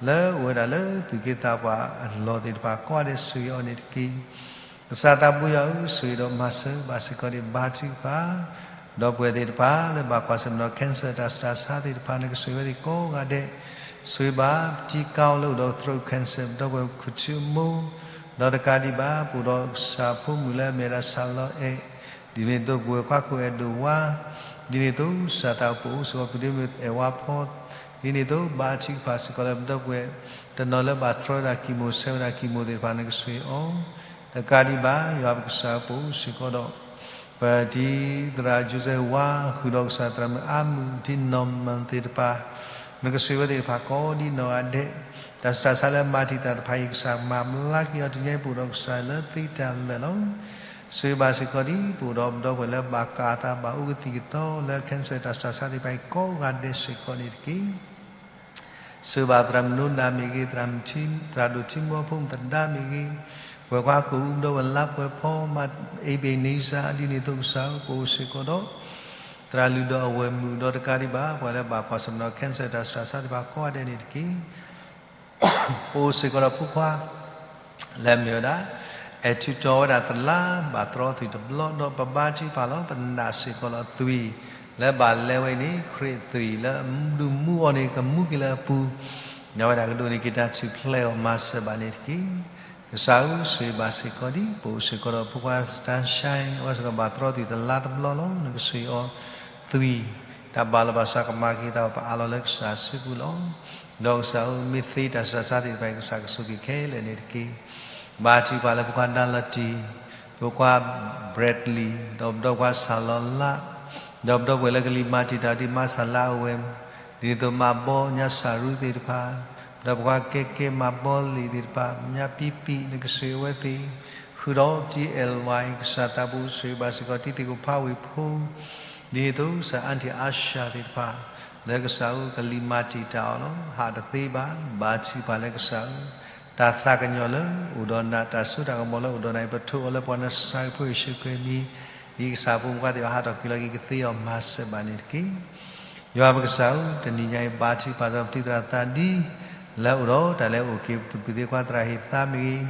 လၢအိၣ်ဝဲဒၣ်လၢသူၣ်က့သးပှၢ်အလီၢ်သ့ၣ်တဖၣ် ကိးဂၤဒဲးဆိၣ်ဂ့ၤအီၤန့ၣ်တက့ၢ်. ကစၢ်သးပှၢ်ယွၤဧၢ ဆိၣ်ဂ့ၤဒီးမၤစၢၤဘၣ်စ့ၢ်ကီးဒံးဘါထုကဖၣ် ဒီပုၢ်ဝဲၢ်သ့ၣ်တဖၣ်လၢဘၣ်ကွၢ်ဆၢၣ်မဲာ်ဒီး cancer တၢ်ဆူးတၢ်ဆါသ့ၣ်တဖၣ် နကဆိၣ်ဂ့ၤဝဲသ့ၣ်ကိးဂၤဒဲး, ဆိၣ်ဂ့ၤဘၣ်ပတံၤကါအီၤလၢအိၣ်ဒီး throat cancer ဒီပုၢ်ဝဲၢ်ခိၣ်ထံအမိၢ်, ဒီးတကးဒံးဘၣ် ပအိၣ်ဒီးကစၢ်ဖိမုၣ်လၢအမ့ၢ်ဝဲဒၣ်စၢ်လီအဲၣ်, ဒ်န့ၣ်အသိးပုၢ်ဝဲၢ်ခွါခိၣ်အဲၣ်ဒိၣ်ဝါ, ဒ်န့ၣ်အသိးကစၢ်သးအိၣ်ပအိၣ်စ့ၢ်ကီး ပုၢ်ဒ့မုၣ်အဲၣ်ဝါဖီ, ဒ်န့ၣ်အသိးဘါထုကဖၣ်စ့ၢ်ကီးလၢပဒီပုၢ်ဝဲၢ် တနီၤလၢဘၣ် throat ဝဲဒၣ် chemo ဆဲးဝဲဒၣ် chemo သ့ၣ်တဖၣ် နကဆိၣ်ဂ့ၤအီၤ, တကးဒံးဘၣ် ယွၤပကစၢ်ပအိၣ်စ့ၢ်ကီးဒီး ပတံၤသရၣ် Joseph ဝါ ဃုာ်ဒီးကစၢ်သရၣ်မုၣ်အါမုၢ် တံၤနီၢ်မၢၣ်သ့ၣ်တဖၣ်, နကဆိၣ်ဂ့ၤဝဲသ့ၣ်တဖၣ်ကိးဒ်နီၢ်ဂၤဒဲး, တၢ်ဆူးတၢ်ဆါလၢမၤတံာ်တာ်တဖၣ်အံၤ ကစၢ်မၤဘျါက့ၤအီၤ တနံၤအံၤပအိၣ်ဒီးကစၢ်လၢသုတၢ်လၢာ်လီၤ. ဆိၣ်ဂ့ၤဘၣ်စ့ၢ်ကီးဒ်ပအိၣ်ဒီးပဒီပုၢ်ဝဲၢ်လၢဘၣ်ကးအသးဘၣ်အိၣ်ကသံၣ်ကသီလၢ cancer တၢ်ဆူးတၢ်ဆါသ့ၣ်တဖၣ်အံၤ ကိးဂၤဒဲးစ့ၢ်ကီးန့ၣ်တက့ၢ်. ဆိၣ်ဂ့ၤဘၣ်သရၣ်မုၣ်နိနၤမ့ၢ်ဂ့ၤ, သရၣ်ဒိၣ်ထံမူအဖိမုၣ်သဒါမ့ၢ်ဂ့ၤ, ပဝဲၢ်ခွါကိၣ်အူ ပဒီပုၢ်ဝဲၢ်လါပှဲၤဖီ မါအ့ဘ့းနံစၢ် ဒ်န့ၣ်အသိးကစၢ်ဧၢ ပအိၣ်စ့ၢ်ကီးဒီး သရၣ်လုၢ်ဒီးအဝဲၢ်မုၣ်ဒီးတကးဒံးဘၣ် ပှၤလၢဘၣ်ကွၢ်ဆၢၣ်မဲာ်ဒီး cancer တၢ်ဆူးတၢ်ဆါသ့ၣ်တဖၣ်ကိးဂၤဒဲးန့ၣ်တက့ၢ်. ပအိၣ်စ့ၢ်ကီးဒီးဖိခွါ လၢအမ့ၢ်ဝဲဒၣ် အဲၣ်ထုးတီၤဝဲဒၣ်တလါ ဘၣ်သရီသုးတဘျီဒီး ပဘါထုကဖၣ်လီၤ ပနာ်စ့ၢ်ကီးလီၤသွံၣ် လၢဘၣ်လဲဝဲအံၤန့ၣ် ခရံာ်အသွံၣ်လၢအဒုးမူအီၤန့ၣ် ကမူက့ၤလၢအပူၤ ညါဝဲဒၣ်ကဒိးန့ၢ်က့ၤတၢ်ထူၣ်ဖျဲးအီၤမၤစၢၤဘၣ်န့ၣ်တက့ၢ်. ကစၢ်ဧၢ ဆိၣ်ဂ့ၤဘၣ်စ့ၢ်ကီးဒ် ပအိၣ်စ့ၢ်ကီးဒီးဖိခွါ Sunshine အဝဲစ့ၢ်ကီးဘၣ်သရီသုးတလါတဘျီလီၤ. နကဆိၣ်ဂ့ၤအီၤသွံၣ် တၢ်ဘၣ်လီၤဘၣ်စးကမၤက့ၤတၢ်အီၤ ပအးလီၤလၢကစၢ်အစုပူၤလီၤ. ဒီးကစၢ်ဧၢ မ့ၢ်သ့တၢ်ဆူးတၢ်ဆါသ့ၣ်တဖၣ်အံၤ ကစၢ်ကဆိၣ်ဂ့ၤခဲလၢာ်န့ၣ်တက့ၢ်. ဘါထုကဖၣ်လၢဖိခွါ ဒါလီၤတံၢ်, ဖိခွါ Bradley, ဒီးပဒီပုၢ်ဝဲၢ်ခွါစၢ်လီၤလါ, ဒီးပဒီပုၢ်ဝဲၢ်လၢကလံၤမၤတံာ်တာ်ဒ်မါစၢ်လါအဝဲၢ်, ဒ်န့ၣ်အသိးမၤဘီညါစၢ်ရူသ့ၣ်တဖၣ်, ဒီးပှၤကဲကဲမၤဘီလံာ်သ့ၣ်တဖၣ်, ညါပံပံ နကဆိၣ်ဂ့ၤအဝဲသ့ၣ်, ဃုာ်ဒီး တံၤအဲၣ်ဝါ ကစၢ်သးဘိဆိၣ်ဂ့ၤဘၣ်စ့ၢ်ကီး တံၤသကိးဖးဝ့ၢ်ဖိ, ဒ်န့ၣ်အသိး စၢ်အါထံၣ်အါၡၢ်သ့ၣ်တဖၣ်, လၢကစၢ်ဧၢ ကလံၤမၤတံာ်တာ်အီၤလီၤ. ဟးတသ့ဘၣ်. ဘါထုကဖၣ်လၢကစၢ်ဧၢ, တၢ်သးကညီၤလၢအိၣ်ဒီးနၤ, တၢ်စိတၢ်ကမီၤလၢအိၣ်ဒီးနၤအံၤ ပထိးအီၤလၢပှၤနစၤရ့းဖိယ့ၣ်ၡူးခရံာ်အမံၤ, ဒ်ကစၢ်ဖိမုၢ်ခွါသ့ၣ်တဖၣ်ဟးထီၣ်က့ၤလီၤက့ၤကသ့အီၤ မၤစၢၤဘၣ်န့ၣ်တက့ၢ်. ယွၤပကစၢ်ဧၢ, တနံၤညါအံၤ ဘါထုကဖၣ်စီၤပတံသရၣ်သးဒံ လၢအိၣ်ဒီးတၢ်လဲၤအိၣ်က့ၤ ပပုၢ်သ့ၣ်ခွါသရၣ်ဟ့ၣ်သါမ့ၢ်ဂ့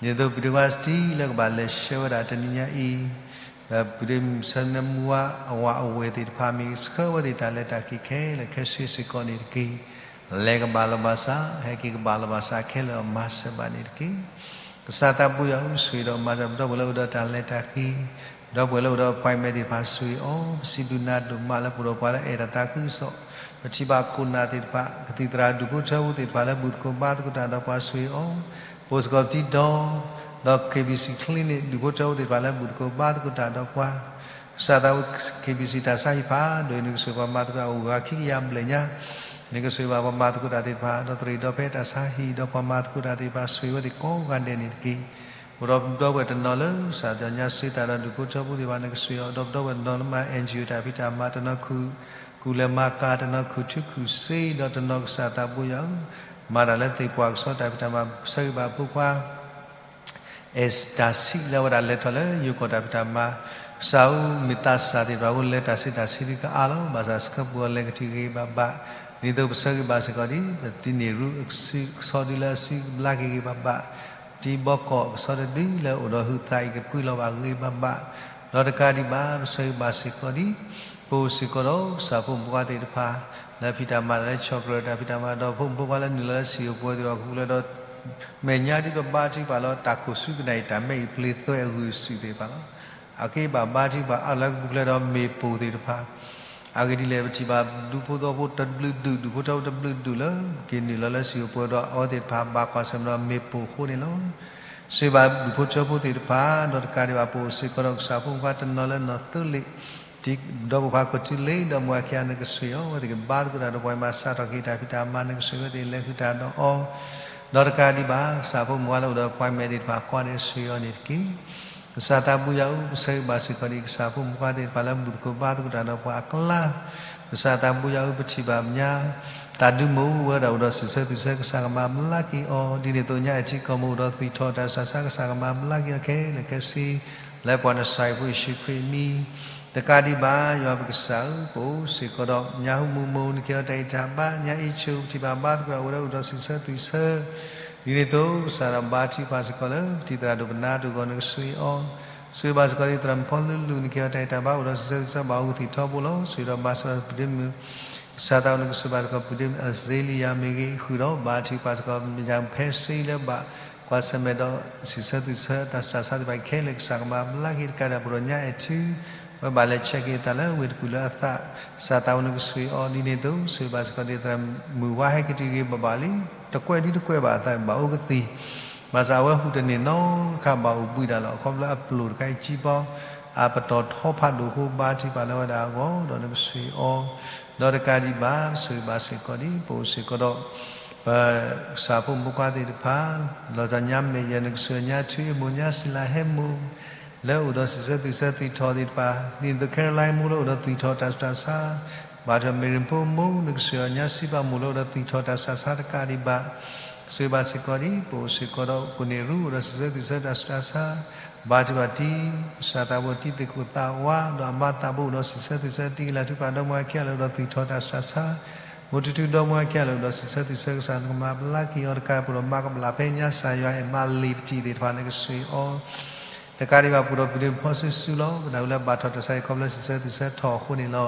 ၤ, ဒ်သိးပပုၢ်သ့ၣ်ခွါစတံလၢကဘၣ်လဲၤဆှၢဝဲဒၣ်တနံၤညါအံၤ ပပုၢ်သ့ၣ်မုၣ်ဆၢနၢမူဝါအဝၤအဝဲၢ်သ့ၣ်တဖၣ်မ့ၢ်ဂ့ၤ, ဆှၢဝဲသ့ၣ်တၢ်လဲၤတၢ်က့ၤခဲလၢာ်ခဲဆ့စ့ၢ်ကီးန့ၣ်တက့ၢ်. လဲၤကဘၣ်လီၤဘၣ်စး, ဟဲက့ၤကဘၣ်လီၤဘၣ်စးခဲလၢာ် မၤစၢၤဘၣ်န့ၣ်တက့ၢ်. ကစၢ်သးဘိယွၤဧၢ, ဆိၣ်ဂ့ၤဒီးမၤစၢၤ ပဒီပုၢ်ဝဲၢ်လၢအိၣ်ဒီးတၢ်လဲၤတၢ်က့ၤ, ဒီပုၢ်ဝဲၢ်လၢအိၣ်ဒီး appointment သ့ၣ်တဖၣ် ဆိၣ်ဂ့ၤအီၤ, ပစံးဘျုးနၤဒိၣ်မးလၢပအိၣ်ဒီးပှၤလၢအဲၣ်တၢ်သးခုကစီၣ်, ပထံၣ်ဘၣ်ခိၣ်နၢ်သ့ၣ်တဖၣ်, ကသံၣ်သရၣ်ဒူၣ်ဖိထၢဖိသ့ၣ်တဖၣ်လၢ ဘူၣ်သကိးဘါသကိးတၢ်ဒီးပှၤ ဆိၣ်ဂ့ၤအီၤ, ပအိၣ်စ့ၢ်ကီးပတံၤဒီး, ဒီး KBC clinic ဒူၣ်ဖိထၢဖိသ့ၣ်တဖၣ်လၢ ဘူၣ်သကိးဘါသကိးတၢ်ဒီးပှၤ ကစၢ်သးဘိ KBC တၢ်ဆါဟံၣ်ဖးဒိၣ်အံၤ နကဆိၣ်ဂ့ၤပှၤမၤသကိးတၢ်အိၣ်ဂၤခံကယၤဘျဲၣ်ညါ, နကဆိၣ်ဂ့ၤဘၣ်ပှၤမၤသကိးတၢ်သ့ၣ်တဖၣ်, ဒီးသရံးဒီးဖဲတၢ်ဆါဟံၣ်ဒီးပှၤမၤသကိးတၢ်သ့ၣ်တဖၣ် ဆိၣ်ဂ့ၤဝဲသ့ၣ်ကိးဂၤဒဲးန့ၣ်တက့ၢ်. အိၣ်ဒီးပဒီပုၢ်ဝဲၢ်တနီၤလၢ ကစၢ်သးညါစ့တၢ်ဒီးဒူၣ်ဖိထၢဖိသ့ၣ်တဖၣ် နကဆိၣ်ဂ့ၤအီၤ, ဒီးပဒီပုၢ်ဝဲၢ်တနီၤလၢမၤ NGO တၢ်ဖံးတၢ်မၤ, တနီၤခုၣ် ကူၣ်လဲၤမၤကၤ, တနီၤခုၣ်ထူခုၣ်စ့, ဒီးတနီၤကစၢ်သးဘိယွၤဧၢ, မၤတၢ်လၢသ့ၣ်ပှၢ်ကဆှီတၢ်ဖံးတၢ်မၤ, ဆၢဂ့ၤဘၣ်ဖိခွါ အဲၣ်တၢ်ဆံးလၢအဝဲဒၣ်လဲၤထီၣ်လၢယိၤကီၢ်တၢ်ဖံးတၢ်မၤ, ကစၢ်ဧၢ, မ့ၢ်သးစၢ်သ့ၣ်တဖၣ်အဃိ လဲၤတၢ်ဆံးတၢ်ဆံးဒုးကအါလီၤ. ဘၣ်ဆၣ်ဆှၢပူၤအီၤလဲၤကတုၤဂ့ၤဂ့ၤဘၣ်ဘၣ်, ဒ်သိးပဆၢဂ့ၤဘၣ်စ့ၢ်ကီးဒ် ပတံၤန့ၢ်ရူၢ်အစုကဆီဒုလၢအစုကဘျါက့ၤဂ့ၤဂ့ၤဘၣ်ဘၣ်, တံၤဘီကီၢ်ကဆီတဒုလၢအိၣ်ဒီးဟုသးအံၤ ကပှ့ၤလီၤဘၣ်ဂ့ၤဘၣ်ဘၣ်, ဒီးတကးဒံးဘၣ် ပဆၢဂ့ၤဘၣ်စ့ၢ်ကီးဒ် ပအိၣ်စ့ၢ်ကီးဒီးကစၢ်ဖိမုၣ်ဖိခွါသ့ၣ်တဖၣ် လၢဖံးတၢ်မၤတၢ်လၢ chocolate တၢ်ဖံးတၢ်မၤ, ဒီးဖိမုၣ်ဖိခွါလၢနုာ်လီၤလၢစံၣ်ဧိၤပှဲၤသ့ၣ်တဖၣ် ကပူၤဖျဲးဒီး မဲာ်ညါဒ်ပဘါထုကဖၣ်လၢတၢ်ခိၣ်ဆူကနၣ်အံၤ တၢ်မဲအံၤပျ့ၤသွဲအဂုာ်စုသ့ၣ်တဖၣ်လီၤ. အက့ဘၣ်ဘါထုကဖၣ်အါလၢကပူၤဖျဲးဒီးမ့ၣ်ပိၢ်သ့ၣ်တဖၣ်, အဂ့ၢ်ဒ်လဲၣ် ပထံၣ်ဘၣ်ဒူဖိသဝီဖိတဘျုးဒူၣ်, ဒူၣ်ဖိထၢဖိတဘျုးဒူၣ်လၢ က့ၤနုာ်လီၤလၢစံၣ်ဧိၤပှဲၤဒီး အဝဲသ့ၣ်တဖၣ်ဘၣ်ကွၢ်ဆၢၣ်မဲာ်ဒီးမ့ၣ်ပိၢ်အဃိန့ၣ်လီၤ. စံးဘၣ်ဒူၣ်ဖိထၢဖိသ့ၣ်တဖၣ်, ဒီးတကးဒံးဘၣ်ပအိၣ်စ့ၢ်ကီးဒီးကစၢ်ဖိမုၣ်ဖိခွါတနီၤလၢနီၢ်သၢလ့ၣ်, ဒီးဖိခွါခိၣ်ထံလ့ဒီးမိၢ်အခံဂၤ နကဆိၣ်ဂ့ၤအီၤ, အဝဲသ့ၣ်ကဘါသကိးတၢ်ဒီးပှၤမၤစးထီၣ်က့ၤတၢ်ဖံးတၢ်မၤ နကဆိၣ်ဂ့ၤအဝဲသ့ၣ်လဲၤဃုာ်တၢ်ဒီးအီၤ, ဒီးတကးဒံးဘၣ် ကစၢ်ဖိမုၣ်ဖိခွါလၢအိၣ်ဒီး appointment သ့ၣ်တဖၣ်ကိးဂၤဒဲး ဆိၣ်ဂ့ၤအီၤန့ၣ်တက့ၢ်. ကစၢ်သးဘိယွၤဧၢ, ပဆၢဂ့ၤဘၣ်စ့ၢ်ကီးဒ်ကစၢ်ဖိမုၣ်ဖိခွါသ့ၣ်တဖၣ်လၢဘူၣ်သကိးဘါသကိးတၢ်ဒီးပှၤအကျါ, ကစၢ်သးဘိယွၤဧၢ, ပထံၣ်ဘၣ်ညါ သးဒူမိၢ်ဝဲဒၣ်အိၣ်ဒီးစံးဆၢသွံၣ်ဆၢ ကစၢ်ကမၤဘျါက့ၤအီၤ, ဒ်န့ၣ်အသိးညါအဲၣ်ထံကီၢ်မိၢ်အိၣ်ဒီးသွံၣ်ထီၣ်တၢ်ဆူးတၢ်ဆါ ကစၢ်ကမၤဘျါက့ၤအီၤခဲလၢာ်ခဲဆ့ လၢပှၤနစၤရ့းဖိယ့ၣ်ၡူးခရံာ်အမံၤ, တကးဒံးဘၣ် ယွၤပကစၢ်ဧၢ, ပအိၣ်စ့ၢ်ကီးဒီးညါဟူမူမူ နကဟ့ၣ်အီၤတၢ်အံးတၢ်ဘါ, ညါအံၤဆိၣ် ပထံၣ်ဘၣ်ဘါသကိးတၢ်အိၣ်ဒီးအိၣ်ဒီးစံးဆၢသွံၣ်ဆၢ, ဒ်န့ၣ်အသိး ကစၢ်သးဘါထုကဖၣ်စ့ၢ်ကီးလၢ ပထံၣ်သရၣ်ဒိၣ်ပနါဒိၣ်အဂီၢ် နကဆိၣ်ဂ့ၤအီၤ, ဆိၣ်ဂ့ၤဘၣ်စ့ၢ်ကီးဒ်သရၣ်မုၣ်ဖီလူလူ နကဟ့ၣ်အီၤတၢ်အံးတၢ်ဘါအိၣ်ဒီးစံးဆၢသွံၣ်ဆၢ ဘၣ်အိၣ်ကသံၣ်ထီဘိလီၤ. ဆိၣ်ဂ့ၤဒီးမၤစၢၤပဒ့မုၣ် ကစၢ်သးဘိ နကဆိၣ်ဂ့ၤဘၣ်စ့ၢ်ကီး ပဒ့မုၣ်အစ့လံယၤမ့ၢ်ဂ့ၤ, ဃုာ်ဒီးဘါထုကဖၣ်စ့ၢ်ကီး ယၤဖဲစ့လၢဘၣ်ကွၢ်ဆၢၣ်မဲာ်ဒီးစံးဆၢသွံၣ်ဆၢတၢ်ဆူးတၢ်ဆါသ့ၣ်တဖၣ်ခဲလၢာ် ကစၢ်ကမၤဘျါက့ၤတကးဒံး ပအိၣ်ဒီးညါအဲၣ်ထံ ဝဲဘၣ်လဲၤဆဲးက့ၤအသးလၢဝ့ၢ်တကူၣ်လၢအသး, ကစၢ်သးဘိ နကဆိၣ်ဂ့ၤအီၤ, ဒ်န့ၣ်အသိး ဆိၣ်ဂ့ၤဘၣ်စ့ၢ်ကီးဒ်သရၣ်မုၣ်ဝါဟဲက့ၤတုၤဂ့ၤဘၣ်ဘၣ်လံ, တကွဲၢ်ဒ်တကွဲၢ်ဘၣ်အသး ဘၣ်အိၣ်ကသံၣ် ဘၣ်ဆၣ်အဝဲဟူးတန့ၢ်နီတခါ ဘၣ်အိၣ်ဘှံးတၢ်လီၤ. အခီဖျိအပျိၢ်တခါအံၤ ကံပီအပတီၢ်ထီဖးဒိၣ်အဃိ ဘါထုကဖၣ်လၢအဝဲဒၣ်အဂီၢ် ဒီးနကဆိၣ်ဂ့ၤအီၤ, ဒီးတကးဒံးဘၣ် ဆိၣ်ဂ့ၤဘၣ်စ့ၢ်ကီးဒ် ပအိၣ်စ့ၢ်ကီးဒီး ပကစၢ်ဖိမုၣ်ဖိခွါသ့ၣ်တဖၣ် လီၤဆီညါမဲာ်ယဲၢ် နကဆိၣ်ဂ့ၤညါ ထူအ့ၣ်မိၢ် ညါစံလၤဟဲမိၢ် လၢအိၣ်ဒီးစံးဆၢသွံၣ်ဆၢသွံၣ်ထီၣ်သ့ၣ်တဖၣ်, ဒ်သိး Caroline မိၢ်လၢအိၣ်ဒီးသွံၣ်ထီၣ်တၢ်ဆူးတၢ်ဆါ, ဘၣ်ထွဲ Mary ဖိမိၢ် နကဆိၣ်ဂ့ၤအီၤ ညါစံပာ်မိၢ်လၢအိၣ်ဒီးသွံၣ်ထီၣ်တၢ်ဆူးတၢ်ဆါတကးဒံးဘၣ်, ဆိၣ်ဂ့ၤဘၣ်စ့ၢ်ကီးဒ် ပအိၣ်စ့ၢ်ကီးဒီး ကိၣ်န့ၢ်ရူအိၣ်ဒီးစံးဆၢသွံၣ်ဆၢတၢ်ဆူးတၢ်ဆါ, ဘါထုကဖၣ်တံၤ ကစၢ်သးဘိ တံၤသ့ၣ်ခိၣ်သးဝါ ဒီးအမါသးဘိအိၣ်ဒီးစံးဆၢသွံၣ်ဆၢ တံၤကလၤထူပာ်ဒီမါဝၤခံဂၤလၢအိၣ်ဒီးသွံၣ်ထီၣ် တၢ်ဆူးတၢ်ဆါ, မိၢ်ထူထူဒီမါဝၤခံဂၤလၢအိၣ်ဒီးစံးဆၢသွံၣ်ဆၢ ကစၢ်နကမၤဘျါက့ၤအီၤတကး ပအိၣ်ဒီးမၤကဘျၣ်ဖဲညါစၢ်ယွၤအဲၣ်မးလံာ်ပတံၢ်သ့ၣ်တဖၣ် နကဆိၣ်ဂ့ၤအီၤ တကးဒံးဘၣ် ပအိၣ်ဒီးပဒ့မုၣ်ဖီစုစုလီၤ. ပနၢ်ဟူလၢဘၣ်ထီၣ်တၢ်ဆါဟံၣ်ခီဖျိစံးဆၢသွံၣ်ဆၢထီၣ်အဃိန့ၣ်လီၤ.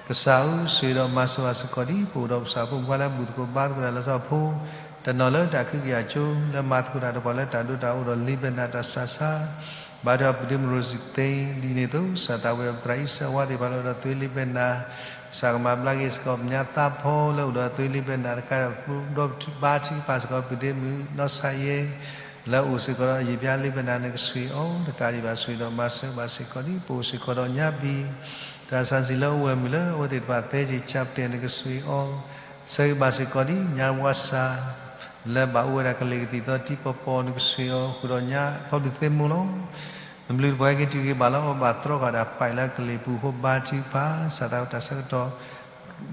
ကစၢ်ဧၢ, ဆိၣ်ဂ့ၤဒီးမၤစၢၤဘၣ်စ့ၢ်ကီးဒ် ပအိၣ်ဒီးပကစၢ်ဖိမုၣ်ဖိခွါလၢဘူၣ်သကိးဘါသကိးတၢ်လီၤဆီဖိ တနီၤလၢတၢ်ခုကယာ်ကၠိ လၢမၤသကိးတၢ်ဒီးပှၤလၢတၢ်ဒိတၢ်အိၣ်ဒီးလ့ဘဲနၤတၢ်ဆူးတၢ်ဆါ, ဘါထုကဖၣ်ပဒ့မုၣ်ရိစံသ့ ဒ်န့ၣ်အသိး ကစၢ်သးဝဲပသရၣ်အံၣ်စၢးဝါသ့ၣ်တဖၣ်လၢအိၣ်ဒီးသွ့လ့ဘဲနၤ, ကစၢ်ကမၤဘျါက့ၤစ့ၢ်ကီး ပညါသးဖီလၢအိၣ်ဒီးသွ့လ့ဘဲနၤတကးဒံးဘၣ် ဒီးဘါထုကဖၣ်စ့ၢ်ကီးပဒ့မုၣ်နီၢ်ဆါယဲ လၢအိၣ်စ့ၢ်ကီးဒီးယံာ်ပျါလ့ဘဲနၤ နကဆိၣ်ဂ့ၤအီၤ တကးဒံးဘၣ် ဆိၣ်ဂ့ၤဒီးမၤစၢၤဘၣ်စ့ၢ်ကီးဒ် ပအိၣ်စ့ၢ်ကီးဒီးညါဘံၣ် သရၣ်စီဆှံလၢအအိၣ်ဝဲမုၢ်လၢအဝဲသ့ၣ်တဖၣ်သၢဆံ chaplain နကဆိၣ်ဂ့ၤအီၤ, ဆၢဂ့ၤဘၣ်စ့ၢ်ကီးဒ်ညါဝါစၢ် လၢဘၣ်အိၣ်ဝဲဒၣ်ကလံၤကသံၣ်သီတံၤပီၤပီၤ နကဆိၣ်ဂ့ၤအီၤ ဃုာ်ဒီးညါဖီဘျုးသ့ၣ်မိၢ်လီၤ. နဘျုးတပှဲၤက့ၤတုၤဂ့ၤဘၣ်လၢအီၤဘၣ်သြီဃာ်ဒီး fight လၢကလံၤပူၤအဃိ ဘါထုကဖၣ် ကစၢ်သးဝဲတၢ်ဆၢကတီၢ်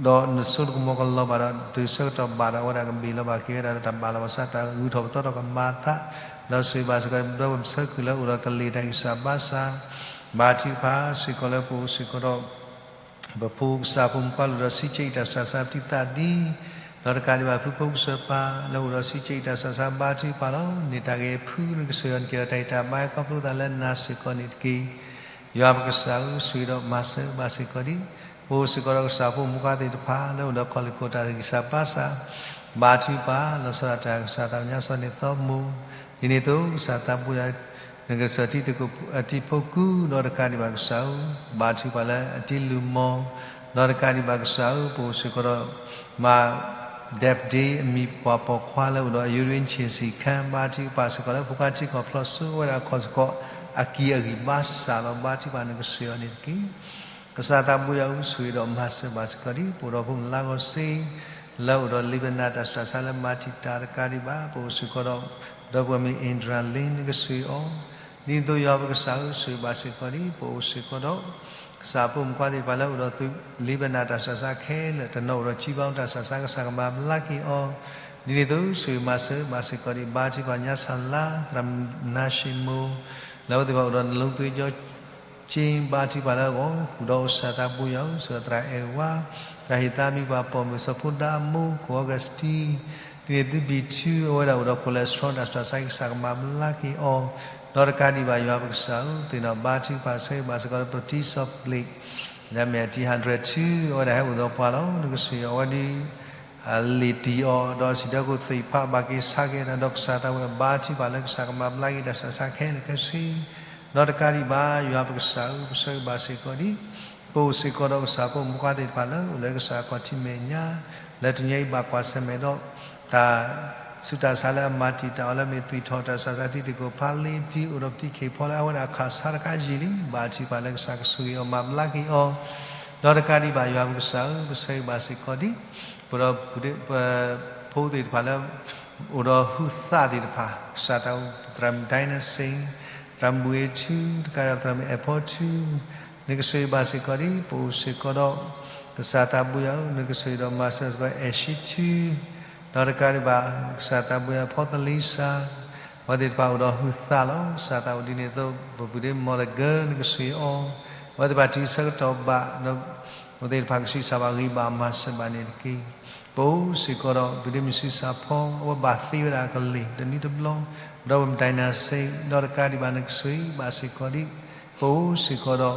ဒီးနစိနကမီၤကလီၤဘၣ်ဒီး တုၤဆၢကတီၢ်ဘၣ်ဒီး အဝဲဒၣ်ကဘ့ၣ်လီၤဘၣ်က့ၤဝဲဒၣ်ဒီး တၢ်ဘၣ်လီၤဘၣ်စး တၢ်ဂုၤထီၣ်ပသီထီၣ်ကမၤအသး, ဒီးဆိၣ်ဂ့ၤဘၣ်စ့ၢ်ကီး ပဒီပုၢ်ဝဲၢ်မုၣ်ဆၢကုၢ်လၢအိၣ်ဒီးကလ့ၢ်တၢ်ဂံၢ်စၢ်ဘါစၢ်, ဘါထုကဖၣ်စ့ၢ်ကီးလၢပအိၣ်စ့ၢ်ကီးဒီး ပဖိကစၢ်ဖိမုၣ်ခွါလၢအိၣ်ဒီး ဆံးကဲအံၤတၢ်စူးတၢ်ဆါပတံၤသးဒ်, ဒီးတကးဒံးဘၣ် ဖုဖိကစၢၢ်ပၢ် လၢအိၣ်ဒီးဆံးကဲအံၤတၢ်စူးတၢ်ဆါ ဘါထုကဖၣ်လီၤ. န့ၢ်တၢ်ဂ့ၤဖု နကဆိၣ်ဂ့ၤအီၤ နကဲအီၤတၢ်ဟ့ၣ်တၢ်ဘါ ခီဖျိသးလၢနၤစ့ၢ်ကီးန့ၣ်တက့ၢ်. ယွၤပကစၢ်ဧၢ, ဆိၣ်ဂ့ၤဒီးမၤစၢၤဘၣ်စ့ၢ်ကီးဒံး ပအိၣ်စ့ၢ်ကီးဒီးကစၢ်ဖိမုၣ်ခွါသ့ၣ်တဖၣ် လၢအိၣ်ဒီးခီၣ်လ့ၣ်ခိၣ်တၢ်ဂံၢ်စၢ်ဘါစၢ်, ဘါထုကဖၣ် လီၤဆီဒၣ်တၢ်ကစၢ်သးပညါစီၤန့ၣ်သီမိၢ်, ဒ်န့ၣ်အသိး ကစၢ်သးဘိယွၤ နကစၢ်တံၤသကိးအတံၤဖိကုၢ် ဒီးတကးဒံးဘၣ်ကစၢ်ဧၢ, ဘါထုကဖၣ်လၢအတံၤလုၢ်မီၢ်, ဒီးတကးဒံးဘၣ်ကစၢ်ဧၢ, ပအိၣ်စ့ၢ်ကီးဒီး မၤ Deaf Day အမံၤပှၢ်ပိာ်ခွါလၢအိၣ်ဒီး အယူရ့ၣ်ဆ့ၣ်စံၣ်ခၢၣ်, ဘါထုကဖၣ်စ့ၢ်ကီးလၢဖိခွါထံကီၢ်ဖျိးစိဝဲဒၣ်ခီၣ်စ့ၢ်ကီး အကံၢ်အဂံၢ်ဘါစၢ်လီၤ. ဘါထုကဖၣ်နကဆိၣ်ဂ့ၤအီၤန့ၣ်တက့ၢ်. ကစၢ်သးဘိယွၤဧၢ, ဆိၣ်ဂ့ၤဒီးမၤစၢၤဘၣ်စ့ၢ်ကီးဒံး ပအိၣ်ဒီးဖိမုၣ်လါဂီၤစ့ လၢအိၣ်ဒီး Lebanon တၢ်စူးတၢ်ဆါလၢမၤတံာ်တာ်တကးဒံးဘၣ် ပအိၣ်စ့ၢ်ကီးဒီး ဒီပုၢ်ဝဲၢ်မုၣ် Indra Lin နကဆိၣ်ဂ့ၤအီၤ, ဒ်သိးယွၤပကစၢ်ဧၢ, ဆိၣ်ဂ့ၤဘၣ်စ့ၢ်ကီးဒံး ပအိၣ်စ့ၢ်ကီးဒီး ကစၢ်ဖိမုၣ်ခွါသ့ၣ်တဖၣ်လၢအိၣ်ဒီးသုး Lebanon တၢ်စူးတၢ်ဆါခဲလၢာ်, တနီၤအိၣ်ဒီး ကၠံဘီတၢ်စူးတၢ်ဆါ ကစၢ်ကမၤဘျါက့ၤအီၤ, ဒ်န့ၣ်အသိး ဆိၣ်ဂ့ၤမၤစၢၤဘၣ်စ့ၢ်ကီးဒံး ဘါထုကဖၣ်ညါဆၣ်လါ သရၣ်မုၣ်နါၡ့ၣ်မိၣ် လၢအဝဲသ့ၣ်တဖၣ်အိၣ်ဒီး နလိသ့ကၠီ ကၠ့ ဘါထုကဖၣ်လၢအဂီၢ် ဃုာ်ဒီးအိၣ်ကစၢ်သးဘိယွၤဧၢ, ဆိၣ်ဂ့ၤသရၣ်အဲၣ်ဝါ, သရၣ်ဟ့ၣ်သါမံၤပှၤပိာ်မုၣ် စီၤဖိဒါအမိၢ် ကိၣ်အီကစတံ, ဒ်န့ၣ်သုးဘံၣ်ထူ အဝဲဒၣ်အိၣ်ဒီး cholesterol တၢ်စူးတၢ်ဆါ ကစၢ်ကမၤဘျါက့ၤအီၤ, ဒီးတကးဒံးဘၣ်ယွၤပကစၢ်ဧၢ, သ့ၣ်နီၣ်ဘါထုကဖၣ်ဆိၣ်ဂ့ၤဘၣ်စ့ၢ်ကီးလၢ ပတံၤစီၤပျ့း လၢအမ့ၢ်အတံၤ hundred two အဝဲဒၣ်ဟဲအိၣ်သီပှၤလီၤ. နကဆိၣ်ဂ့ၤအီၤဝဲဒ် လ့ၣ်တံၢ်အီၤ ဒီးစံၣ်တဲၤခိၣ်သ့ၣ်ဖးဘၣ်က့ၤဆါက့ၤဒီး ကစၢ်သးဝဲဘါထုကဖၣ်လၢကစၢ်ကမၤဘျါက့ၤတၢ်စူးတၢ်ဆါခဲလၢာ်ခဲဆ့, ဒီးတကးဒံးဘၣ်ယွၤပကစၢ်ဧၢ, ပဆိၣ်ဂ့ၤဘၣ်စ့ၢ်ကီးဒံး ပအိၣ်စ့ၢ်ကီးဒီးကစၢ်ဖိမုၣ်ခွါသ့ၣ်တဖၣ်လၢ အိၣ်လၢကစၢ်အခီၣ်ထံးမဲာ်ညါ, လၢတနံၤအံၤဘၣ်ကွၢ်ဆၢၣ်မဲာ်ဒီး တၢ်ဆူးတၢ်ဆါလၢအမၤတံာ်တာ်အီၤလၢမ့ၢ်သွံၣ်ထီၣ်တၢ်စူးတၢ်ဆါ တံၤသကိးဖးလ့တံၢ် အိၣ်ဒီးပတံၤခ့ၣ်ဖီလၢအဝဲဒၣ်အခးဆါတခါယံာ်လံ, ဘါထုကဖၣ်လၢကစၢ်ကဆိၣ်ဂ့ၤအီၤမၤဘျါက့ၤအီၤ, ဒီးတကးဒံးဘၣ်ယွၤပကစၢ်ဧၢ, ပဆိၣ်ဂ့ၤဘၣ်စ့ၢ်ကီးဒံး ပဒီပုၢ်ဝဲၢ်ဖိသ့ၣ်တဖၣ်လၢ အိၣ်ဒီးဟုးသးသ့ၣ်တဖၣ်, ကစၢ်သး သရၣ်မုၣ် ဒိၣ်နၣ်စ့ၣ်, သရၣ်မုၣ်ဘှ့းထူ, တကးဒံးဘၣ်သရၣ်မုၣ်အဲၣ်ဖီထူ, နကဆိၣ်ဂ့ၤဘၣ်စ့ၢ်ကီးဒံး ပအိၣ်စ့ၢ်ကီးဒီး ကစၢ်သးဘိယွၤဧၢ, နကဆိၣ်ဂ့ၤဒီးမၤစၢၤစ့ၢ်ကီး အဲၣ်ၡံထူ, ဒီးတကးဒံးဘၣ် ကစၢ်သးဘိယွၤ ဖီသလံစၢ်, အဝဲသ့ၣ်တဖၣ်အိၣ်ဒီးဟုးသးလီၤ. ကစၢ်သးအိၣ်ဒ်န့ၣ်အသိး ပပုၢ်ဒ့မီၢ်လၢကၢ နကဆိၣ်ဂ့ၤအီၤ, အဝဲသ့ၣ်တဖၣ်တုၤဆၢကတီၢ်ဘၣ်ဒီး အဝဲသ့ၣ်တဖၣ်ကဆံးစၢ်ဘၣ်ဂံၢ်ဘါမၤစၢၤဘၣ်န့ၣ်တက့ၢ်. ပအိၣ်စ့ၢ်ကီးဒီး ပဒ့မုၣ်ဆံးစၢ်ဖီ အဝဲဘၣ်သ့ဝဲဒၣ်အကလ့ၢ်တနွံတဘျီ, ဒီးပမုၢ်ဒိၣ်နၣ်စ့ၣ်, ဒီးတကးဒံးဘၣ်နကဆိၣ်ဂ့ၤဘၣ်စ့ၢ်ကီးဒံး ပအိၣ်စ့ၢ်ကီးဒီး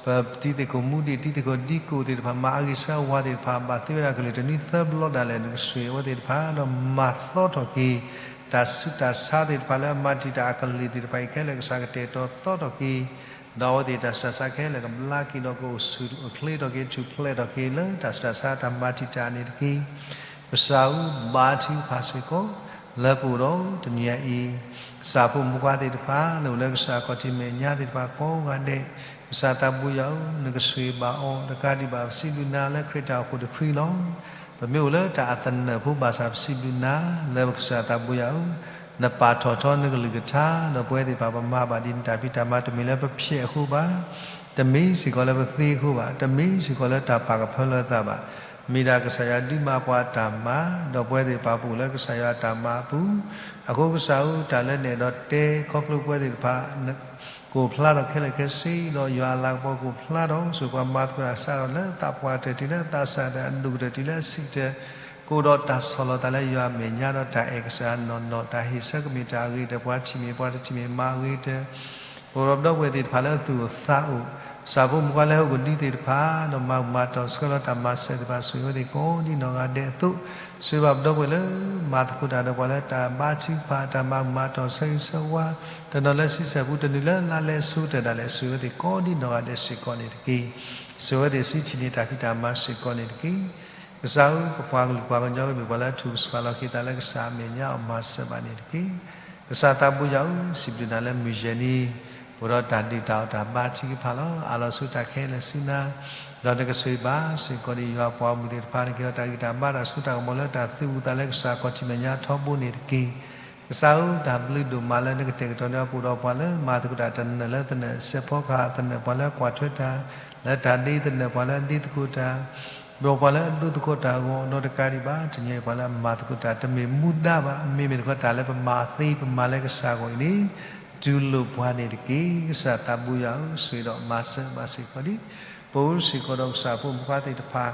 ပတံၤသကိးမူဒံး တံၤသကိးဒံကိးသ့ၣ်တဖၣ် မၤအဂံၢ်ဆၢဝၤသ့ၣ်တဖၣ် ဘၣ်သ့ဝဲဒၣ်အကလ့ၢ်တနွံသၢဘျီဒၣ်လဲာ် နကဆိၣ်ဂ့ၤအဝဲသ့ၣ်တဖၣ် ဒီးမၤသီထီၣ်က့ၤ တၢ်ဆူးတၢ်ဆါသ့ၣ်တဖၣ်လၢအမၤတံာ်တာ်အကလ့ၢ်သ့ၣ်တဖၣ်အံၤခဲလၢာ် ကစၢ်ကတဲာ်ကတီၤသီထီၣ်က့ၤ ဒီးအဝဲသ့ၣ်တၢ်ဆူးတၢ်ဆါခဲလၢာ်ကဘျါက့ၤဒီး ကအိၣ်ဆူၣ်အိၣ်ချ့ထီၣ်က့ၤ ထူၣ်ဖျဲးထီၣ်က့ၤလၢတၢ်ဆူးတၢ်ဆါတၢ်မၤတံာ်တာ်န့ၣ်တက့ၢ်. ကစၢ်ဧၢ, ဘါထုကဖၣ်စ့ၢ်ကီး လၢပအိၣ်ဒီးတနံၤအံၤ ကစၢ်ဖိမုၣ်ဖိခွါသ့ၣ်တဖၣ် လၢအိၣ်လၢကစၢ်အခီၣ်ထံးမဲာ်ညါသ့ၣ်တဖၣ်ကိးဂၤဒဲး, ကစၢ်သးဘိယွၤဧၢ, နကဆိၣ်ဂ့ၤဘၣ်အီၤ, တကးဒံးဘၣ် ပစံးဘျုးနၤလၢခရံာ်တၢ်အိၣ်ဖှိၣ်တခရံာ်လီၤ. ပမ့ၢ်အိၣ်လၢတၢ်အသနၢၣ်ဖိဘၣ်ဆၣ် ပစံးဘျုးနၤ လၢပကစၢ်သးဘိယွၤဧၢ, နပာ်ထီၣ်ထီနကလုၢ်ကထါ ဒီးပဝဲသ့ၣ်တဖၣ်ပမၤဘၣ်ဒ်နတၢ်ဖံးတၢ်မၤ တမ့ၢ်လၢပဖျဲးအဃိဘၣ်, တမ့ၢ်စ့ၢ်ကီးလၢပသ့အဃိဘၣ်, တမ့ၢ်စ့ၢ်ကီးလၢတၢ်ပာ်ကဖၢလၢသးဘၣ်, မ့ၢ်ဒၣ်ကစၢ်ယွၤဒုးမၤပှၤအတၢ်မၤ, ဒီးပဝဲသ့ၣ်တဖၣ်ပအိၣ်လၢကစၢ်ယွၤအတၢ်မၤအပူၤ, အဃိကစၢ်ဧၢ, တၢ်လၢနအဲၣ်ဒိးတဲခီဖျိပဝဲသ့ၣ်တဖၣ် ကိၢ်ဖျါထီၣ်ခဲလၢာ်ခဲဆ့ဒီး ယွၤအလၤကပီၤကိၢ်ဖျါထီၣ်, ဆိၣ်ပှၤမၤသကိးတၢ်စးထီၣ်လၢသးပှၢ်တၢၢ်တုၤလၢ သးစၢ်တၢၢ်အဒိၣ်ကတၢၢ်တုၤလၢအဆံးကတၢၢ်, ကအိၣ်ဒီးတၢ်ဆီၣ်လီၤသးလၢယွၤအမဲာ်ညါဒီး တၢ်အဲၣ်ကစၢ်နီၢ်နီၢ်, တၢ်ဟ့ၣ်ဆၢကမ့ၢ်တၢ်အဂ့ၤကတၢၢ်, ပှၤထံၣ်မ့ၢ်ပှၤတထံၣ်မ့ၢ်မၤအဂ့ၤကတၢၢ်, ပအိၣ်ဒီးပဒီပုၢ်ဝဲၢ်သ့ၣ်တဖၣ်လၢသူၣ်အိၣ်သးအိၣ်, ကစၢ်ဖိမုၣ်ဖိခွါလၢဟီၣ်ခိၣ်ဒံသ့ၣ်တဖၣ်, ဒီးမၤမၤတီၢ်ဆှၢလီၤတၢ်မၤစၢၤသ့ၣ်တဖၣ် ဆိၣ်ဂ့ၤအဝဲသ့ၣ်ကိးဒ်နီၢ်ဂၤဒဲးအသိး, ဆိၣ်ဂ့ၤဘၣ်ပဒီပုၢ်ဝဲၢ်လၢ မၤသကိးတၢ်ဒီးပှၤလၢတၢ်ဘါထုကဖၣ်, တၢ်မၤမၤတီၢ်ဆၢဂ့ၤဆၢဝါ, တနီၤလၢဆံဆဲၣ်ပူၤ, တနုာ်လၢလါလဲဆိကတၢၢ်ဒၣ်လဲာ်, ဆိၣ်ဂ့ၤအဝဲသ့ၣ်ကိးဒ်နီၢ်ဂၤဒဲးစ့ၢ်ကီးန့ၣ်တက့ၢ်. ဆိၣ်ဂ့ၤအဝဲသ့ၣ်ဆူထံၣ်န့ၢ်တၢ်ဖံးတၢ်မၤစ့ၢ်ကီးန့ၣ်တက့ၢ်. ကစၢ်ဧၢ, ပပှၤကလုာ်ပှၤကညီကမ့ၢ်ပှၤလၢထူၣ်ကဆှီလီၤက့ၤသးလၢကစၢ်အမဲာ်ညါအီၤမၤစၢၤဘၣ်န့ၣ်တက့ၢ်. ကစၢ်သးဘိယွၤဧၢ, စံးဘျုးနၤလၢမုၢ်ယဲၢ်နံၤ, ပအိၣ်ဒီးတၢ်ဒုၣ်တၢ်အီၣ်တၢ်ဘါထုကဖၣ်လီၤ. အးလီၤဆူတၢ်ခဲလၢာ်ဆူနၤ, ဒီးနကဆိၣ်ဂ့ၤဘၣ်စ့ၢ်ကီးဒံးယွၤပှၤဂီၢ်မုၢ်သ့ၣ်တဖၣ်, နကဟ့ၣ်အီၤတၢ်ဂံၢ်တၢ်ဘါတၢ်စိတၢ်ကမီၤလၢတၢ်သုးဘူးသးလၢကစၢ်အခီၣ်ထံးမဲာ်ညါထီဘိန့ၣ်တက့ၢ်. ကစၢ်ဧၢ, တၢ်ဘျုးဒိၣ်မးလၢနကတဲာ်ကတီၤန့ၢ်အီၤ ပအိၣ်ဒီးပှၤလၢမၤသကိးတၢ်တနၢၤလၢသနၢၤစဲးဖီကဟၣ်, သနၢၤပှၤလၢကွၢ်ထွဲတၢ်လၢတၢ်ဒ့, သနၢၤပှၤလၢအဒ့သကိးတၢ်, ဒီးပှၤလၢအဒိးသကိးတၢ်အဂီၢ် ဒီးတကးဒံးဘၣ် တနံၤအံၤပှၤလၢအမၤသကိးတၢ် တမ့ၢ်မူဒါဘၣ်, မ့မ့ၢ်တခီတၢ်လၢပမၤသ့ ပမၤလၢကစၢ်အဂီၢ်အံၤန့ၣ် တူၢ်လိာ်ပှၤန့ၣ်တက့ၢ်. ကစၢ်သးဘိယွၤဧၢ, ဆိၣ်ဂ့ၤဒီးမၤစၢၤဘၣ်စ့ၢ်ကီးလံ. ပအိၣ်စ့ၢ်ကီးဒီးကစၢ်ဖိမုၣ်ဖိခွါသ့ၣ်တဖၣ်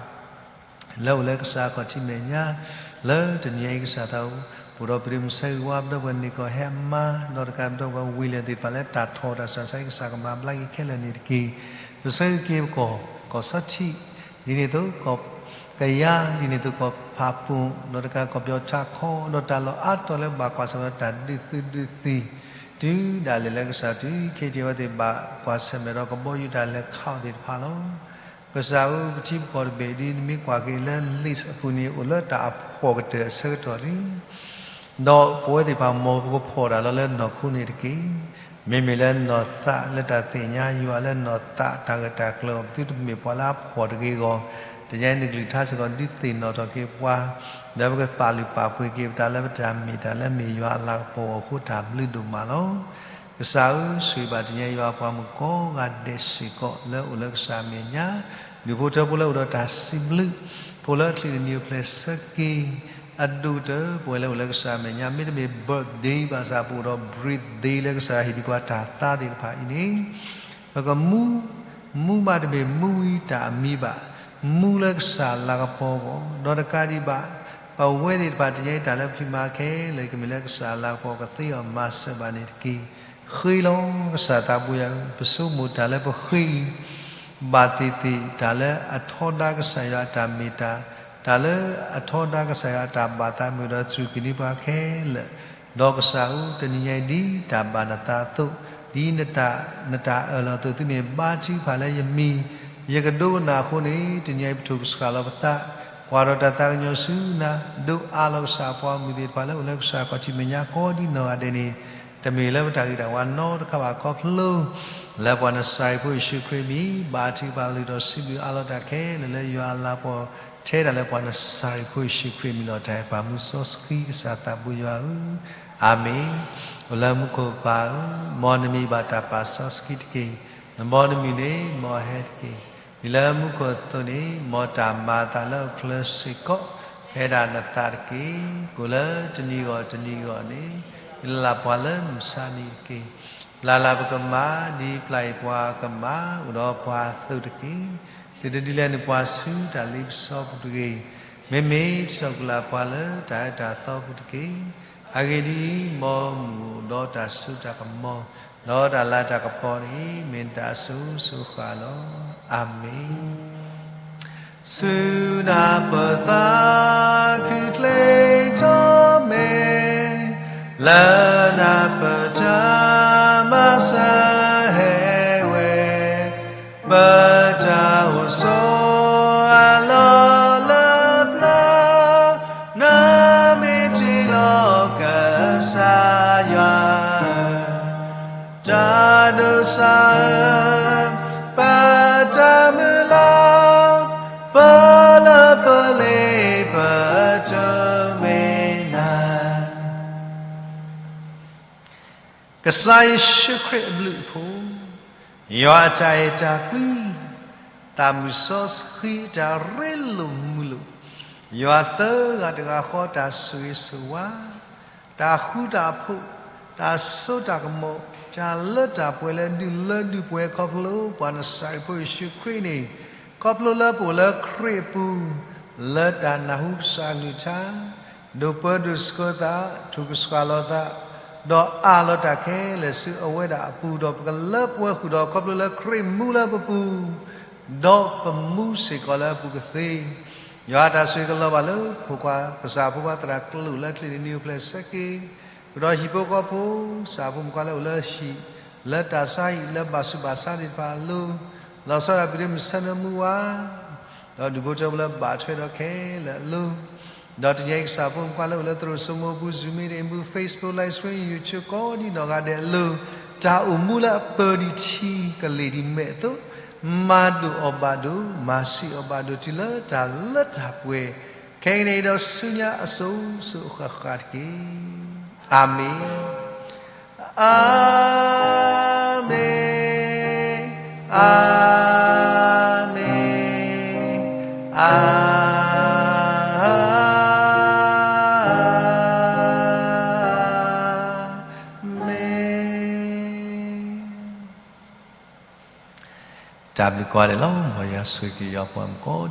လၢအိၣ်လၢကစၢ်ခီၣ်ထံးမဲာ်ညါ, လၢတနံၤအံၤကစၢ်သးအိၣ် အိၣ်ဒီးပဒ့မုၣ်ဆၢဂ့ၤဝါ ပဒီပုၢ်ဝဲၢ်န့ၢ်ကီၢ်ဟဲအမါ, ဒီးတကးပဒီပုၢ်ဝဲၢ်ဝံၤလၢသ့ၣ်တဖၣ်လၢတၢ်ထီၣ်တၢ်စှၤဆါ ကစၢ်ကမၤဘျါက့ၤခဲလၢာ်န့ၣ်တက့ၢ်. ပဆၢဂ့ၤက့ၤပကီၢ် ကီၢ်ဆီထံး ဒ်န့ၣ်အသိး ကီၢ်ကယၤ ဒ်န့ၣ်အသိး ကီၢ်ဖးပူၤ ဒီးတကးကီၢ်ပယီၤထးခီ ဒီးတၢ်လီၢ်အါတီၤလၢဘၣ်ကွၢ်ဆၢၣ်မဲာ်ဒီးတၢ်ဒုးသုးဒုးသံ တုၤဒၣ်လဲာ်လၢကစၢ်တုၤ ခ့တံၤဝဲသ့ၣ်ဘၣ်ကွၢ်ဆၢၣ်မဲာ်ဒီးကဘီယူၤတၢ်လဲၤခးအီၤသ့ၣ်တဖၣ်လီၤ. ကစၢ်ဧၢ, ပထံပကီၢ်တဘ့ၣ်ဒ်နမ့ၢ်ကွၢ်က့ၤလၢ list အပူၤန့ၣ် အိၣ်လၢတၢ်အဖှီၣ်ကတၢၢ်အဆၢကတီၢ်လံ. ဒီးပဝဲသ့ၣ်တဖၣ် မ်ပကဖှီၣ်တၢ်လီၤလၢနီၢ်ခိန့ၣ်တက့ၢ်. မ့မ့ၢ်လၢနီၢ်သးလၢတၢ်သ့ၣ်ညါယွၤ လၢနီၢ်သးတၢ်ဂၢၢ်တၢ်ကျၢၤအီၤ ပသုတမ့ၢ်ပှၤလၢအဖှီၣ်တဂ့ၤအဂီၢ်, တနံၤအံၤနကလုၢ်ကထါစ့ၢ်ကီး ဒုးသ့ၣ်နီၣ်ထီၣ်က့ၤပှၤ, ဒီးပကပာ်လုၢ်ပာ်ပှ့ၤက့ၤပသးလၢပတၢ်မ့ၢ်တၢ်လၢမ့ၢ်ယွၤအလၤကပီၤအဃိ တၢ်ဘျုးဒိၣ်မးလီၤ. ကစၢ်ဧၢ, ဆိၣ်ဂ့ၤဘၣ်တနံၤအံၤယွၤအပှၤမုၣ်ကိးဂၤဒဲးစ့ၢ်ကီး လၢအိၣ်လၢကစၢ်အမဲာ်ညါ, ဒူၣ်ဖိထၢဖိလၢအိၣ်ဒီးတၢ်စံးဘျုး, ဖိလၢအချုးတနံၤအိၣ်ဖျဲၣ်ဆၢက့ၤ, အဒိၣ်ကတၢၢ် ပဝဲလၢအိၣ်လၢကစၢ်အမဲာ်ညါ မ့တမ့ၢ် birthday ဘၣ်ဆၣ် ပအိၣ်ဒီး breathday လၢကစၢ်ဟ့ၣ်ဒံးပှၤတၢ်သါသ့ၣ်တဖၣ်အံၤန့ၣ် ပကမူ, မူဘၣ်တမ့ၢ်မူဝံၤတၢ်အမံၤဘၣ်, မူလၢကစၢ်လၤကပီၤအဂီၢ်, ဒီးတကးဒံးဘၣ် ပဝဲသ့ၣ်တဖၣ်တနံၤအံၤတၢ်လၢပျံၤမၤခဲလၢာ် ကမ့ၢ်လၢကစၢ်လၤကပီၤကသ့အီၤမၤစၢၤဘၣ်န့ၣ်တက့ၢ်. ဃ့လီၤ ကစၢ်သးဘိယွၤဧၢ, ပဆိကမိၣ်တၢ်လၢပဃ့အံၤ ဘၣ်သ့ၣ်သ့ၣ် တၢ်လၢအထီဒါကစၢ်ယွၤအတၢ်မ့ၢ်တၢ်, တၢ်လၢအထီဒါကစၢ်ယွၤအတၢ်ဘၣ်သးမုာ်ဒီး စူၢ်က့ၤန့ၢ်ပှၤခဲလၢာ်, ဒီးကစၢ်ဧၢ, တနံၤညါအံၤဒ်တၢ်ဘၣ်နသးအသိး, ဒ်နတၢ်အၢၣ်လီၤအသိး သုမ့ၢ်ဘါထုကဖၣ်လၢယမံၤ, ယကဒိကနၣ်အဃိန့ၣ် တနံၤအံၤပထိၣ်ကစှၤလီၤပသး, ကွၢ်ဒီးတၢ်သးကညီၤဆူနၤ, ဒိးအးလီၤကစၢ်အပှၤမုၣ်သ့ၣ်တဖၣ်လၢအိၣ်လၢကစၢ်ခီၣ်ထံးမဲာ်ညါကိးဒ်နီၢ်ဂၤဒဲးန့ၣ်, တမ့ၢ်လၢပတၢ်ဂ့ၤတၢ်ဝါနီတခါဘၣ်ခီဖျိ လၢပှၤနစၤရ့းဖိယ့ၣ်ၡူးခရံာ်အမံၤ, ဘါထုကဖၣ်လုၢ်ထီၣ်စံးဘျုးအးလီၤတၢ်ခဲလၢာ်လၢယွၤအလၤကပီၤ ထဲဒၣ်လၢပှၤနစၤရ့းဖိယ့ၣ်ၡူးခရံာ်အမံၤလီၤ. တၢ်အဲၣ်ပှၤမူစီဆှံ ကစၢ်သးဘိယွၤဧၢ, အၤမ့ၣ်. အိၣ်လၢမူခိၣ်ပၢ်ဧၢ, မ်နမံၤဘၣ်တၢ်ပာ်စီဆှံတက့ၢ်. နဘီနမုၢ်န့ၣ် မ်အဟဲတက့ၢ်. ဒ်လၢမူခိၣ်အသိးန့ၣ် မ်တၢ်မၤအသးလၢဟီၣ်ခိၣ်ချၢစ့ၢ်ကီး ဖဲဒၣ်နသးတက့ၢ်. ကိၣ်လၢတနံၤဂီၢ်တနံၤဂီၢ်န့ၣ် ဟ့ၣ်လီၤပှၤလၢမုၢ်ဆါနံၤတက့ၢ်. ပျၢ်လၢ်ပကမၤ ဒ်ပျၢ်ယံၤပှၤကမၤ အိၣ်ဒီးပှၤအသိးတက့ၢ်. သုတဒုးလဲနုာ်ပှၤဆူတၢ်လ့ပစီပူၤတဂ့ၤ. မ့မ့ၢ်ထံၣ်ထီၣ်ကွံာ်လၢ်ပှၤလၢတၢ်အၢတၢ်သီပူၤတက့ၢ်. အဂ့ၢ်ဒ်အံၤ, မ်မုၢ်အိၣ်ဒီးတၢ်စိတၢ်ကမီၤ, ဒီးတၢ်လၤတၢ်ကပီၤန့ၣ် မ့ၢ်နတၢ်အစိၤစိၤဃၣ်လီၤ. အၤမ့ၣ်. ဆူနၢ်ပၢၢ်သးခုချ့ထီၣ်မဲာ်, လၢနၢ်ပၢၢ်တၢ်မၤစၢၤဟဲဝဲ, ပတၢ်အိၣ်ဆိးအလီၢ်လၢပျၢၤ, နမ့ၢ်တ့လီၤကစၢ်ယွၤ တၢ်ဒိးစၢ်ဧၢ, ပတၢ်မုၢ်လၢ်, ပလၢပလ့ပတမ့ၢ်နၤ. ကစၢ်ယ့ၣ်ၡူးခရံာ်အဘျုးအဖှိၣ်, ယွၤအတၢ်အဲၣ်တၢ်ကွံ, သးမုၢ်စီဆှံတၢ်ရ့လိာ်မုာ်လိာ်, ယွၤသၢဂၤတဂၤဃီတၢ်ဆိၣ်ဂ့ၤဆိၣ်ဝါ, တၢ်ဃူတၢ်ဖိး, တၢ်စိတၢ်ကမီၤ, တၢ်လၢတၢ်ပှဲၤလၢဒုးလၢဒုးပှဲၤခီဖျိ ပှၤနစၤရ့းဖိယ့ၣ်ၡူးခရံာ်န့ၣ်, ခီဖျိလၢပအိၣ်လၢခရံာ်အပူၤ, လၢတၢ်နၢ်ဟူကစၢ်အကလုၢ်ကထါ, ဒိးပၢဒိးဆှၢသး, ထိၣ်ကစှၤလီၤသး, ဒီးအးလီၤတၢ်ခဲလၢာ်ဆူအဝဲဒၣ်အပူၤ, ဒီးပကလၢပှဲၤဃုာ်ဒီးခီဖျိလၢခရံာ်မူလၢပပူၤ, ဒီးပမူစ့ၢ်ကီးလၢအပူၤကသ့ ယွၤအတၢ်ဆိၣ်ဂ့ၤကလီၤဘၣ်လၢဖိခွါ, ကစၢ်ဖိခွါသရၣ်ကျိာ်လၢချံးတနံၤအိၣ်ဖျဲၣ်ဆၢက့ၤ, ကဒီးဟံၣ်ဖိဃီဖိ, ကစၢ်ဖိမုၣ်ခွါလၢအိၣ်လၢဟံၣ်, လၢတၢ်ဆါဟံၣ်, လၢဘၣ်ဆူးဘၣ်ဆါသ့ၣ်တဖၣ်အလိၤ, လီၤဆီဒၣ်တၢ်ပတုာ်မုၢ်ဆၢနၢမူဝါ, ဒီးဒူၣ်ဖိထၢဖိလၢဘၣ်ထွဲဒီးခဲလၢာ်အလိၤ, ဒီးတနံၤအံၤကစၢ်ဖိမုၣ်ခွါလၢအိၣ်လၢသရိာ်စိမိၤပူၤ, Zoom meeting ပူၤ, Facebook Live Stream, YouTube ကိးဒံးနီၢ်ဂၤဒဲးအလိၤ, တၢ်အိၣ်မူလၢအပၢၤဒံးထံကလ့ၢ်ဒံးမဲာ်အသိး, မၤဒိၣ်အီၤဘၣ်ဒိၣ်, မၤဆံးအီၤဘၣ်ဒိၣ်တုၤလၢတၢ်လၢတၢ်ပှဲၤ, ခဲကနံၣ်အံၤဒီးဆူညါအစိၤစိၤအဃၣ်ဃၣ်တက့ၢ်. အၤမ့ၣ်, အၤမ့ၣ်, အၤမ့ၣ်, အၤ တၢ်ဘျုးကိးဂၤဒဲးလီၤ. မ်ယွၤဆိၣ်ဂ့ၤက့ၤယွၤပှၤမုၣ်ကိး